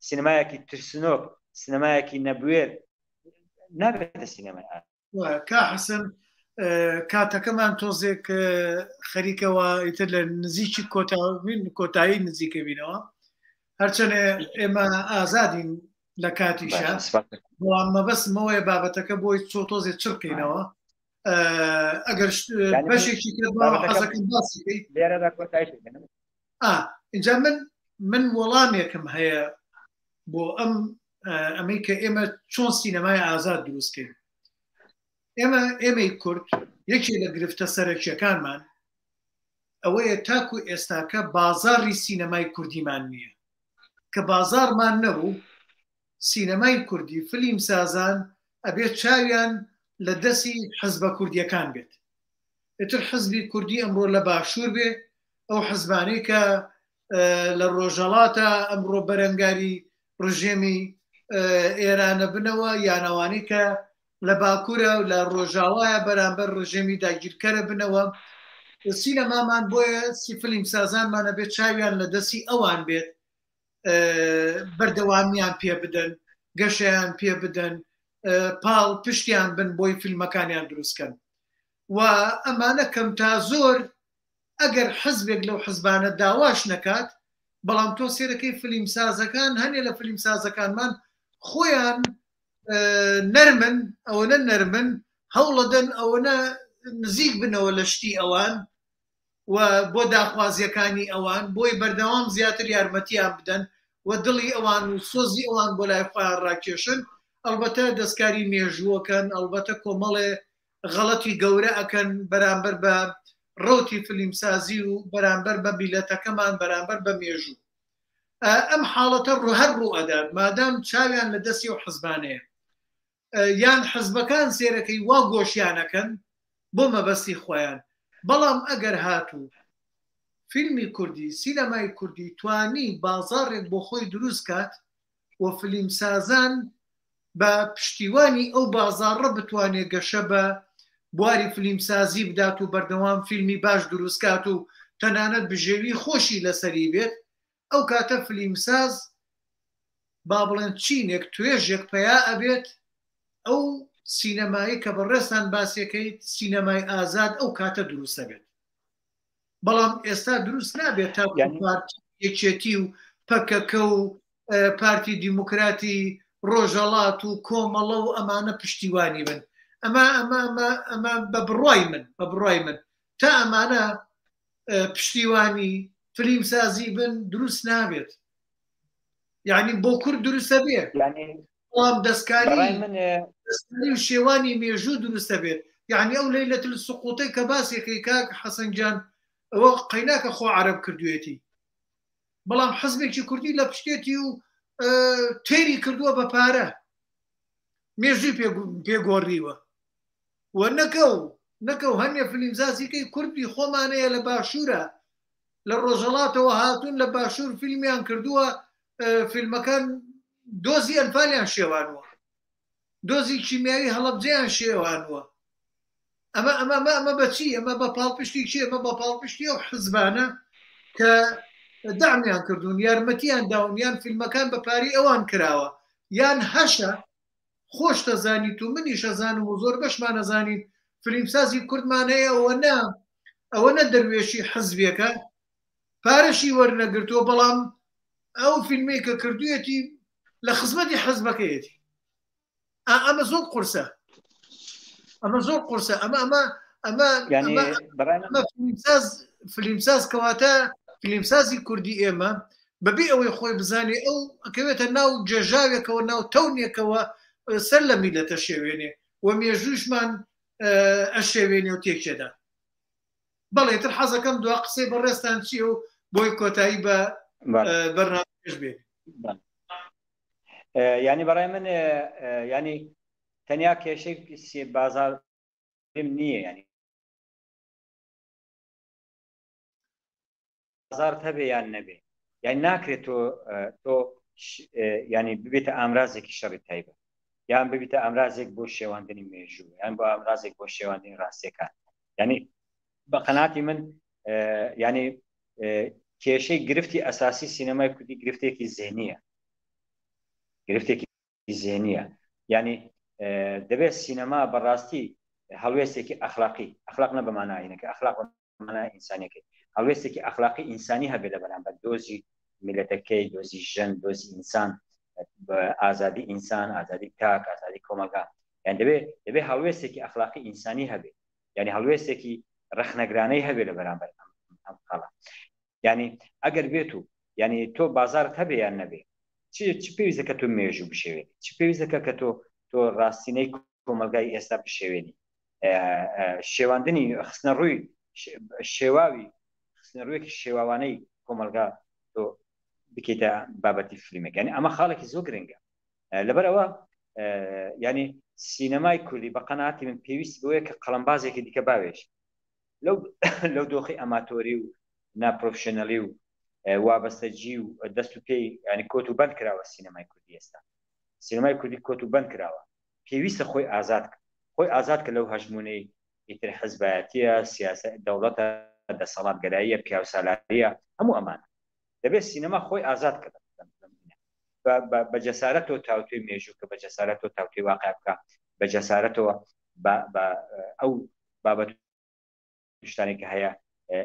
سینەمایەکی ترسنۆک سینەمایەکی نەبوێر نابێتە سینەمای کا حەسەن کاتەکەمان تۆزێک خەریکەوە ئیتر لە نزیکی کۆتاوین کۆتایی نزیکە بینەوە هەرچەنێ ئێمە ئازادین لە کاتیشە بەڵام مەبەستمەوەیە بابەتەکە بۆی چۆ تۆزێ چڕکەینەوە ئەگەر بەشێکی حەزەکەم باسی لێرەدا کۆتایی اینجا من من وەڵامێکم هەیە بۆ ئەم ئەمەی کە ئێمە چۆن سینەمای ئازاد دروستکەین ئێمە ئێمەی کورد یەکێ لە گرفتە سەرەکیەکانمان ئەوەیە تاکو ئێستاکە بازاڕی سینەمای کوردیمان نییە کە بازاڕمان نەبوو سینەمای کوردی فلیم سازان ئەبێت چاویان لە دەسی حزبە کوردیەکان بێت ئیتر حزبی کوردی ئەمڕۆ لە باشوور بێ ئەو حزبانەی کە لە ڕۆژەڵاتە ئەمڕۆ بەرەنگاری ڕژێمی ئێرانە بنەوە یانەوانی کە لە باکوورە و لە ڕۆژاوایە بەرامبەر ڕژێمی داگیرکەرە بنەوە سینەمامان بۆیە سی فلیم سازانمانە بێت چاویان لە دەستی ئەوان بێت بەردەوامیان پێ بدەن گەشەیان پێ بدەن پاڵ پشتیان بن بۆی فیلمەکانیان دروستکەن و ئەمانە کەم تا زۆر ئەگەر حزبێک لەو حزبانە داواش نەکات بەڵام تۆ سێرەکەی فلیمسازەکان هەنێ لە فلیمسازەکانمان خۆیان نەرمن ئەوەنە نەرمن هەوڵەدەن ئەوەنە نزیک بنەوە لە شتی ئەوان و بۆ داخوازیەکانی ئەوان بۆی بەردەوام زیاتر یارمەتیان بدەن و دڵی ئەوان و سۆزی ئەوان بۆ لای خۆیان ڕاکێشن ئەڵبەتە دەستکاری مێژووەکەن ئەڵبەتە کۆمەڵێ غەڵەتی گەورە ئەکەن بەرامبەر بە ڕەوتی فلیمسازی و بەرامبەر بە میلەتەکەمان بەرامبەر بە مێژوو ئەم حاڵەتە ڕوو هەر ڕوو ئەدات مادام چاویان لە دەستی و حزبانەیە یان حزبەکان سێرەکەی وا گۆشیانەکەن بۆ مەبەستی خۆیان بەڵام ئەگەر هاتوو فیلمی کوردی سینەمای کوردی توانی بازاڕێک بۆ خۆی دروست کات و فلیمسازان بە پشتیوانی ئەو بازاڕە بتوانێت گەشە بە بواری فلیمسازی بدات و بەردەوام فیلمی باش دروستکات و تەنانەت بژێوی خۆشی لەسەری بێت ئەو کاتە فلیمساز با بڵێن چینێک توێژێک پەیا ئەبێت ئەو سینەمایی کە بەڕێزتان باسیەکەیت سینەمای ئازاد ئەو کاتە دروست دەبێت بەڵام ئێستا دروست نابێت تا پارتی یەکێتی و پەکەکە و پارتی دیموکراتی ڕۆژەڵات و کۆمەڵە و ئەمانە پشتیوانی بن ئەمە ئەمە ئەمە ئەمە بە بڕای من بە بڕای من تا ئەمانە پشتیوانی فلیم سازی بن دروست نابێت یعنی بۆ کورد دروستە بێت بەڵام دەستکاری دەستکاری و شێوانی مێژوو دروستە بێت یعنی ئەو لەیلەت سقوتەی کە باسێکی کاک حەسەن گیان ئەوە قەیناکە خۆ عەرەب کردوێتی. بەڵام حزبێکی کوردی لە پشتێتی و تێری کردووە بە پارە مێژووی پێگۆڕیوە و نەکەو نەکەو هەنێ فلیمزازیکەی کوردی خۆمانەیە لە باشوورە لە ڕۆژەڵاتەوە هاتوون لە باشوور فیلمیان کردووە فیلمەکان دۆزی ئەنفالیان شێوانوە دۆزی کیمیاوی هەڵەبجەیان شێوانوە ئەمە ئەمە ئەمە ئەمە بەچی ئەمە بە پاڵپشتی چی ئەمە بە پاڵپشتی ئەو حزبانە کە دامیان کردوون یارمەتیان داون یان فیلمەکان بە پاری ئەوان کراوە یان هەشە خۆش دەزانیت و منیش ئەزانم و زۆر بەشمان ئەزانین فلیمسازی کوردمان هەیە ئەوە نا ئەوە نە دەروێشی حزبێکە پارەشی وەرنەگرتووە بەڵام ئەو فیلمەی کە کردویەتی لە خزمەتی حزبەکەیەتی ئەمە زۆر قورسە ئەمە زۆر قورسە ئەمە ئەمە ئەمە ئەمە فلیمساز فلیمساز کەواتە فلیمسازی کوردی ئێمە بەبێ ئەوەی خۆی بزانێ ئەو ئەکەوێتە ناو جێژاوێکەوە ناو تەونێکەوە سەر لە میلەتە شێوێنێ و مێژووشمان ئەشێوێنێ و تێکێدا بەڵێ تر حەزەکەم دوا قسەی بەڕێزتان چییە و بۆی کۆتایی بە بەرنامەش بێ ینی بەڕای من ینی تەنیا کێشەی بازار نییە ینی بازاڕت هەبێ یان نەبێ یان ناکرێت تۆ تۆ ینی ببێتە ئامرازێکی شەڕی تایبەت یان ببیتە ئامرازێک بۆ شێواندنی مێژوو یان بۆ ئامرازێک بۆ شێواندنی ڕاستیەکان ینی بە قەناتی من ینی کێشەی گرفتی ئەساسی سینەمای کوردی گرفتێکی زێنیە گرفتێکی زێنیە یانی دەبێت سینەما بەڕاستی هەڵوێستێکی ئەخلاقی ئەخلاق نە بەمانایینەکە ئەخلاق مانا ئینسانیەکەی هەڵوێستێکی ئەخلاقی ئینسانی هەبێت لە بەرامبەر دۆزی میلەتەکەی دۆزی ژن دۆزی ئینسان ئازادی ئینسان ئازادی تاک ئازادی کۆمەلگا یان دەبێت دەبێت هەڵوێستێکی ئەخلاقی ئینسانی هەبێت یعنی هەڵوێستێکی ڕەخنەگرانەی هەبێت لە بەرامبەر ئەم خاڵە یعنی ئەگەر بێت و یعنی تۆ بازارت هەبێ یان نەبێ چ چ پێویستە کە تۆ مێژوو بشێوێنی چ پێویستە کە تۆ تۆ ڕاستینەی کۆمەلگای ئێستا بشێوێنی شێواندنی خستنە ڕووی شێواوی خستنە ڕوویەکی شێواوانەی کۆمەلگا تۆ بکەیتە بابەتی فیلمێک یعنی ئەمە خاڵێکی زۆر گرنگە لەبەر ئەوە ینی سینەمای کوردی بە قەناتی من پێویست بۆیە کە قەڵمبازێکی دیکە باوێش لەو لەو دۆخی ئەماتۆری و ناپرۆفشنەلی و وابەستەجی و دەست و پێی ینی کۆت و بەند کراوە سینەمای کوردی ئێستا سینەمای کوردی کۆت و بەند کراوە پێویستە خۆی ئازاد خۆی ئازاد کە لەو هەژمونەی ئیتر حزبایەتیە سیاسە دەوڵەتە دەسەڵاتگەراییە پیاوسالاریە هەموو ئەمانە دەبێت سینەما خۆی ئازاد کە بە جەسارەتەوە تاوتوێی مێژوو کە بە جەسارەتەوە تاوتوێی واقع بکە بە جەسارەتەوە بە ئەو بابەت شتانێک کە هەیە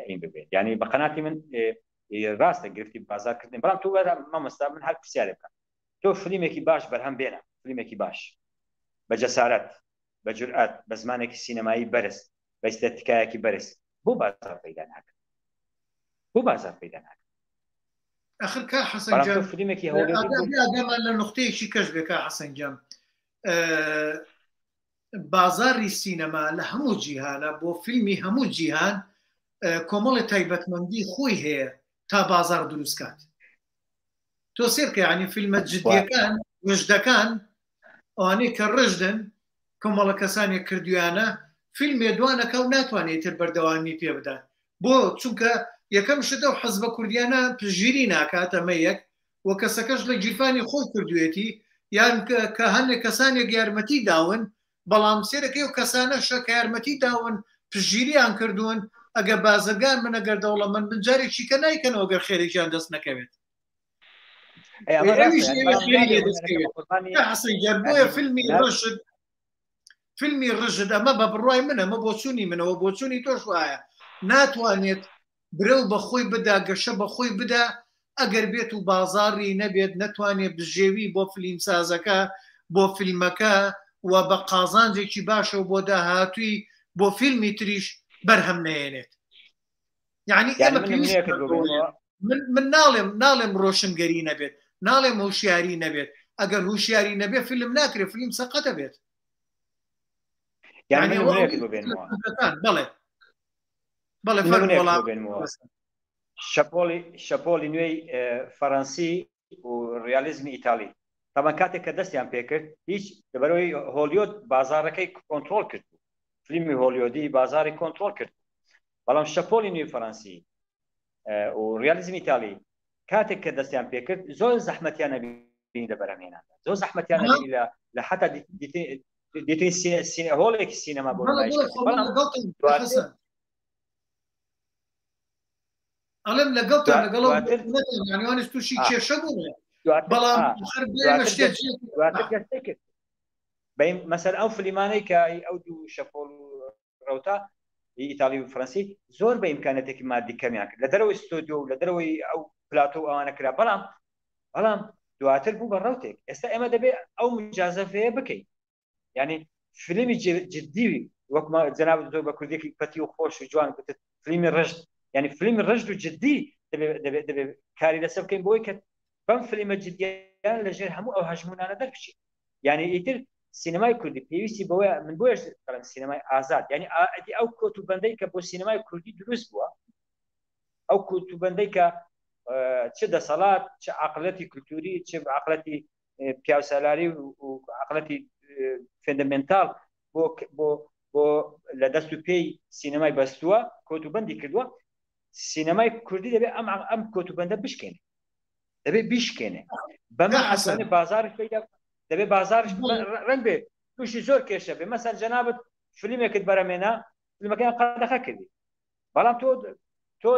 ئین ببێت یعنی بە قەناتی من ڕاستە گرفتی بازارکردن بەڵام تۆ وەرە مامۆستا من هەر پرسیارێ بکەم تۆ فلیمێکی باش بەرهەم بێنە فلیمێکی باش بە جەسارەت بە جورئەت بە زمانێکی سینەمایی بەرز بە ئیستێتیکایەکی بەرز بۆ بازار پەیدا ناکە بۆ بازار پەیدا ناکە ئەخر کا حەسەن جان فلیمێکی هەولێری لە نقطەیەکی کەش بێ کا حەسەن گیان بازاڕی سینەما لە هەموو جیهانە بۆ فیلمی هەموو جیهان کۆمەڵی تایبەتمەندی خۆی هەیە تا بازار دروست کات تۆ سێرکە ینی فیلمە جدیەکان ڕژدەکان ئەوانەی کە ڕژدن کۆمەڵە کەسانێک کردویانە فیلمێ دوانەکە و ناتوانێت تر بەردەوامی پێ بدات بۆ چونکە یەکەم شت ئەو حەزبە کوردیانە پشگیری ناکات ئەمە یەک و کەسەکەش لە گیرفانی خۆی کردوێتی یان کە هەندێک کەسانێک یارمەتی داون بەڵام سێرەکەی و کەسانەشە کە یارمەتی داون پشگیریان کردوون ئەگەر بازرگان من ئەگەر دەوڵەمەند بن جارێکی کە نایکەنەوە گەر خێرێکیان دەست نەکەوێت بۆیە فیلمی ڕشد فیلمی ڕژد ئەمە بە بڕای من ئەمە بۆچوونی منەوە بۆچوونی تۆش وایە ناتوانێت برەو بە خۆی بدا گەشە بە خۆی بدا ئەگەر بێت و بازاڕی نەبێت نەتوانێت بژێوی بۆ فلیمسازەکە بۆ فیلمەکە و بە قازانجێکی باشەوە بۆ داهاتووی بۆ فیلمی تریش بەرهەم نەیەنێت یعنی ئێمە من ناڵێم ناڵێم ڕۆشنگەری نەبێت ناڵێم هۆشیاری نەبێت ئەگەر هوشیاری نەبێت فیلم ناکرێت فیلم سەقەتە بێت بڵێ بەڵێ. شەپۆڵی شەپۆڵی نوێی فەرەنسی و ڕیالیزمی ئیتالی تەبەن کاتێک کە دەستیان پێکرد هیچ لەبەرەوەی هۆلیۆد بازارەکەی کۆنتترۆل کرد فیلمی هۆلیۆدی بازاری کۆنتترۆل کرد بەڵام شەپۆلی نوێی فەرەنسی و ڕیالیزمی ئیتالی کاتێک کە دەستیان پێکرد زۆر زەحمەتیان نەبینی لە بەرهەمهێناندا زۆر زەحمەتیان نەبینی لە لە حتا دیتنی هۆڵێکی سینەما بۆ بەڵام ئەڵێم لەگەڵتان لەگەڵ ئەوانش تووشی کێشە بوون بەڵام مەسەر ئەو فلیمانەی کە ئەو دوو شەپۆل ڕەوتە ئیتالی و فەرەنسی زۆر بە ئیمکانەتێکی مادی کەمیان کرد لە دەرەوەی ستۆدیۆ و لە دەرەوەی ئەو پلاتۆ و ئەوانە کرا بەڵام بەڵام دواتر بوو بە ڕوتێک ئێستا ئێمە دەبێت ئەو مجازەفەیە بکەین یعنی فیلمی جدی وەک جەناب زۆر بە کوردێکی پەتی و خۆش و جوان گوتت فیلمی ڕشت یعنی فیلمی ڕشت و جدی دەبێت دەبێت کاری لەسەر بکەین بۆی کە بەم فیلمە جدیان لەژێر هەموو ئەو هەژمونانە دەربچین یعنی ئیتر سینەمای کوردی پێویستی بەوەیە من بۆیش دەڵێم سینەمای ئازاد یعنی ئەدی ئەو کۆت و بەندەی کە بۆ سینەمای کوردی دروست بووە ئەو کۆت و بەندەی کە چ دەسەڵات چ عقلەتی کولتوری چ عقلەتی پیاوسالاری و عقلەتی فەندەمێنتال بۆ بۆ بۆ لە دەست و پێی سینەمای بەستووە کۆت و بەندی کردووە سینەمای کوردی دەبێت ئەم ئەم کۆت و بەندە بشکێنێ دەبێت بیشکێنێ بەمە ئاسانێ بازارش پەیدا دەبێت بازارش ڕەنگ بێت تووشی زۆر کێشە بێ مەسەر جەنابەت فیلمێکت بەرەمێنا فیلمەکەیان قەدەخە کردی بەڵام تۆ تۆ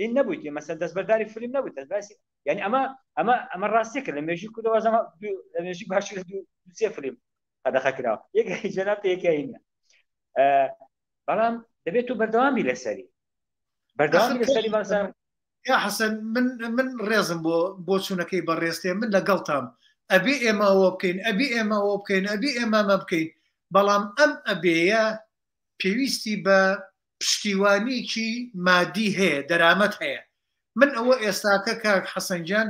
این نەبوویت مەسەر دەستبەرداری فیلم نەبوویت دەستباسی یعنی ئەمە ئەمە ئەمە ڕاستیەکە لە مێژی کوردەوە زەمە لە مێژی باشوور دوو سێ فیلم قەدەخە کراوە یەک جەناب یەکەینە بەڵام دەبێت تۆ بەردەوامی لەسەری بەردەوامی لەسەری مەسەر یا حەسەن من من ڕێزم بۆ بۆچوونەکەی بەڕێزتێ من لەگەڵتام ئەبێ ئێمە ئەوە بکەین ئەبێ ئێمە ئەوە بکەین ئەبێ ئێمەمە بکەین بەڵام ئەم ئەبێیە پێویستی بە پشتیوانیکی مادی هەیە دەرامەت هەیە من ئەوە ئێستاکە کاک حەسەنجان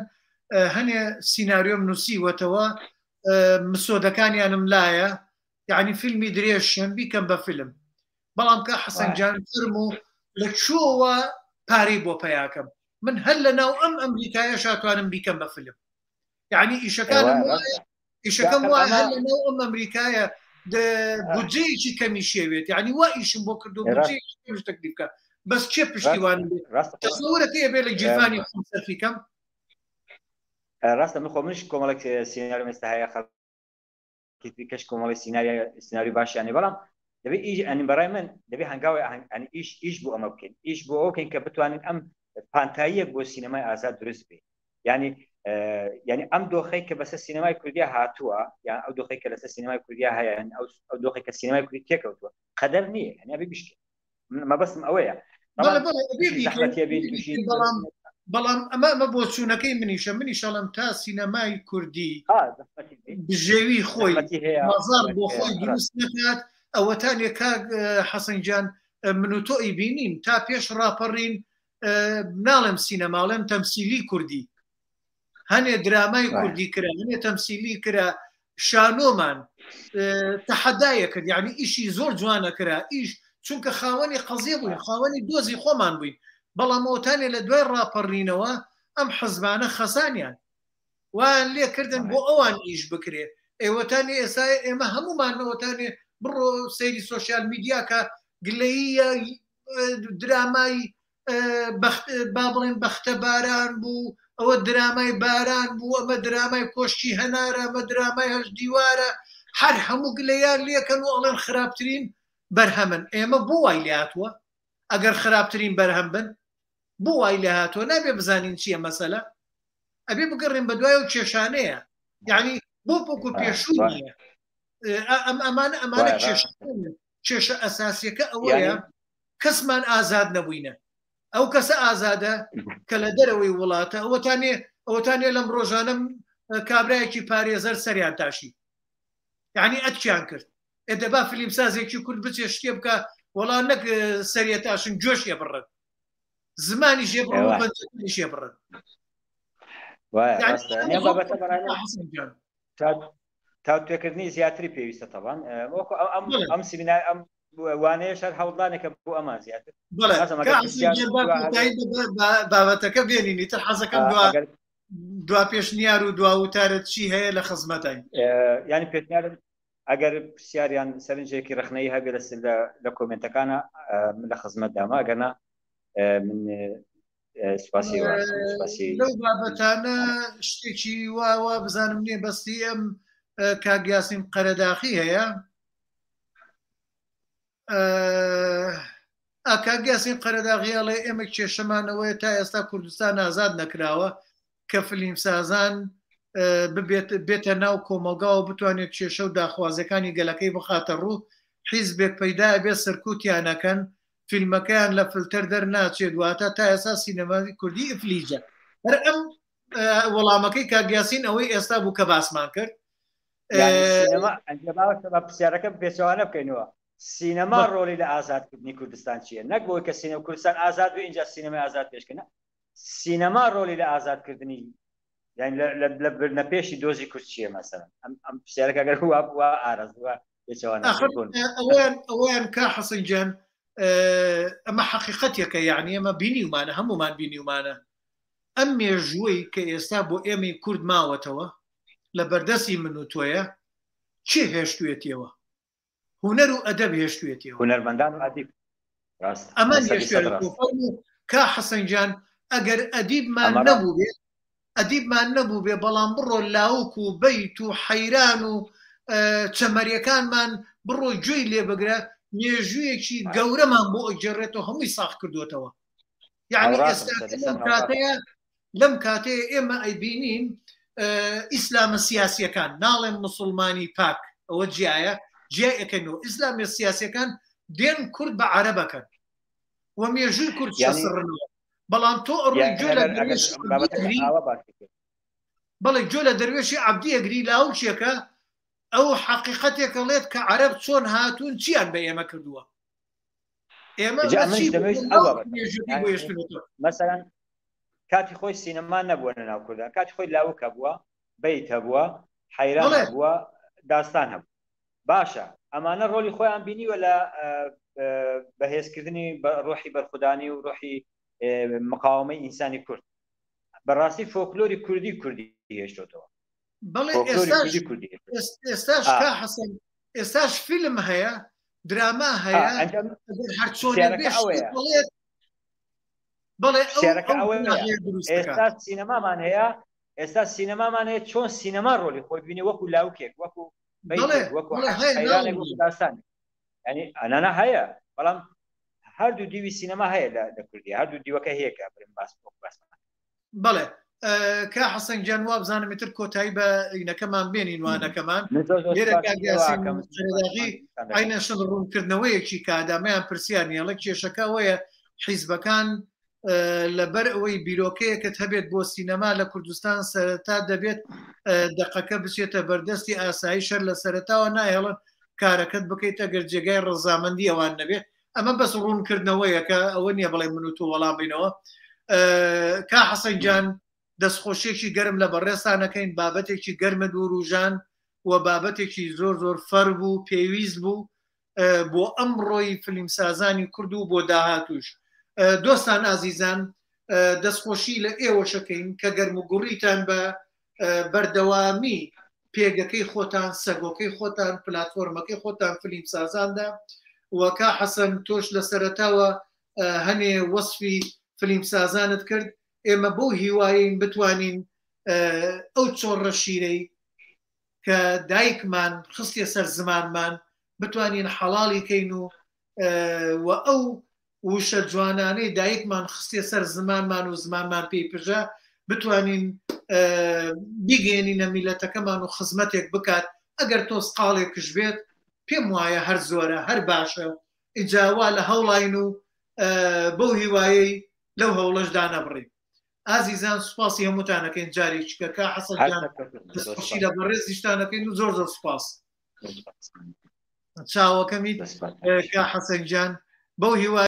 هەنێ سینناریۆم نووسیوەتەوە مسۆدەکانیانم لایە یعنی فیلمی درێژشن بیکەم بە فیلم بەڵام کە حەسەن جان فەرموو لە کوێوە پارەی بۆ پیاکەم من هەر لە ناو ئەم ئەمریکایە شاتوانم بیکەم بە فیلم یعنی ئیشەکانم ئیشەکەم وایە هەر لە ناو ئەم ئەمریکایە بودجەیەکی کەمی شێوێت یعنی وا ئیشم بۆ کردو بودجەیەکی کەمیش تەکلیف بکە بەس کێ پشتیوانم بێت تەسەورەکەی بێ لە گیرفانی خۆم سەرفی کەم ڕاستە من خۆ منش کۆمەڵێک سیناریۆم ئێستا هەیە کەش کۆمەڵی سیناریا سیناریۆ باشیانێ بەڵام دەبێت ئیش ئەنی بەڕای من دەبێت هەنگاوی ئەنی ئیش ئیش بۆ ئەمە بکەین ئیش بۆ ئەو بکەین کە بتوانین ئەم پانتاییەک بۆ سینەمای ئازاد دروست بێ ینی ینی ئەم دۆخەی کە بەسەر سینەمای کوردیا هاتووە یان ئەو دۆخی کە لەسەر سینەمای کوردیا هەیە ئەو ئەو دۆخی کە سینەمای کوردی تێکەوتووە قەدەر نییە یعنی ئەبێ بشکێ مەبەستم ئەوەیە بەڵام ئەمە ئەمە بۆچوونەکەی منیشە منیشەڵم تا سینەمای کوردی بژێوی خۆی بازار بۆ خۆی دروست نەکات ئەوەتانێ کاک حەسەنجان من و تۆ ئیبینین تا پێش ڕاپەڕین ناڵێم سینەماڵێم تەمسیلی کوردی هەنێ درامای کوردی کرا هەنێ تەمسیلی کرا شانۆمان تەحەدایە کرد یعنی ئیشی زۆر جوانە کرا ئیش چونکە خاوەنی قەزیە بووین خاوەنی دۆزی خۆمان بووین بەڵام ئەوتانێ لە دوای ڕاپەڕینەوە ئەم حزبانە خەسانیان وان لێ کردن بۆ ئەوان ئیش بکرێ ئێوەتانی ئێستا ئێمە هەمومان ئەوەتانێ بڕۆ سەیری سۆشیال میدیاکە گلەییە درامای با بڵێن بەختە باران بوو ئەوە درامای باران بوو ئەمە درامای کۆشکی هەنارە ئەمە درامای هەش دیوارە هەر هەموو گلەیان لەکەن و ئەڵێن خراپترین بەرهەمن ئێمە بۆ وای لاتوە ئەگەر خراپترین بەرهەم بن بۆ وای لە هاتووە نابێ بزانین چییە مەسەلە ئەبێ بگەڕێن بە دوای و کێشانەیە یعنی بۆ پۆک و پێشوو نییە ئەم ئەمانە ئەمانە کێش کێشە ئەساسیەکە ئەوەیە کەسمان ئازاد نەبووینە ئەو کەسە ئازادە کە لە دەرەوەی وڵاتە ئەوەتانێ ئەوەتانێ لەم ڕۆژانم کابرایەکی پارێزەر سەریان تاشی یعنی ئەتکیان کرد ئێدەبا فیلم سازێکی کورد بچێ شتێ بکە وەڵا نەک سەریە تاشن گوێش ێ بڕن زمانی ژێ بڕن شێ بڕن تاوتوێکردنی زیاتری پێویستە تەبان ئەم ئەم سیمینار ئەم وانەیە شەر هەوڵدانێکە بۆ ئەمان زیاتر بابەتەکە بێنینی تر حەزەکەم دوا دوا پێشنیار و دوا وتارت چی هەیە لە خزمەتای ینی پێشنیارم ئەگەر پرسیاریان سەرنجێکی ڕخنەی هەبێ لە لە کۆمنتەکانە من لە خزمەت داما ئەگەرنا من سپاسی سپاسی لەو بابەتانە شتێکی وا بزانم نییە بەستی ئەم کاک یاسین قەرەداخی هەیە کاک یاسین قەرەداغی ئەڵێ ئێمە کێشەمانەوەیە تا ئێستا کوردستان ئازاد نەکراوە کە فلیمسازان ببێت بێتە ناو کۆمەڵگاوە بتوانێت کێشە و داخوازەکانی گەلەکەی بخاتە ڕوو حیزبێک پەیدا بێ سەرکوتیانەکەن فیلمەکەیان لە فلتەر دەرناچێت واتە تا ئێستا سینەمای کوردی ئفلیجە هەر ئەم وەڵامەکەی کاک یاسین ئەوەی ئێستا بوو کە باسمان کرد پرسیارەکە پێچەوانە بکەینەوە سینەما ڕۆڵی لە ئازادکردنی کوردستان چییە نەک بۆی کە سینە کوردستان ئازاد بێ اینجا سینەمای ئازاد پێشکەنە سینەما ڕۆڵی لە ئازادکردنی یعنی لە بردنە پێشی دۆزی کورد چییە مەسەلەن ئەم ئەم پرسیارەکە گەر وا وا ئارەزووە پێچەوانە ئەوەیان ئەوەیان کا حەسەن گیان ئەمە حەقیقەتێکە یعنی ئەمە بینیومانە هەمومان بینیومانە ئەم مێژووەی کە ئێستا بۆ ئێمەی کورد ماوەتەوە لە بەردەستی من و تۆیە چێ هێشتوێتیەوە هونەر و ئەدەب هێشتوێتیەوە هونەرمەندان و ئەدیب ئەمە کا حەسەن گیان ئەگەر ئەدیبمان نەبوو بێ ئەدیبمان نەبوو بێ بەڵام بڕۆ لاوک و بەیت و حەیران و چەمەریەکانمان بڕۆ گوێی لێ بگرە مێژوویەکی گەورەمان بۆ ئەگەڕێتەوە هەمووی ساخ کردوێتەوە یعنی ئێستا لەم کاتەیە لەم کاتەیە ئێمە ئەیبینین ئیسلامە سیاسیەکان ناڵێم مسلمانی پاک ئەوە جیایە جیای ئەەکەنەوە ئیسلامیە سیاسەکان دێن کورد بە عربەکەن و مێژووی کورد سڕنەوە بەڵام تۆ ئەڕۆی گوێ لە بەڵێ گوێ لە دەروێشی عەبدی ئەگری لاوکێکە ئەو حەقیقەتێکە ڵێت کە عەرەب چۆن هاتوون چیان بە ئێمە کردووە ئێمە مەسەلەن کاتی خۆی سینەما نەبووە لە ناو کوردان کاتی خۆی لاوک هەبووە بیت هەبووە حەیران هەبووە داستان هەبوو باشە ئەمانە ڕۆلی خۆیان بینیوە لە بەهێزکردنی ڕۆحی بەرخودانی و ڕۆحی مقاومەی ئینسانی کورد بەڕاستی فۆکلۆری کوردی کوردی هێشتۆتەوە بەڵێ ئێستاش کا حەسەن ئێستاش فیلم هەیە دراما هەیە هەرچۆنێک بڵێت بەڵێ ئێستا سینەمامان هەیە ئێستا سینەمامان هەیە چۆن سینەما ڕۆلی خۆی بینی وەکو لاوکێک وەکو وەکو داستان ینی ئەنانە هەیە بەڵام هەردوو دیوی سینەما هەیە لە کوردی هەردوو دیوەکە هەیە کە برم باس باس بەڵێ کا حەسەن گیان وابزانم ئیتر کۆتایی بە ئینەکەمان بێنین وانەکەمان لێرە کاک یاسین قەرەداغی عینە شن ڕوونکردنەوەیەکی کادامیان پرسیار نییە کێشەکە ئەوەیە حیزبەکان لەبەر ئەوەی بیرۆکەیەکت هەبێت بۆ سینەما لە کوردستان سەرەتا دەبێت دەقەکە بچێتە بەردەستی ئاسایی شەر لە سەرەتاوە ناهێڵن کارەکەت بکەیت ئەگەر جێگای ڕەزامەندی ئەوان نەبێت ئەمە بەس ڕوونکردنەوەیەکە ئەوە نییە بڵێ من و تۆ وەڵام بینەوە کا حەسەن گیان دەستخۆشیێکی گەرم لە بەڕێزتانەکەین بابەتێکی گەرمە دووروژان و بابەتێکی زۆر زۆر فەر بوو پێویست بوو بۆ ئەمڕۆی فلیمسازانی کورد و بۆ داهاتوش دۆستان ئازیزان دەستخۆشی لە ئێوەشەکەین کە گەرم و گوڕیتان بە بەردەوامی پێگەکەی خۆتان سەگۆکەی خۆتان پلاتفۆرمەکەی خۆتان فلیمسازاندا و کا حەسەن تۆش لە سەرەتاوە هەنێ وەسفی فلیمسازانت کرد ئێمە بەو هیوایین بتوانین ئەو چۆڕە شیرەی کە دایکمان خستیە سەر زمانمان بتوانین حەڵاڵی کەین و و ئەو وشە جوانانەی دایکمان خستیە سەر زمانمان و زمانمان پێی پژە بتوانین بیگەێنینە میلەتەکەمان و خزمەتێک بکات ئەگەر تۆسقاڵێکش بێت پێم وایە هەر زۆرە هەر باشە ئینجا وا لە هەوڵین و بەو هیوایەی لەو هەوڵەش دانەبڕین ئازیزان سوپاسی هەمووتانەکەین جارێکیکە کا حەسەن گیان دەستخۆشی لە بەڕێزیشتانەکەین و زۆر زۆر سوپاس چاوەکەمی کا حەسەن گیان بەو هیوا.